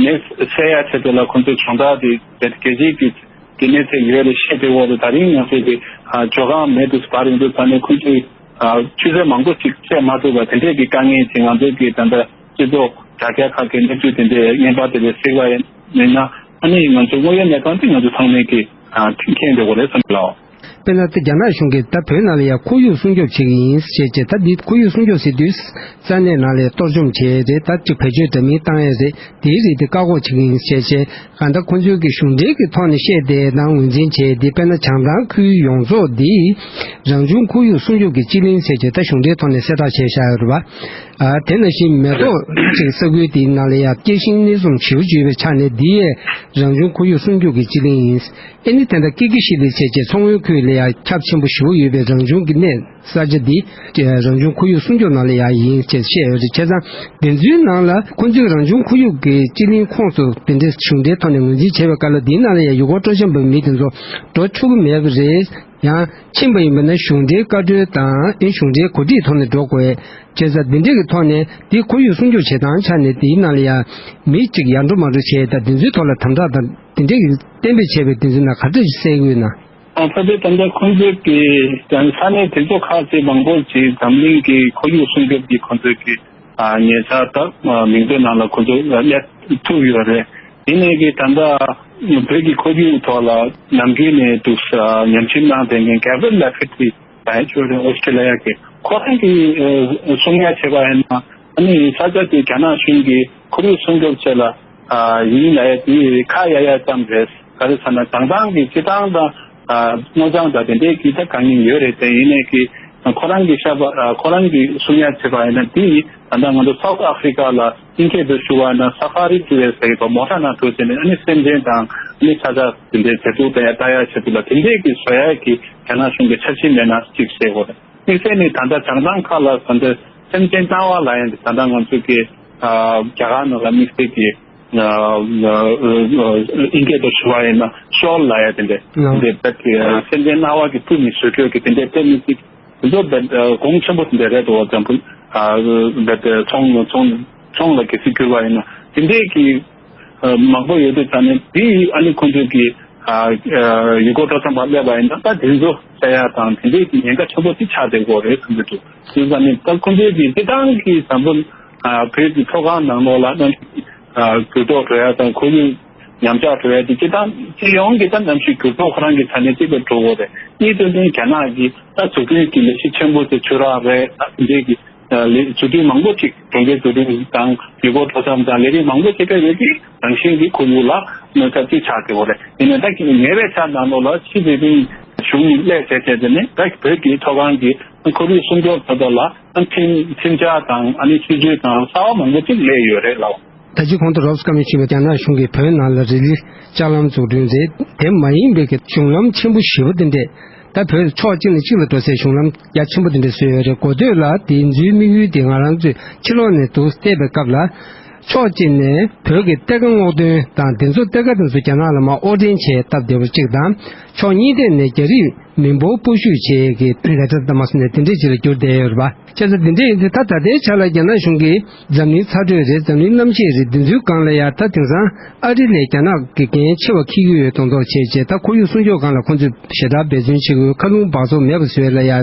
མེ་བསད་ཡ་ཆེད་དུ་ལ་ཁོང་ཚོས་སྦྱོང་བརྡར་དེ་རྒྱལ་སྤྱིའི་གི་གི་གནས་ཚད་ཡོད་རེད། ཤེས་བདེ་བོ་རེད། ད་རིང་ང་ཚོ་གི་ཨ་ཇོ་ཁང་མེད་དུ་སྤར་ཡོང་དུས་ད་ནས་ཁོང་ཚོས་ཨ་ཆུ་ཚོད་མང་པོ་ཞིག་བསད་མ་ཐུབ་པ་དེ་འདྲས་ཀྱི་དཀའ་ངལ་ཅིག་ང་ཚོ་གི་ད་ལྟ་སྤྱི་ཚོགས་དྲ་རྒྱ་ཁག་གི་གནས་ཚུལ་དེ་འདྲས་བརྙན་པར་དེ་འདྲས་གཟིགས་པ་ཡིན་ན། ཨ་ནི་ང་ཚོ་དངོས་ཡོད་གནས་སྟངས་དེ་ང་ཚོ་ཚང་མས་ཀྱི་ཨ་མཁྱེན་བདེ་བོ་རེད་བསམ་གྱི་ལགས། དཔེར་ན་ད་རྒྱ་ནག་གཞུང་གིས་ད་བོད་ནང་ལ་ཡང་ཁོར་ཡུག་སྲུང་སྐྱོབ་བྱེད་ཀྱི་ཡིན་ཞེས་བྱས། ད་འདི་ཁོར་ཡུག་སྲུང་སྐྱོབ་ཟེར་དུས་ས་གནས་ནང་ལ་གཏོར་བཅོམ་བྱས་རེད། ད་ཅིག་བེད་སྤྱོད་འདྲ་མིན་བཏང་ཡས་རེད། དེའི་རིགས་དེ་བཀག་འགོག་བྱེད་ཀྱི་ཡིན་ཞེས་བྱས། གང་ལྟར་ཁོང་ཚོའི་གི་གཞུང་འབྲེལ་གྱི་ཐོག་ནས་བཤད་བསྡད་དང་ངོས་འཛིན་བྱས་ཏེ། དཔེར་ན་བྱང་ཐང་ཁུལ་ཡོངས་རྫོགས་འདི་རང་བྱུང་ཁོར་ཡུག་སྲུང་སྐྱོབ་ཀྱི་སྤྱི་གླིང་ཟེར་བྱས་ད་གཞུང་འབྲེལ་ཐོག་ནས་གསལ་བསྒྲགས་བྱས་བཞག་ཡོད་རེད་པ། ཨ་དེ་ནང་བཞིན་མེ་ཏོག་ཅིག་ས་ཁུལ་དེའི་ནང་ལ་ཡང་སྐྱེ་ཤིང་སྣེ་ཚོམ་ཞེ་པོ་ཅིག་ཡོད་པའི་ཆ་ནས་འདི་ཡང་རང་བྱུང་ཁོར་ཡུག་སྲུང་སྐྱོབ་ཀྱི་སྤྱི་གླིང་ཡིན། ཨེ་ནི་དེ་འདྲ་ཀི་ཀི་ཤི་ལི་ཟེར་བྱས་མཚོ་སྔོན་ཁུལ་ལ་ཡང་ཁྱབ་ཆེན་པོ་ཞེ་པོ་ཡོད་པའི་རང་བྱུང་གི་གནས། ས་ཆ་འདི་རང་བྱུང་ཁོར་ཡུག་སྲུང་སྐྱོབ་ནང་ལ་ཡང་ཡིན་ཅེས་བཤད་ཡོད་རེད། བྱས་ཙང་འདི་ཚོའི་ནང་ལ་ཁོ་ཚོས་རང་བྱུང་ཁོར་ཡུག་གི་སྤྱི་གླིང་ཁོངས་སུ་དེ་འདྲའི་གཞུང་འབྲེལ་ཐོག་ནས་ངོས་འཛིན་བྱས་པའི་སྐབས་ལ་འདིའི་ནང་ལ་ཡང་ཡུལ་སྐོར་སྤྲོ་འཆམ་པ་མི་དེ་ཚོ་འགྲོ་ཆོག་གི་མེད་པ་རེད། ཡང་ཕྱིན་པ་ཡིན་པ་ན་གཞུང་འབྲེལ་བཀའ་འཁྲོལ་དང་ཨེ་གཞུང་འབྲེལ་གོ་སྒྲིག་ཐོག་ནས་འགྲོ་དགོས། བྱས་ཙང་འདི་འདྲའི་གི་ཐོག་ནས་འདི་ཁོར་ཡུག་སྲུང་སྐྱོབ་བྱེད་སྟངས་ཆ་ནས་འདིའི་ནང་ལ་ཡང་མི་གཅིག་ཡར་འགྲོ་མར་འགྲོ་བྱས་དང་འདི་ཚོའི་ཐོག་ལ་དམ་དྲག་དང་འདི་འདྲའི་གི་གཏན་འབེབས་བྱས་པའི་འདི་ཚོའི་ནང་ག་འདྲ་ཞིག་གསལ་གི་ཡོད་ན། ཨ་ཕ་དེ་ད་ལྟ་ཁོང་ཚོས་ཀྱི་ས་གནས་དེ་ཚོ་ཁག་ཅིག་མང་པོ་ཅིག་འཛམ་གླིང་གི་ཁོར་ཡུག་སྲུང་སྐྱོབ་ཀྱི་ཁོང་ཚོས་ཀྱི་ཨ་ཉེ་ཆར་དག་མིང་ཐོའི་ནང་ལ་ཁོང་ཚོ་སླེབས་ཐུབ་ཡོད་རེད། དེ་ནས་ཀྱི་ད་ལྟ་བོད་ཀྱི་ཁོར་ཡུག་ཐོག་ལ་ནམ་རྒྱུན་ནས་འདུག་ཉམས་ཞིབ་གནང་བསྡད་མཁན་Gabriel Lafferty་ལ་ཡང་ཆོས་རེད། ཨོ་སི་ཀྲི་ལ་ཡ་གི་ཁོ་རང་གིས་གསུང་ཡ་བྱས་པ་ཡིན་ན། ཨ་ནི་ས་ཆ་དེ་རྒྱ་ནག་གཞུང་གིས་ཁོར་ཡུག་སྲུང་སྐྱོབ་ཆེད་ལ་ཨ་ཡིན་ལབ་ཡ་དེ་ཁ་གཡར་ཡ་ཙམ་རེད། ག་རེ་ཟེར་ན་དེང་སང་གི་སྤྱིར་བཏང་དང་ཨ་སྔོ་ལྗང་དང་དེ་འདྲའི་གི་ད་དཀའ་ངལ་ཡོད་རེད་དེ། ཡིན་ནའི་གི་ཁོ་རང་གི་ཤ་བ་ཨ་ཁོ་རང་གི་གསུང་ཡ་བྱས་པ་ཡིན་ན་དེ་ད་ལྟ་ང་ཚོ་South Africa་ལ་དབྱིན་སྐད་དུ་ཞུ་བ་ཡིན་ན་Safari Tour་ཟེར་གི་འདུག་མོ་ཊ་ནང་འགྲོ་བྱས་ནས་ཨ་ནི་སེམས་ཅན་དང་ཨ་ནི་ས་ཆ་དེ་འདྲའི་མཛེས་སྡུག་དང་ཡ་ལྟ་ཡ་ཆེད་དུ་ལ་དེ་འདྲའི་གི་བཟོ་ཡ་གི་རྒྱ་ནག་གཞུང་གི་འཆར་གཞི་མེད་ན་གཅིག་བཤད་དགོས་རེད། དམིགས་བསལ་ནི་ད་ལྟ་བྱང་ཐང་ཁག་ལ་ད་ལྟ་སེམས་ཅན་གཙང་བ་ལབ་ཡ་འདི་ད་ལྟ་ང་ཚོ་གི་ཨ་རྒྱ་གར་ནང་ལ་དམིགས་བསལ་གྱི་ཨ་ཨ་ཨ་དབྱིན་སྐད་དུ་ཞུ་བ་ཡིན་ན་ཤོལ་ལབ་ཡ་དེ་འདྲ་ལ་དེ་འདྲ་དེ་སེམས་ཅན་གནའ་བ་གི་སྤུ་ནས་བཟོ་སྤྲོད་ཀྱི་དེ་འདྲ་དེ་མི་སྲིད། དེ་ཚོ་དཔེ་གོང་ཆེན་པོ་དེ་འདྲ་རེད་འདུག་འཛམ་བུ་ཨ་དཔེ་ཚོང་ཚོང་ཚོང་ལ་གལ་སྲིད་གྱུར་བ་ཡིན་ན་དེ་འདྲའི་གི་མང་པོ་ཡོད་དུས་ཙང་ནས་དེ་ཨ་ནི་ཁོང་ཚོས་ཀྱི་ཨ་ཨ་ཡུལ་སྐོར་སྤྲོ་འཆམ་པ་སླེབས་པ་ཡིན་ན་ད་དེ་ཚོ་ཟ་ཡ་དང་དེ་འདྲའི་གི་ཉེན་ཁ་ཆེན་པོ་ཅིག་ཆགས་བསྡད་ཀྱི་ཡོད་རེད་བསམ་གྱི་འདུག་དེ་ཙང་ནས་ད་ཁོང་ཚོས་ཀྱི་སྤྱིར་བཏང་གི་འཛམ་བུ་ཨ་བོད་ཀྱི་མཐོ་སྒང་ནང་ལོགས་ལ་གནམ་གཤིས་ཨ་འགྱུར་ལྡོག་འགྲོ་ཡ་དང་ཁོར་ཡུག་ཉམས་ཆག་འགྲོ་ཡ་དེ་སྤྱིར་བཏང་སྤྱི་ཡོངས་ཀྱི་ད་གནམ་གཤིས་འགྱུར་ལྡོག་ཁོ་རང་གི་ཆ་ནས་གཅིག་ཏུ་འགྲོ་གི་རེད། གཉིས་དེ་ནི་རྒྱ་ནག་གི་ད་འཛུགས་སྐྲུན་གྱི་ལས་གཞི་ཆེན་པོ་དེ་ཆུ་རགས་རེད། ད་དེ་འདྲའི་གི་ ལས་འཛུགས་སྐྲུན་མང་པོ་ཅིག་གྲོང་ཁྱེར་འཛུགས་སྐྲུན་དང་ཡུལ་སྐོར་སྤྲོ་འཆམ་དང་ལས་རིགས་མང་པོ་ཅིག་ཕེབས་ཡོད་ཀྱི་རང་བཞིན་གྱི་ཁོར་ཡུག་ལ་གནོད་ཚབས་ཅིག་ཆགས་ཀྱི་ཡོད་རེད། ཡིན་ནའི་ད་ཉེ་བའི་ཆར་ནང་ལོགས་ལ་ཕྱི་ཕྱི་པིན་གཞུང་ནས་སླད་བྱས་བྱས་ཏེ་ནི་ད་བོད་ཀྱི་མཐོ་སྒང་གི་ཁོར་ཡུག་སྲུང་སྐྱོབ་ཐོག་ལ་ཁྲིམས་ཁྲིམས་འཆར་དང་ཨ་ནི་སྲིད་ཇུས་དང་གསར་བ་མང་པོ་ཅིག་སླེབས་ཡོད་རེད་ལགས། ད་ཅི་གོང་དུ་རོབ་སྐམ་ཡིག་ཆེན་པོ་རྒྱ་ནག་གཞུང་གིས་བོད་ནང་ལ་རི་ལི་ལྕགས་ལམ་འཛུགས་སྐྲུན་རེད། དེ་མ་ཡིན་པའི་གི་གཞུང་ལམ་ཆེན་པོ་བཞི་པོ་དེ་འདྲས་ད་བོད་ཕྱོགས་གཅིག་ནས་གཅིག་ལ་འགྲོ་སའི་གཞུང་ལམ་རྒྱ་ཆེན་པོ་དེ་འདྲས་བཟོས་ཡོད་རེད། འགོ་སྟོད་ལ་དེ་ཚོའི་དམིགས་ཡུལ་དེ་ང་རང་ཚོས་ཕྱི་ལོགས་ནས་འདུག་བལྟས་པའི་སྐབས་ལ། ཕྱོགས་གཅིག་ནས་བོད་ཀྱི་གཏེར་ཁ་སྔོག་འདོན་དང་དེ་ཚོ་གཏེར་ཁ་དེ་ཚོ་རྒྱ་ནག་ལ་མར་དབོར་འདྲེན་བྱས་སྟབས་བདེ་པོ་གཅིག་དང་། ཕྱོགས་གཉིས་ཐད་ནས་རྒྱ་རིགས་མི་འབོར་སྤོ་བཤུད་བྱེད་ཀྱི་ལས་གྲྭ་དང་མ་སོང་ནས་དེ་འདྲས་ཅིག་ལ་འགྱུར་བསྡད་ཡོད་རེད་པ། བྱས་ཙང་དེ་འདྲས་ཡིན་དུས་ད་ད་ལྟའི་ཆ་ལ་རྒྱ་ནག་གཞུང་གིས་འཛམ་གླིང་ཚ་དྲོད་རེད། འཛམ་གླིང་གནམ་གཤིས་རེད། འདི་ཚོའི་སྒང་ལ་ཡ་ད་དེང་སང་ཨ་རི་ལས་རྒྱ་ནག་གི་འགན་ཆེ་བ་འཁྱེར་གྱི་ཡོད་མདོག་མདོག་བྱས་བྱས། ད་ཁོར་ཡུག་སྲུང་སྐྱོབ་སྒང་ལ་ཁོང་ཚོས་ཞེ་དྲག་འབད་བརྩོན་བྱེད་ཀྱི་ཡོད། མཁའ་རླུང་འབག་བཙོག་མེད་པ་བཟོ་ཡ་ལ་ཡ་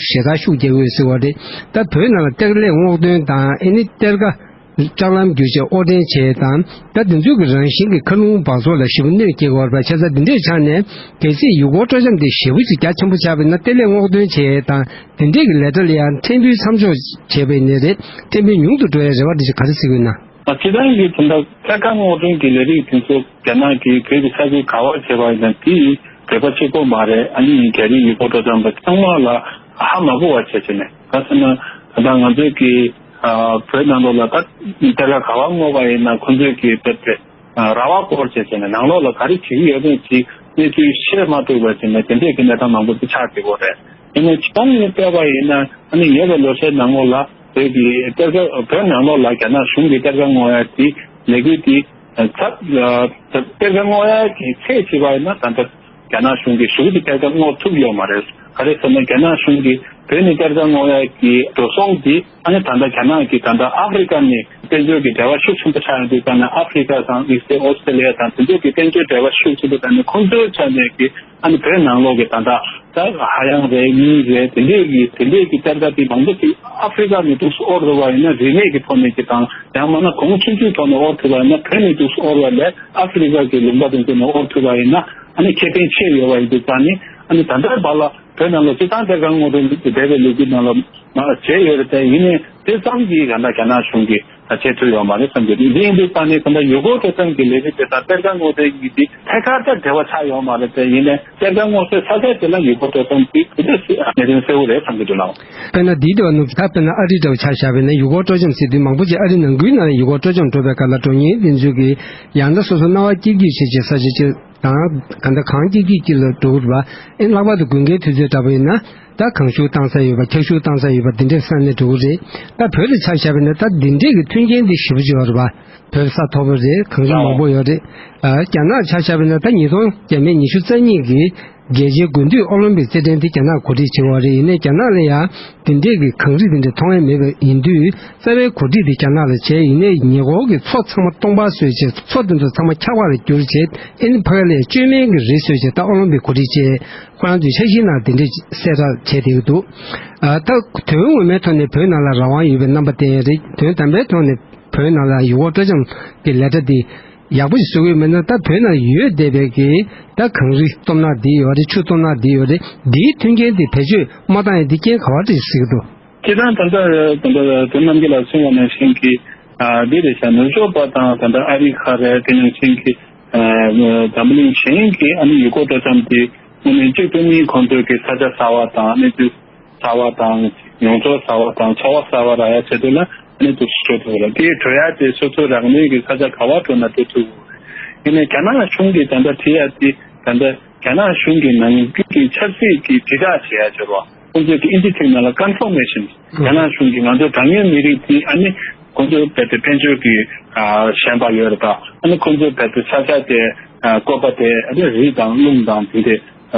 ཞེ་དྲག་ཤུགས་རྒྱག་གི་ཡོད་ཟེར་བ་རེད། ད་བོད་ནང་ལ་གཏེར་ལས་སྔོག་འདོན་དང་ཨེ་ནི་གཏེར་ཁ་ལྕགས་ལམ་བརྒྱུད་བྱས་དབོར་འདྲེན་བྱས་དང་། ད་དེ་ཚོའི་གི་རང་བཞིན་གྱི་མཁའ་རླུང་འབག་བཙོག་ལ་ཞེ་པོ་གནོད་སྐྱེལ་གྱི་ཡོད་རེད་པ། བྱས་ཙང་འདི་འདྲའི་ཆ་ནས་གལ་སྲིད་ཡུལ་སྐོར་སྤྲོ་འཆམ་དེ་ཞེ་པོ་ཅིག་རྒྱ་ཆེན་པོ་ཆགས་པ་ཡིན་ན་གཏེར་ལས་སྔོག་འདོན་བྱས་དང་དེ་འདྲའི་གི་ལས་གྲྭ་ལ་ཡང་ཕྲན་བུ་མཚམས་འཇོག་བྱས་པ་ཡིན་ནའི་རེད། ཕྲན་བུ་ཉུང་དུ་འགྲོ་ཡ་རེ་བ་འདི་ཅིག་ག་རེ་བྱེད་ཀྱི་ཡོད་ན། སྤྱིར་བཏང་གི་དོན་དག་གཏེར་ཁ་སྔོག་འདོན་གྱི་ལས་རིགས་དེ་ཚོ་རྒྱ་ནག་གིས་བོད་ཀྱི་ས་ཁུལ་ག་པར་བྱས་པ་ཡིན་ན་དེ་བོད་པ་གཅིག་པོ་མ་རེད། ཨ་ནི་རྒྱ་རིགས་ཡུལ་སྐོར་སྤྲོ་འཆམ་པ་ཚང་མ་ལ་ཧ་མ་གོ་བ་བྱས་བྱས་ནས། ག་ཟེར་ན་ད་ལྟ་ང་ཚོས་ཀྱི་ཨ་བོད་ནང་ལོགས་ལ་ད་གཏེར་ཁ་ག་པར་སྔོག་པ་ཡིན་ན་ཁོང་ཚོས་ཀྱི་དེབ་དེ་ཨ་ར་བ་སྐོར་བྱས་བྱས་ནས་ནང་ལོགས་ལ་ག་རེ་བྱེད་ཀྱི་ཡོད་མེད་ཀྱི་གནས་ཚུལ་ཤེས་མ་ཐུབ་པ་བྱས་ནས་དེ་འདྲས་ཀྱི་གནས་སྟངས་མང་པོ་ཅིག་ཆགས་བསྡད་ཡོད་རེད། ཡིན་ནའི་སྤྱིར་བཏང་ནས་བལྟས་པ་ཡིན་ན་ཨ་ནི་ཉེ་བའི་ལོ་ཤས་ནང་ལོགས་ལ་བོད་ཀྱི་གཏེར་ཁ་བོད་ནང་ལོགས་ལ་རྒྱ་ནག་གཞུང་གི་གཏེར་ཁ་སྔོག་ཡ་དེ་ལས་འགུལ་དེ་ཚབ་གཏེར་ཁ་སྔོག་ཡ་གི་ཚད་བྱས་པ་ཡིན་ན་ད་ལྟ་རྒྱ་ནག་གཞུང་གིས་ཞེ་པོ་ཅིག་གཏེར་ཁ་སྔོག་ཐུབ་ཡོད་མ་རེད། ག་རེ་ཟེར་ན་རྒྱ་ནག་གཞུང་གིས་བོད་ནས་གཏེར་ཁ་སྔོག་ཡ་གི་འགྲོ་སོང་དེ་ཨ་ནི་ད་ལྟ་རྒྱ་ནག་གིས་ད་ལྟ་ཨ་ཧྥེ་རི་ཁ་ནས་དཔལ་འབྱོར་གྱི་འབྲེལ་བ་ཤུགས་ཆེན་པོ་ཆགས་ཡོང་དུས་ཙང་ནས་ཨ་ཧྥེ་རི་ཁ་དང་དམིགས་བསལ་ཨོ་སི་ཀྲེ་ལི་ཡ་དང་དེ་ཚོ་གི་དཔལ་འབྱོར་འབྲེལ་བ་ཤུགས་ཆེན་པོ་དང་ནི་ཁོང་ཚོའི་ཆ་ནས་ཀྱི་ཨ་ནི་བོད་ནང་ལོགས་ཀྱི་ད་ལྟ་ད་ཧ་ཡང་རེད་དངུལ་རེད་དེ་འདྲས་ཀྱི་དེ་འདྲས་ཀྱི་གཏེར་ཁ་དེ་མང་པོ་ཅིག་ཨ་ཧྥེ་རི་ཁ་ནས་འདུག་སེ་དབོར་ཐུབ་པ་ཡིན་ན་རིན་མེད་ཀྱི་ཐོག་ནས་ཀྱི་དང་ཡང་མིན་ན་གོང་ཆུང་ཆུང་ཐོག་ནས་དབོར་ཐུབ་པ་ཡིན་ན་བོད་ནས་འདུག་སེ་དབོར་བ་ལས་ཨ་ཧྥེ་རི་ཁ་གི་ལུང་པ་དེ་ཚོ་ནས་དབོར་ཐུབ་པ་ཡིན་ན་ཨ་ནི་ཁེ་ཕན་ཆེ་ཡོད་པ་ཡིན་དུས་ཙང་ནི་ཨ་ནི་ད་ལྟའི་བར་ལ་བོད་ནང་ལ་སྤྱིར་བཏང་གཏེར་ཁ་སྔོག་འདོན་དེ་འདས་པའི་ལོ་རྒྱུས་ནང་ལ་མ་བྱས་ཡོད་རེད་དེ། ཡིན་ནའི་དེ་ཙམ་གྱིས་ག་འདྲ་རྒྱ་ནག་གཞུང་གིས་ད་བྱེད་ཐུབ་ཡོད་མ་རེད་བསམ་གྱི་འདུག་འདི་ཡིན་དུས་ཙང་ནས་ད་ལྟ་ཡུལ་སྐོར་སྤྲོ་འཆམ་གྱི་ལས་རིགས་དེ་དང་གཏེར་ཁ་སྔོག་འདོན་གྱི་དེ་ཐད་ཀར་ད་འབྲེལ་བ་ཆགས་ཡོད་མ་རེད་དེ། ཡིན་ནའི་གཏེར་ཁ་སྔོག་སའི་ས་ཆ་དེ་ལ་ཡུལ་སྐོར་སྤྲོ་འཆམ་དེ་ག་འདྲ་སེ་གནད་དོན་གསལ་བོ་རེད་བསམ་གྱི་འདུག་ལགས། དཔེར་ན་འདིའི་དེ་བ་ནུབ་ད་དཔེར་ན་ཨ་རི་འདྲ་བོ་ཆ་བཞག་པ་ཡིན་ན་ཡུལ་སྐོར་སྤྲོ་འཆམ་ཟེར་དུས་མང་པོ་ཅིག་ཨ་རི་ནང་ཁུལ་ནང་ལ་ཡུལ་སྐོར་སྤྲོ་འཆམ་འགྲོ་བའི་སྐབས་ལ་འགྲོ་མཁན་དེ་ཚོ་གི་ཡང་ན་སོ་སོ་སྣང་བ་སྐྱིད་སྐྱིད་བྱེད་བྱེད་ས་ཆ་ཅིག་དང་གང་ལྟར་གངས་སྐྱིད་སྐྱིད་སྐྱིད་ལ་འགྲོ་གི་རེད་པ། ཨེ་ལྷག་པར་དུ་དགུན་ཁའི་དུས་ཚོད་འདྲ་པོ་ཡིན་ན་ད་གངས་ཤུགས་བཏང་ས་ཡོད་པ་འཁྱགས་ཤུགས་བཏང་ས་ཡོད་པ་འདི་འདྲའི་ས་གནས་འགྲོ་གི་རེད། ད་བོད་ལ་ཆ་བཞག་པ་ཡིན་ན་ད་འདི་འདྲས་ཀྱི་མཐུན་རྐྱེན་འདི་ཞེ་པོ་ཅིག་ཡོད་རེད་པ། བོད་ས་མཐོ་པོ་རེད། གངས་རི་མང་པོ་ཡོད་རེད། ཨ་རྒྱ་ནག་ཆ་བཞག་པ་ཡིན་ན་ད་ཉིས་སྟོང་བརྒྱ་མེད་ཉི་ཤུ་རྩ་གཉིས་ཀྱི་རྒྱལ་སྤྱིའི་དགུན་དུས་ཨོ་ལིམ་པིག་རྩེད་འགྲན་དེ་རྒྱ་ནག་གོ་སྒྲིག་བྱས་པ་རེད། ཡིན་ནའི་རྒྱ་ནག་ལ་ཡང་དེ་འདྲས་ཀྱི་གངས་རི་དེ་འདྲ་མཐོང་ཡ་མེད་པ་ཡིན་དུས་རྩ་བའི་གོ་སྒྲིག་དེ་རྒྱ་ནག་ལ་བྱས། ཡིན་ནའི་ཉེ་འཁོར་གྱི་མཚོ་ཚང་མ་སྟོང་པར་བཟོས་བྱས་མཚོ་དེ་ཚོ་ཚང་མ་འཁྱག་པ་ལ་བསྒྱུར་བྱས། ཨེ་ནི་ཕ་གི་ལ་ཡང་བཅོས་མིན་གྱི་རི་བཟོས་བྱས་ད་ཨོ་ལིམ་པིག་གོ་སྒྲིག་བྱས། ཁོ་རང་ཚོའི་འཆར་གཞིའི་ནང་དེ་འདྲས་གསལ་བསྒྲགས་བྱས་བསྡད་ཀྱི་འདུག་ཨ་ད་དོན་ངོ་མའི་ཐོག་ནས་བོད་ནང་ལ་རང་དབང་ཡོད་པའི་རྣམ་པ་བསྟན་ཡ་རེད། དོན་དམ་པའི་ཐོག་ནས་བོད་ནང་ལ་ཡུལ་སྐོར་སྤྲོ་འཆམ་གྱི་ལས་གྲྭ་འདི་ཡག་པོ་ཞིག་བཟོ་གི་ཡོད་མེད་ན། ད་བོད་ནང་ཡོད་བསྡད་པའི་གི་ད་གངས་རི་སྟོབས་ན་འདི་ཡོད་རེད། ཆུ་སྟོབས་ན་འདི་ཡོད་རེད། འདིའི་མཐུན་རྐྱེན་འདི་བེད་སྤྱོད་མ་བཏང་ཡ་འདི་རྐྱེན་ག་པར་འདྲ་ཞིག་གཟིགས་ཀྱི་འདུག་སྤྱིར་བཏང་ད་ལྟ་ད་ལྟ་དོན་རྣམ་རྒྱལ་ལགས་གསུངས་པ་ནང་བཞིན་གྱི་ཨ་འདི་རེད་ཤག་ནུབ་ཕྱོགས་པ་དང་ད་ལྟ་ཨ་རི་ཁ་རེད། དེ་ནང་བཞིན་གྱི་ཨ་འཛམ་བུ་གླིང་གཞན་གྱི་ཨ་ནི་ཡུལ་སྐོར་སྤྲོ་འཆམ་དེ་དངོས་གནས་གཅིག་ཏུ་ནི་ཁོང་ཚོའི་གི་ས་ཆ་གསར་བ་དང་གནས་ཚུལ་གསར་བ་དང་མྱོང་ཚོར་གསར་བ་དང་འཚོ་བ་གསར་བ་རག་ཡ་ཆེད་དུ་ལ་ཨ་ནི་འདུག་སེ་འགྲོ་ཐུབ་ལ། དེ་འགྲོ་ཡ་དེ་སོ་སོ་རང་མོས་ཀྱི་ས་ཆ་ག་བ་འགྲོ་ན་འགྲོ་ཐུབ། ཡིན་ནའི་རྒྱ་ནག་གཞུང་གིས་ད་ལྟ་བྲིས་ཡ་དེ་ད་ལྟ་རྒྱ་ནག་གཞུང་གི་ནང་ཁུལ་གྱི་ཆབ་སྲིད་ཀྱི་དྲིལ་བསྒྲགས་བྱེད་ཡ་ཅིག་རེད་བ། ཁོང་ཚོས་ཀྱི་ཨིན་ཇི་ཚིག་ནང་ལ་ཀོན་ཕོར་མེ་ཤན། རྒྱ་ནག་གཞུང་གིས་ང་ཚོ་གྲངས་ཉུང་མི་རིགས་དེ་ཨ་ནི་ཁོང་ཚོ་རྦད་དེ་དཔལ་འབྱོར་གྱི་ཨ་ཞན་པ་ཡོད་རེད་ད། ཨ་ནི་ཁོང་ཚོ་རྦད་དེ་ས་ཆ་དེ་ཨ་བཀོད་པ་དེ་ཨ་ནི་རི་དང་རླུང་དང་དེ་འདྲ་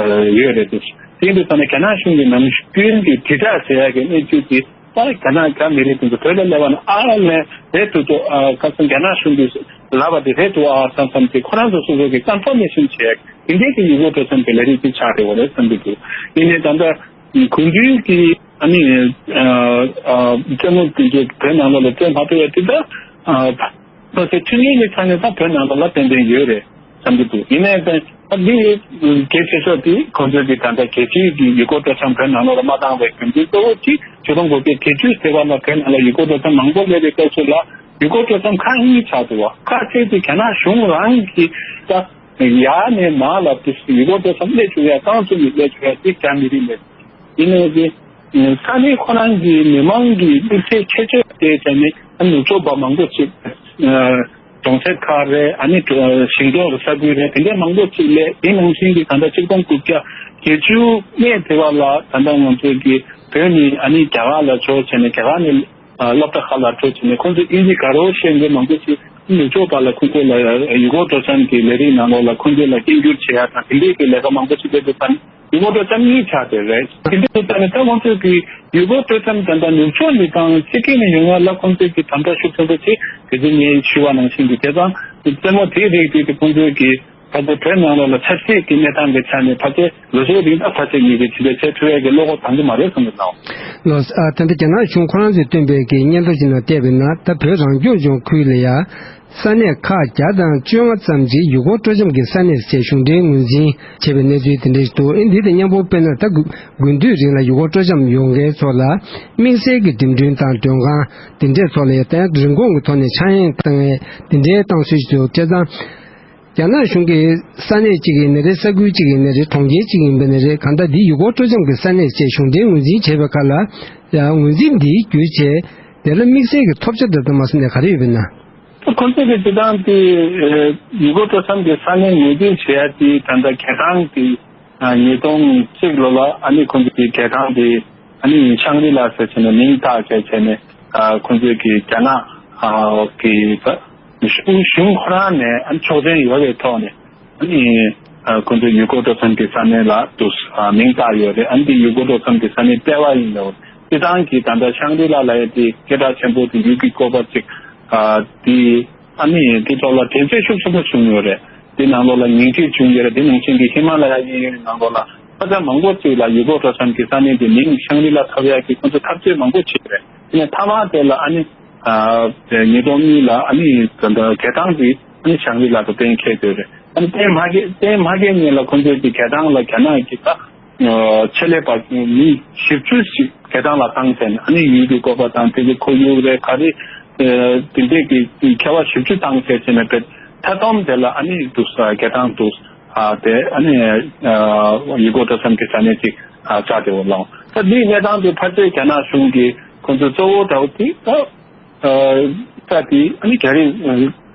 ཡོད་རེད་དེ། དེ་ཡིན་དུས་ཙང་ནས་རྒྱ་ནག་གཞུང་གིས་ནམ་རྒྱུན་གྱི་དྲིལ་བསྒྲགས་བྱེད་ཡ་གི་གནས་ཚུལ་དེ་ད་རྒྱ་ནག་རྒྱ་མི་རིགས་དེ་ཚོ་བོད་ལ་སླེབས་པ་ན་ཨ་ལས་རེད་འདུག་ཨ་ཁ་སང་རྒྱ་ནག་གཞུང་གིས་ལབ་པ་དེ་རེད་འདུག་ཨ་བསམ་བསམ་དེ་ཁོ་རང་ཚོ་སོ་སོ་གི་ཀོན་ཕོར་མེ་ཤན་བྱེད་ཡ་དེ་འདྲའི་གི་ཡུལ་སྐོར་སྤྲོ་འཆམ་གྱི་ལས་རིགས་དེ་ཆགས་བསྡད་ཡོད་རེད་བསམ་གྱི་འདུག་ཡིན་ནའི་ད་ལྟ་དགུན་དུས་ཀྱི་ཨ་ནི་ཨ་ཨ་རྩེད་མོ་དེ་ཚོ་བོད་ནང་ལོགས་ལ་རྩེད་མ་ཐུབ་ཡ་དེ་ད་ཨ་ཕ་ཚེ་མཐུན་རྐྱེན་གྱི་ཆ་ནས་ད་བོད་ནང་ལོགས་ལ་ཏན་ཏན་ཡོད་རེད། བསམ་གྱི་འདུག་ཡིན་ནའི་ད་འདི་གལ་ཆེ་ཤོས་དེ་ཁོང་ཚོས་ཀྱི་ད་ལྟ་རྒྱལ་སྤྱིའི་གི་ཡུལ་སྐོར་སྤྲོ་འཆམ་བོད་ནང་ལོགས་ལ་མ་བཏང་བའི་རྒྱུ་མཚན་གཙོ་བོ་གཅིག་ཆུ་དོང་དགུ་བརྒྱ་བརྒྱད་ཅུ་ཟེར་བ་ལ་བོད་ནང་ལ་ཡུལ་སྐོར་སྤྲོ་འཆམ་མང་པོ་སླེབས་པའི་སྐབས་སུ་ལ་ཡུལ་སྐོར་སྤྲོ་འཆམ་ཁག་གཉིས་ཆགས་འདུག་བ། ཁག་གཅིག་དེ་རྒྱ་ནག་གཞུང་རང་གི་ད་ཡར་ནས་མར་ལ་དེ་ཡུལ་སྐོར་སྤྲོ་འཆམ་སླེབས་བཅུག་ཡ་རྐང་བཙུགས་ནས་སླེབས་བཅུག་ཡ་དེ་རྒྱ་མི་རིགས་མེད། ཡིན་ནའི་དེ་ས་གནས་ཁོ་རང་གི་མི་མང་གི་དམིགས་བསལ་ཁྱད་ཆོས་དེ་བྱས་ནས་ནུབ་ཕྱོགས་པ་མང་པོ་ཅིག་གྲོང་གསེབ་ཁག་རེད། ཨ་ནི་ཞིང་འབྲོག་ས་ཁུལ་རེད། དེ་འདྲའི་མང་པོ་ཅིག་ལས་དེ་ནང་བཞིན་གྱི་ད་ལྟ་ཆིག་སྟོང་དགུ་བརྒྱ་བརྒྱད་ཅུ་སྔས་དེ་བ་ལ་ད་ལྟ་ང་ཚོ་གི་བོད་ནས་ཨ་ནི་རྒྱ་གར་ལ་འབྱོར་བྱས་ནས་རྒྱ་གར་ནས་སློབ་གྲྭ་ཁག་ལ་འབྱོར་བྱས་ནས་ཁོང་ཚོ་དབྱིན་ཇི་དགའ་རབ་ཤེས་མཁན་མང་པོ་ཅིག་ནུབ་ཕྱོགས་པ་ལ་ཁོང་ཚོ་ལ་ཡུལ་སྐོར་སྤྲོ་འཆམ་གྱི་ལས་རིགས་ནང་ལོགས་ལ་ཁོང་ཚོ་ལ་སྐད་སྒྱུར་བྱེད་ཡ་དང་དེ་འདྲའི་གི་ལས་ཀ་མང་པོ་ཅིག་སླེབས་འདུག་ཙང་། ཡུལ་སྐོར་སྤྲོ་འཆམ་གཉིས་ཆགས་བསྡད་རེད། དེ་འདྲ་ཡོད་ཙང་ནས་ད་ཁོང་ཚོས་ཀྱི་ཡུལ་སྐོར་སྤྲོ་འཆམ་དེ་འདྲ་ནུབ་ཕྱོགས་མི་དང་ཕྱི་རྒྱལ་ནས་ཡོང་ཡ་ལ་ཁོང་ཚོས་ཀྱི་དམ་དྲག་ཤུགས་ཆེན་པོ་བྱེད། དེ་ཚོ་ངས་ཞུས་པ་ནང་བཞིན་གྱི་དེ་དང་རྩེད་མོ་དེའི་རིགས་དེ་དེ་ཁོང་ཚོས་ཀྱི་ཕལ་ཆེར་བོད་ནང་ལོགས་ལ་ཆབ་སྲིད་ཀྱི་གནས་སྟངས་ཀྱི་ཆ་ནས་ཕལ་ཆེར་ལོ་ཤས་རིང་ད་ཕལ་ཆེར་ངེས་ཀྱི་ཇི་འདྲ་བྱེད་ཐུབ་ཡ་གི་བློ་ཁོག་དང་གི་མ་རེད་བསམ་གྱི་འདུག་ལགས། ཨ་ད་ལྟ་རྒྱ་ནག་གཞུང་ཁོ་རང་ཚོས་བཏོན་པའི་གི་སྙན་ཐོ་ཞིག་ནང་བལྟས་པ་ཡིན་ན་ད་བོད་རང་སྐྱོང་ལྗོངས་ཁུལ་ལ་ཡ། ས་གནས་ཁག་བརྒྱ་དང་བཅོ་ལྔ་ཙམ་གྱིས་ཡུལ་སྐོར་སྤྲོ་འཆམ་གྱི་ས་གནས་ཟེར་གཞུང་འབྲེལ་ངོས་འཛིན་བྱས་པའི་གནས་ཚུལ་དེ་འདྲ་ཞིག་འདུག་ཨེ་འདི་དང་མཉམ་པོ་དཔེར་ན་ད་དགུན་དུས་རིང་ལ་ཡུལ་སྐོར་སྤྲོ་འཆམ་ཡོང་མཁན་ཚོ་ལ་དམིགས་བསལ་གྱི་འགྲིམ་འགྲུལ་དང་མགྲོན་ཁང་དེ་འདྲའི་ཐོག་ལ་ཡང་ད་རིན་གོང་གི་ཐོག་ནས་ཆག་ཡང་བཏང་བའི་དེ་འདྲའི་བཏང་སྲོལ་ཞིག་འདུག་བྱས་ཙང་རྒྱ་ནག་གཞུང་གིས་ས་གནས་གཅིག་ཡིན་ནའི་རེད། ས་ཁུལ་གཅིག་ཡིན་ནའི་རེད། གྲོང་ཁྱེར་གཅིག་ཡིན་པ་ནའི་རེད། གང་ལྟར་འདི་ཡུལ་སྐོར་སྤྲོ་འཆམ་གྱི་ས་གནས་ཅེས་གཞུང་འབྲེལ་ངོས་འཛིན་བྱས་པའི་ཁར་ལ་ཡང་ངོས་འཛིན་འདིའི་བརྒྱུད་བྱས་དེ་ལ་དམིགས་བསལ་གྱི་ཐོབ་ཆ་འདྲ་དུ་མ་སོང་ནས་ག་རེ་ཡོད་པ་ཡིན་ན། ཁོང་ཚོས་ཀྱི་སྤྱི་བཏང་དེ་ཡུལ་སྐོར་སྤྲོ་འཆམ་གྱི་ས་གནས་ངོས་འཛིན་བྱེད་ཡ་དེ་ད་ལྟ་རྒྱལ་ཐང་དེ་ཉིས་སྟོང་གཅིག་ལོ་ལ་ཨ་ནི་ཁོང་ཚོས་ཀྱི་རྒྱལ་ཐང་དེ་ཨ་ནི་ཤང་རི་ལ་ཟེར་བྱས་ནས་མིང་བཏགས་བྱས་བྱས་ནས་ཁོང་ཚོས་ཀྱི་རྒྱ་ནག་གི་གཞུང་ཁོ་རང་ནས་ཨ་ནི་ཆོག་མཆན་ཡོད་པའི་ཐོག་ནས། ཨ་ནི་ཁོང་ཚོས་ཡུལ་སྐོར་སྤྲོ་འཆམ་གྱི་ས་གནས་ལ་དུ་མིང་བཏགས་ཡོད་རེད། ཨ་ནི་དེ་ཡུལ་སྐོར་སྤྲོ་འཆམ་གྱི་ས་གནས་ལྟེ་བ་ཡིན་ནོ། སྤྱི་བཏང་གི་ད་ལྟ་ཤང་རི་ལ་ལ་ཡ་དེ་སྐད་གྲགས་ཆེན་པོ་དེ་ཡུལ་གྱི་བཀོད་པ་ཅིག་དེ་ཨ་ནི་དེ་ཐོག་ལ་དྲན་གསོ་ཤུགས་ཆེན་པོ་བྱུང་ཡོད་རེད། དེ་ནང་ལོགས་ལ་ཉིང་ཁྲི་བྱུང་ཡོད་རེད། དེ་ནང་བཞིན་གྱི་ཧི་མ་ལ་ཡ་གཡས་གཡོན་ནང་ལོགས་ལ་ས་ཆ་མང་པོ་ཅིག་ལ་ཡུལ་སྐོར་སྤྲོ་འཆམ་གྱི་ས་གནས་དེ་མིང་ཤང་རི་ལ་ཐོབ་ཡ་གི་ཁོང་ཚོ་ཐབས་ཇུས་མང་པོ་བྱས་རེད། དེ་ནས་མཐའ་མ་དེ་ལ་ཨ་ནི། ཉིས་སྟོང་གཉིས་ལ་ཨ་ནི་ད་ལྟ་རྒྱལ་ཐང་དེ་ཨ་ནི་ཤང་རི་ལ་དང་གཏན་འཁེལ་བསྡད་རེད། ཨ་ནི་གཏན་མ་འཁེལ་གཏན་མ་འཁེལ་ཉིན་ལ་ཁོང་ཚོས་ཀྱི་རྒྱལ་ཐང་ལ་རྒྱ་ནག་གི་ད་ཆེད་ལས་པ་མི་བཞི་བཅུ་ཞིག་རྒྱལ་ཐང་ལ་བཏང་ཟེར་ནས་ཨ་ནི་ཡུལ་གྱི་བཀོད་པ་དང་དེ་གི་ཁོར་ཡུག་རེད། ག་རེ་དེ་འདྲས་ཀྱི་ཁྱད་པར་བཞི་བཅུ་བཏང་ཟེར་བྱས་ནས་བས་མཐའ་སྡོམ་དེ་ལ་ཨ་ནི་འདུག་ས་རྒྱལ་ཐང་འདུག་ཨ་དེ་ཨ་ནི་ཡུལ་སྐོར་སྤྲོ་འཆམ་གྱི་ས་གནས་ཅིག་ཆགས་བསྡད་ཡོད་ལགས། ད་འདིའི་གནས་སྟངས་དེ་ཕལ་ཆེར་རྒྱ་ནག་གཞུང་གིས་ཁོང་ཚོའི་གཙོ་བོ་འདྲ་བོ་དེ་ད། ས་དེ་ཨ་ནི་རྒྱ་རིགས་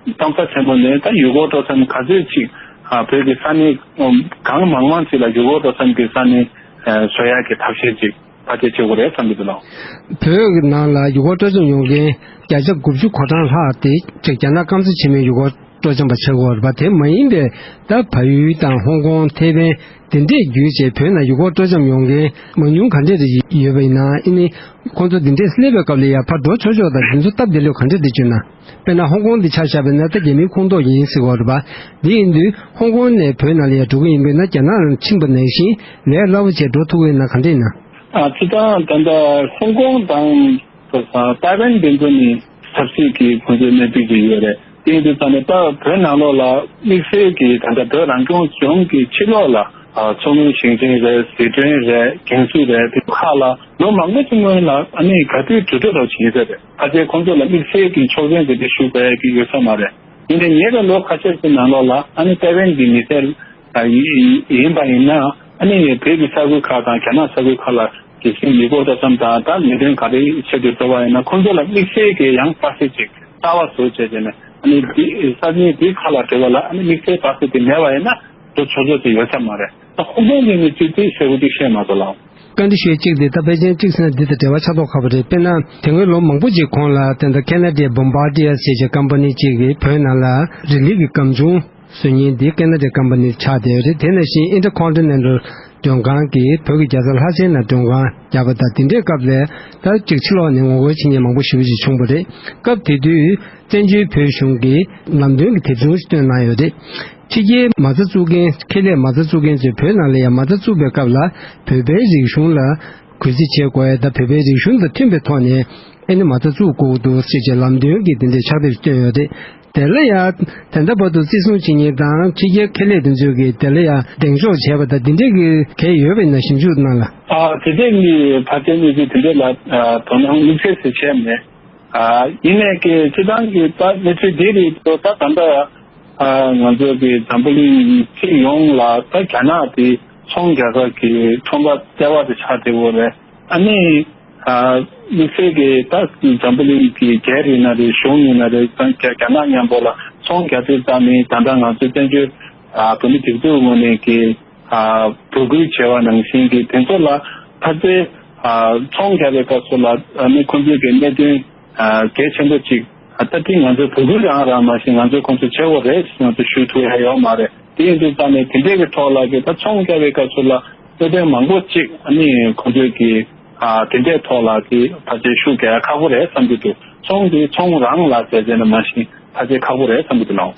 གཏམ་ས་ཆེན་པོ་ནས་ད་ཡུལ་སྐོར་སྤྲོ་འཆམ་ག་ཚོད་ཅིག་བོད་ཀྱི་ས་གནས་གང་མང་མང་ཅིག་ལ་ཡུལ་སྐོར་སྤྲོ་འཆམ་གྱི་ས་གནས་བཟོ་ཡག་གི་ཐབས་ཤེས་ཅིག་ཕལ་ཆེར་བྱེད་དགོས་རེད་བསམ་གྱི་འདུག་ལགས། བོད་ཀྱི་ནང་ལ་ཡུལ་སྐོར་སྤྲོ་འཆམ་ཡོང་མཁན་བརྒྱ་ཆ་དགུ་བཅུ་གོ་གྲངས་ལྷག་དེ་ཅིག་རྒྱ་ནག་སྐམ་ས་ཆེན་མོའི་ཡུལ་སྐོར་སྤྲོ་འཆམ་པ་ཆགས་ཀྱི་ཡོད་རེད་པ། དེ་མ་ཡིན་པའི་ད་བལ་ཡུལ་དང་ཧོང་ཀོང་ཐེ་ཝན་དེ་འདྲས་བརྒྱུད་བྱས་བོད་ནང་ཡུལ་སྐོར་སྤྲོ་འཆམ་ཡོང་མཁན་མང་ཉུང་ག་འདྲས་རེ་ཡོད་པ་ཡིན་ན་ཨ་ནི། ཁོང་ཚོ་འདི་འདྲས་སླེབས་པའི་སྐབས་ལ་ཡ་ཕར་འགྲོ་ཆོག་ཆོག་དང་དེ་ཚོ་སྟབས་བདེ་ལོས་ག་འདྲས་འདི་བརྗོད་ན། དཔེར་ན་ཧོང་ཀོང་འདི་ཆ་བཞག་པ་ཡིན་ན་ད་རྒྱ་མིའི་ཁོངས་གཏོགས་ཡིན་ཟེར་བ་རེད་པ། འདི་ཡིན་དུས་ཧོང་ཀོང་ནས་བོད་ནང་ལ་ཡ་འགྲོ་གི་ཡིན་པས་ན་རྒྱ་ནག་ལ་ཕྱིན་པ་ནང་བཞིན་ལས་སླ་པོ་བྱས་འགྲོ་ཐུབ་ཀྱི་ཡིན་ན་ག་འདྲས་ཡིན་ན། ཨ་སྤྱིར་བཏང་ད་ལྟ་ཧོང་ཀོང་དང་ཐའེ་ཝན་འདི་ཚོ་ནི་ཆབ་སྲིད་ཀྱི་ཁོང་ཚོའི་གནས་སྟངས་ཅིག་ཡོད་རེད། དེ་ཡིན་དུས་ཙང་ནས་ད་བོད་ནང་ལོགས་ལ་དམིགས་བསལ་གྱི་ད་ལྟ་བོད་རང་སྐྱོང་ལྗོངས་ཀྱི་ཕྱི་ལོགས་ལ་མཚོ་སྔོན་ཞིང་ཆེན་རེད། ཟི་ཁྲོན་རེད། ཀན་སུའུ་རེད། དེ་ཁག་ལ་ལོ་མང་པོ་ཅིག་སྔོན་ལ་ཨ་ནི་ག་དུས་གྲོས་བསྡུར་རོགས་བྱེད་ཀྱི་རེད། ཕལ་ཆེར་ཁོང་ཚོ་ལ་དམིགས་བསལ་གྱི་ཆོག་མཆན་དེ་འདྲ་ཞུ་དགོས་ཀྱི་ཡོད་ས་མ་རེད། ཡིན་ནའི་ཉེ་བའི་ལོ་ཁ་ཤས་ཀྱི་ནང་ལོགས་ལ་ཨ་ནི་ཐའེ་ཝན་གྱི་མི་སེར་ཡིན་པ་ཡིན་ན་ཨ་ནི་བོད་ཀྱི་ས་ཁུལ་ཁག་དང་རྒྱ་ནག་ས་ཁུལ་ཁག་ལ་གལ་སྲིད་ཡུལ་སྐོར་སྤྲོ་འཆམ་དང་ད་ལས་དོན་ག་རེ་ཆེད་དུ་འགྲོ་བ་ཡིན་ན་ཁོང་ཚོ་ལ་དམིགས་བསལ་གྱི་ཡང་པ་སེ་ཅིག་རྩ་བ་བཟོ་བྱས་བྱས་ནས་ཨ་ནི་འདི་ས་གནས་འདི་ཁག་ལ་འགྲོ་བ་ལ་ཨ་ནི་དམིགས་བསལ་པ་སེ་དེ་མེད་པ་ཡིན་ན་འགྲོ་ཆོག་ཆོག་ཅིག་ཡོད་ས་མ་རེད། ད་ཧོང་ཀོང་གི་གནས་ཚུལ་དེ་གསལ་པོ་ཅིག་ཤེས་མ་ཐུབ་ལགས། བཀའ་འདྲི་ཞུ་ཡ་གཅིག་དེ་ད་ཕལ་ཆེར་གཅིག་ཟེར་ན་འདི་དང་འབྲེལ་བ་ཆགས་མདོག་ཁ་པོ་རེད། དཔེར་ན་དེ་སྔོན་ལོ་མང་པོ་ཅིག་གོང་ལ་དེ་འདྲ་ཁེ་ན་ཌའི་བོམ་བར་ཌི་ཡར་ཟེར་བྱས་ཀམ་པ་ནི་གཅིག་གིས་བོད་ནང་ལ་རི་ལི་གི་སྒམ་ཆུང་བཟོ་མཁན་འདི་ཁེ་ན་ཌའི་ཀམ་པ་ནི་ཆགས་བསྡད་ཡོད་རེད། དེ་ནང་བཞིན་ཨིན་ཊར་ཁོན་ཊི་ནེན་ཊལ་མགྲོན་ཁང་གིས་བོད་ཀྱི་རྒྱལ་ས་ལྷ་སའི་ནང་མགྲོན་ཁང་བརྒྱབ་པ་དང་དེ་འདྲའི་སྐབས་ལ་ད་གཅིག་ཕྱི་ལོགས་ནས་ངོ་རྒོལ་བྱེད་མཁན་མང་པོ་ཞེ་པོ་ཅིག་བྱུང་བ་རེད། སྐབས་དེ་དུས་བཙན་བྱོལ་བོད་གཞུང་གིས་ལམ་སྟོན་གྱི་དེབ་ཆུང་ཞིག་བཏོན་གནང་ཡོད་རེད། ཕྱི་རྒྱལ་མ་རྩ་བཙུགས་མཁན་ཁེ་ལས་མ་རྩ་བཙུགས་མཁན་ཚོས་བོད་ནང་ལ་ཡང་མ་རྩ་བཙུགས་པའི་སྐབས་ལ་བོད་པའི་རིག་གཞུང་ལ་གུས་བརྩི་བྱེད་དགོས་ཡ་དང་བོད་པའི་རིག་གཞུང་དང་མཐུན་པའི་ཐོག་ནས་ཨ་ནི་མ་རྩ་བཙུགས་དགོས་འདུག་ཅེས་བྱས་ལམ་སྟོན་གྱི་དེ་འདྲའི་ཕྱག་དེབ་བཏོན་ཡོད་རེད། དེ་ལ་ཡང་ད་ལྟ་བར་དུ་བརྩི་སྲུང་བྱེད་མཁན་དང་ཕྱི་རྒྱལ་ཁེ་ལས་དེ་ཚོས་ཀྱིས་དེ་ལ་ཡང་གདེང་འཇོག་བྱས་པ་དང་འདི་འདྲའི་གི་གལ་ཡོད་པ་ཡིན་ན་ཞིབ་འཇུག་གནང་ལ། ཨ་དེ་འདྲའི་གི་ཕལ་ཆེར་གནས་ཚུལ་དེ་འདྲ་ལ་ཨ་དོ་སྣང་དམིགས་བསལ་ཞིག་བྱས་མེད། ཨ་ཡིན་ནའི་གི་སྤྱི་བཏང་གི་ད་གནས་ཚུལ་འདི་རེད་འདུག་ད་ད་ལྟ་ཨ་ང་ཚོ་གི་འཛམ་བུ་གླིང་སྤྱི་ཡོངས་ལ་ད་རྒྱ་ནག་དེ་ཚོང་རྒྱག་ག་གི་ཁྲོམ་པ་ལྟེ་བ་དེ་ཆགས་བསྡད་ཡོད་རེད། ཨ་ནི། ཨ་དམིགས་བསལ་གྱི་ད་འཛམ་བུ་གླིང་གི་རྒྱལ་ཡིན་ན་རེད། གཞུང་ཡིན་ན་རེད། ད་རྒྱ་རྒྱ་ནག་མཉམ་པོ་ལ་ཚོང་རྒྱག་དུས་ཙམ་ནས་ད་ལྟ་ང་ཚོ་བཙན་བྱོལ་ཨ་བོད་མི་སྒྲིག་འཛུགས་ངོས་ནས་ཀྱི་ཨ་བོད་སྐུལ་བྱས་པ་ནང་བཞིན་གྱི་དེ་ཚོ་ལ་ཕལ་ཆེར་ཨ་ཚོང་རྒྱག་པའི་སྐབས་སུ་ལ་ཨ་ནི་ཁོང་ཚོའི་གི་གནད་དོན་ཨ་གལ་ཆེན་པོ་གཅིག་ཨ་ད་ཐེངས་ང་ཚོ་བོད་སྐུལ་རང་རང་མ་ཞིག་ང་ཚོས་ཁོང་ཚོ་བྱེད་དགོས་རེད་ཟེར་ང་ཚོ་ཞུ་ཐུབ་ཡ་ཡོད་མ་རེད། དེ་ཡིན་དུས་ཙམ་ནས་དེ་འདྲའི་གི་ཐོག་ལ་གི་ད་ཚོང་རྒྱག་པའི་སྐབས་སུ་ལ་གནད་དོན་མང་པོ་གཅིག་ཨ་ནི་ཁོང་ཚོས་ཀྱི་ཨ་དེ་འདྲའི་ཐོག་ལ་གི་ཕལ་ཆེར་ཤུགས་རྒྱག་ཡ་ཁག་པོ་རེད་བསམ་གྱི་འདུག་ཚོང་དེ་ཚོང་རང་ལ་ཟེར་ཟེར་ན་མ་ཤེས་ཕལ་ཆེར་ཁག་པོ་རེད་བསམ་གྱི་འདུག་ལགས།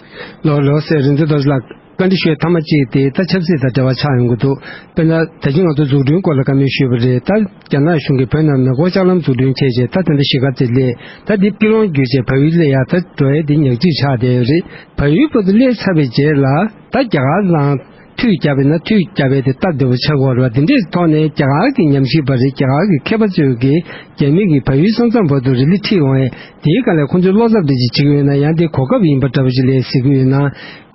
ལགས་ལགས་སེ་རིག་འཛིན་རྡོ་རྗེ་ལགས། བཀའ་འདྲི་ཞུ་ཡ་མཐའ་མ་གཅིག་དེ་ད་ཆབ་སྲིད་དང་འབྲེལ་བ་ཆགས་ཡོང་གི་འདུག་དཔེར་ན་ད་གིན་ང་ཚོ་འཛུགས་སྐྲུན་སྐོར་ལ་བཀའ་མོལ་ཞུས་པ་རེད། ད་རྒྱ་ནག་གཞུང་གིས་བོད་ནང་མེ་འཁོར་ལྕགས་ལམ་འཛུགས་སྐྲུན་བྱས་རྗེས་ད་དེ་འདྲ་གཞིས་ཀ་རྩེ་སླེབས། ད་འདི་ཀི་ལོང་བརྒྱུད་བྱས་བལ་ཡུལ་སླེབས་ཡ་ད་འགྲོ་ཡ་འདི་ཉག་གཅིག་ཆགས་བསྡད་ཡོད་རེད། བལ་ཡུལ་བར་དུ་སླེབས་ཚར་བའི་རྗེས་ལ་ད་རྒྱ་གར་ནང་མཐུད་བརྒྱབ་པ་ན་མཐུད་བརྒྱབ་པའི་དེ་སྟབས་བདེ་པོ་ཆགས་ཀྱི་ཡོད་རེད་བ། དེ་འདྲའི་ཐོག་ནས་རྒྱ་གར་གྱི་ཉམས་ཞིབ་པ་རེད། རྒྱ་གར་གྱི་མཁས་པ་ཚོས་ཀྱིས་རྒྱ་མི་གིས་བལ་ཡུལ་ས་མཚམས་བར་དུ་རི་ལི་ཁྲིད་འོང་ཡས་དེའི་སྒང་ལ་ཁོང་ཚོས་བློ་འཚབ་འདྲ་ཅིག་བྱེད་ཀྱི་ཡོད་ན་ཡང་དེ་གོ་སྐབས་ཡིན་པ་འདྲ་པོ་ཅིག་ལས་ཟེར་གྱི་ཡོད་ན།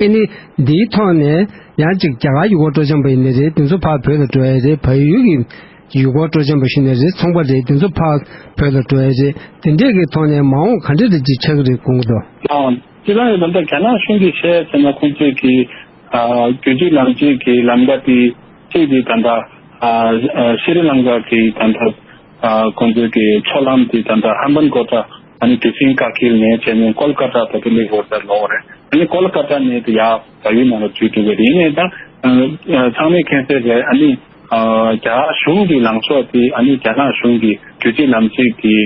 ཨེ་ནི། འདིའི་ཐོག་ནས་ཡང་ཅིག་རྒྱ་གར་ཡུལ་སྐོར་སྤྲོ་འཆམ་པ་ཡིན་ནའི་རེད། དེ་ཚོ་ཕར་བོད་ལ་འགྲོ་ཡ་རེད། བལ་ཡུལ་གྱི་ཡུལ་སྐོར་སྤྲོ་འཆམ་པ་ཞིག་ནའི་རེད། ཚོང་པ་རེད། དེ་ཚོ་ཕར་བོད་ལ་འགྲོ་ཡ་རེད། དེ་འདྲས་ཀྱི་ཐོག་ནས་མ་འོངས་ག་འདྲས་རེད་ཅིག་ཆགས་ཀྱི་རེད་དགོངས་ཀྱི་འདུག་ཨང་། སྤྱིར་བཏང་ཡིན་ན་ད་རྒྱ་ནག་གཞུང་གིས་བཤད་ཟེར་ན་ཁོང་ཚོས་ཀྱི་ཨ་རྒྱུད་གཅིག་ལམ་གཅིག་གི་ལམ་ཀ་དེ་གཅིག་དེ་ད་ལྟ་ཨ་ཨ་ཤྲི་ལང་ཀ་གི་ད་ལྟ་ཨ་ཁོང་ཚོས་ཀྱི་མཚོ་ལམ་དེ་ད་ལྟ་ཧམ་བན་ཀོ་ཊ་ཨ་ནི་དུས་ཆེན་ཀ་ཁིལ་ནས་བྱས་ནས་ཀོལ་ཀ་ཏ་བར་དུ་སླེབས་ཡོད་རེད་ལབ་ཀྱི་ཡོད་རེད། ཨ་ནི་ཀོལ་ཀ་ཏ་ནས་དེ་ཡར་བལ་ཡུལ་ནང་ལ་འཛུལ་ཐུབ་ཀྱི་རེད། ཡིན་ནའི་ད་ཨ་ཚང་མས་མཁྱེན་གསལ་རེད། ཨ་ནི་ཨ་རྒྱ་གར་གཞུང་གི་ལངས་ཕྱོགས་དེ་ཨ་ནི་རྒྱ་ནག་གཞུང་གི་རྒྱུད་གཅིག་ལམ་གཅིག་གི་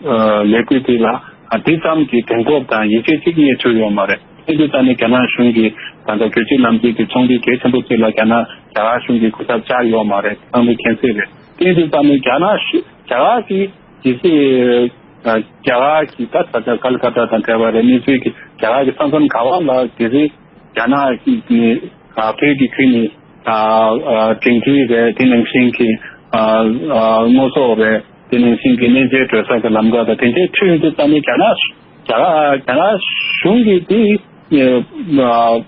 ཨ་ལས་འགུལ་དེ་ལ་ཨ་དེ་ཙམ་གྱི་གདེང་སྤོབས་དང་ཡིད་ཆེས་གཅིག་རྙེད་ཐུབ་ཡོད་མ་རེད། དེ་དུས་ད་ནི་རྒྱ་ནག་གཞུང་གིས་ད་ལྟ་རྒྱུད་གཅིག་ལམ་གཅིག་གི་ཚོང་འབྲེལ་གལ་ཆེན་པོ་གཅིག་ལ་རྒྱ་ནག་རྒྱ་གར་གཞུང་གིས་གུས་ཞབས་བཅག་ཡོད་མ་རེད། ཚང་མས་མཁྱེན་གསལ་རེད། དེ་དུས་ད་ནི་རྒྱ་ནག་གཞུང་རྒྱ་གར་གྱི་གལ་སྲིད་ཨ་རྒྱ་གར་གྱི་ད་ད་ལྟ་ཀལ་ཀ་ཏ་དང་འབྲེལ་བ་རེད། གནས་ཚུལ་གྱི་རྒྱ་གར་གྱི་ས་མཚམས་ག་བ་ལ་གལ་སྲིད་རྒྱ་ནག་གི་ནི་ཨ་བོད་ཀྱི་ཁུལ་ནས་ཨ་ཨ་འགྲིམ་འགྲུལ་རེད། དེ་ནང་བཞིན་གྱི་ཨ་ཨ་དངོས་ཟོག་རེད། དེ་ནང་བཞིན་གྱི་གནས་ཚུལ་སྤྲོད་ས་གི་ལམ་ཀ་དང་དེ་འདྲའི་ཁྲིད་ཡོང་དུས་ཙམ་ནས་རྒྱ་ནག་རྒྱ་གར་རྒྱ་ནག་གཞུང་གིས་དེ་ཨ་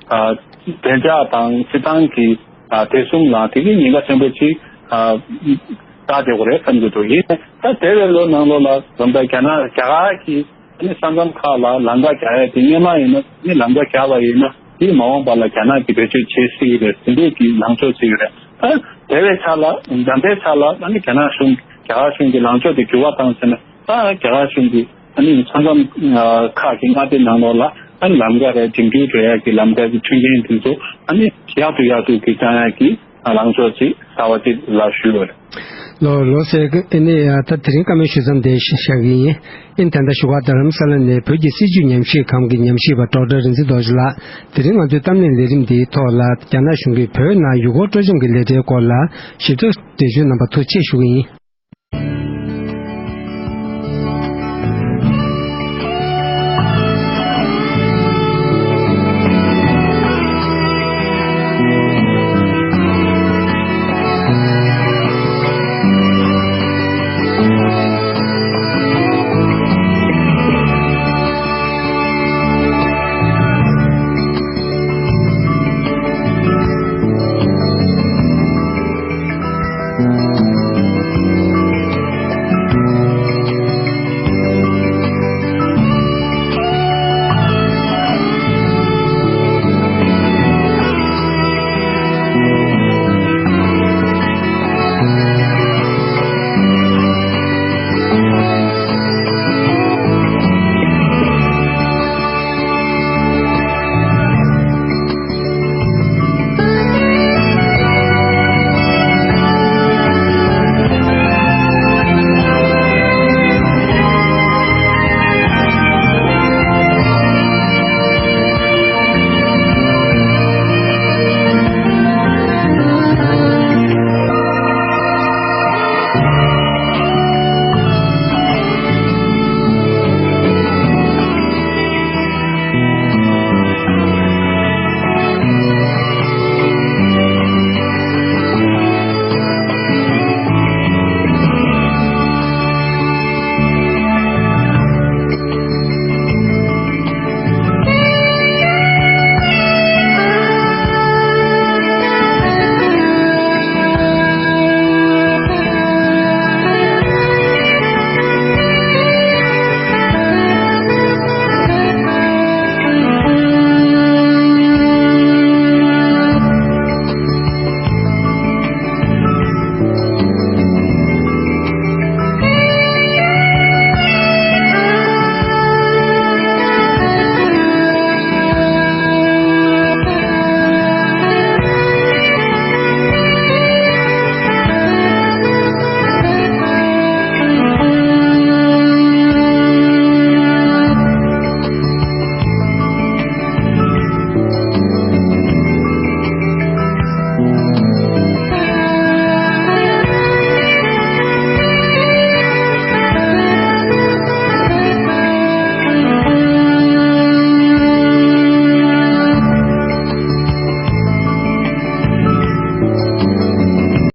ཨ་བདེ་འཇགས་དང་སྤྱི་བཏང་གི་ཨ་བདེ་སྲུང་ལ་དེ་གི་ཉེན་ཁ་ཆེན་པོ་ཅིག་ཨ་ལྟ་བསྡད་ཡོད་རེད་བསམ་གྱི་འདུག་ཡིན་ད་དེ་བས་ལོ་ནང་ལོགས་ལ་རྒྱ་ནག་རྒྱ་གར་གྱི་ཨ་ནི་ས་མཚམས་ཁག་ལ་ལམ་ཀ་རྒྱག་ཡ་དེ་སྔོན་མ་ཡིན་ན་ཨ་ནི་ལམ་ཀ་རྒྱག་པ་ཡིན་ན་དེ་མ་འོངས་པ་ལ་རྒྱ་ནག་གིས་བེད་སྤྱོད་བྱེད་སྲིད་ཀྱི་རེད། དེ་འདྲས་ཀྱི་ལངས་ཕྱོགས་ཅིག་ཡོད་རེད། ཨ་དེ་བས་ཆ་ལ་ད་ལྟའི་ཆ་ལ་ཨ་ནི་རྒྱ་ནག་གཞུང་རྒྱ་གར་གཞུང་གི་ལངས་ཕྱོགས་དེ་འགྱུར་བ་བཏང་ཟེར་ན་ད་རྒྱ་གར་གཞུང་གིས་ཨ་ནི་ས་མཚམས་ཁག་གི་མངའ་སྡེ་ནང་ལོགས་ལ་ཨ་ནི་ལམ་ཀ་རེད། འགྲིམ་འགྲུལ་འགྲོ་ཡ་གི་ལམ་ཀ་གི་མཐུན་རྐྱེན་དེ་ཚོ་ཨ་ནི་ཡག་ཏུ་ཡག་ཏུ་གི་བཏང་ཡ་གི་ལངས་ཕྱོགས་ཅིག་གསར་བ་ཅིག་ལ་ཞུས་པ་རེད། ལོ་ལོ་སེ་ཨེ་ནི་ད་དེ་རིང་བཀའ་མོལ་ཞུ་མཚམས་དེ་བཞག་གི་ཡིན། ཨིན་ད་ལྟ་བཞུགས་སྒར་རྡ་རམ་ས་ལ་ནས་བོད་ཀྱི་སྲིད་བྱུས་ཉམས་ཞིབ་ཁང་གི་ཉམས་ཞིབ་པ་ཌོག་ཊར་རིག་འཛིན་རྡོ་རྗེ་ལགས། དེ་རིང་ང་ཚོའི་གཏམ་གླེང་ལས་རིམ་འདིའི་ཐོག་ལ་རྒྱ་ནག་གཞུང་གིས་བོད་ནང་ཡུལ་སྐོར་སྤྲོ་འཆམ་གྱི་ལས་གྲྭའི་སྐོར་ལ་ཞིབ་ཕྲ་འགྲེལ་བརྗོད་གནང་བར་ཐུགས་རྗེ་ཆེ་ཞུ་གི་ཡིན།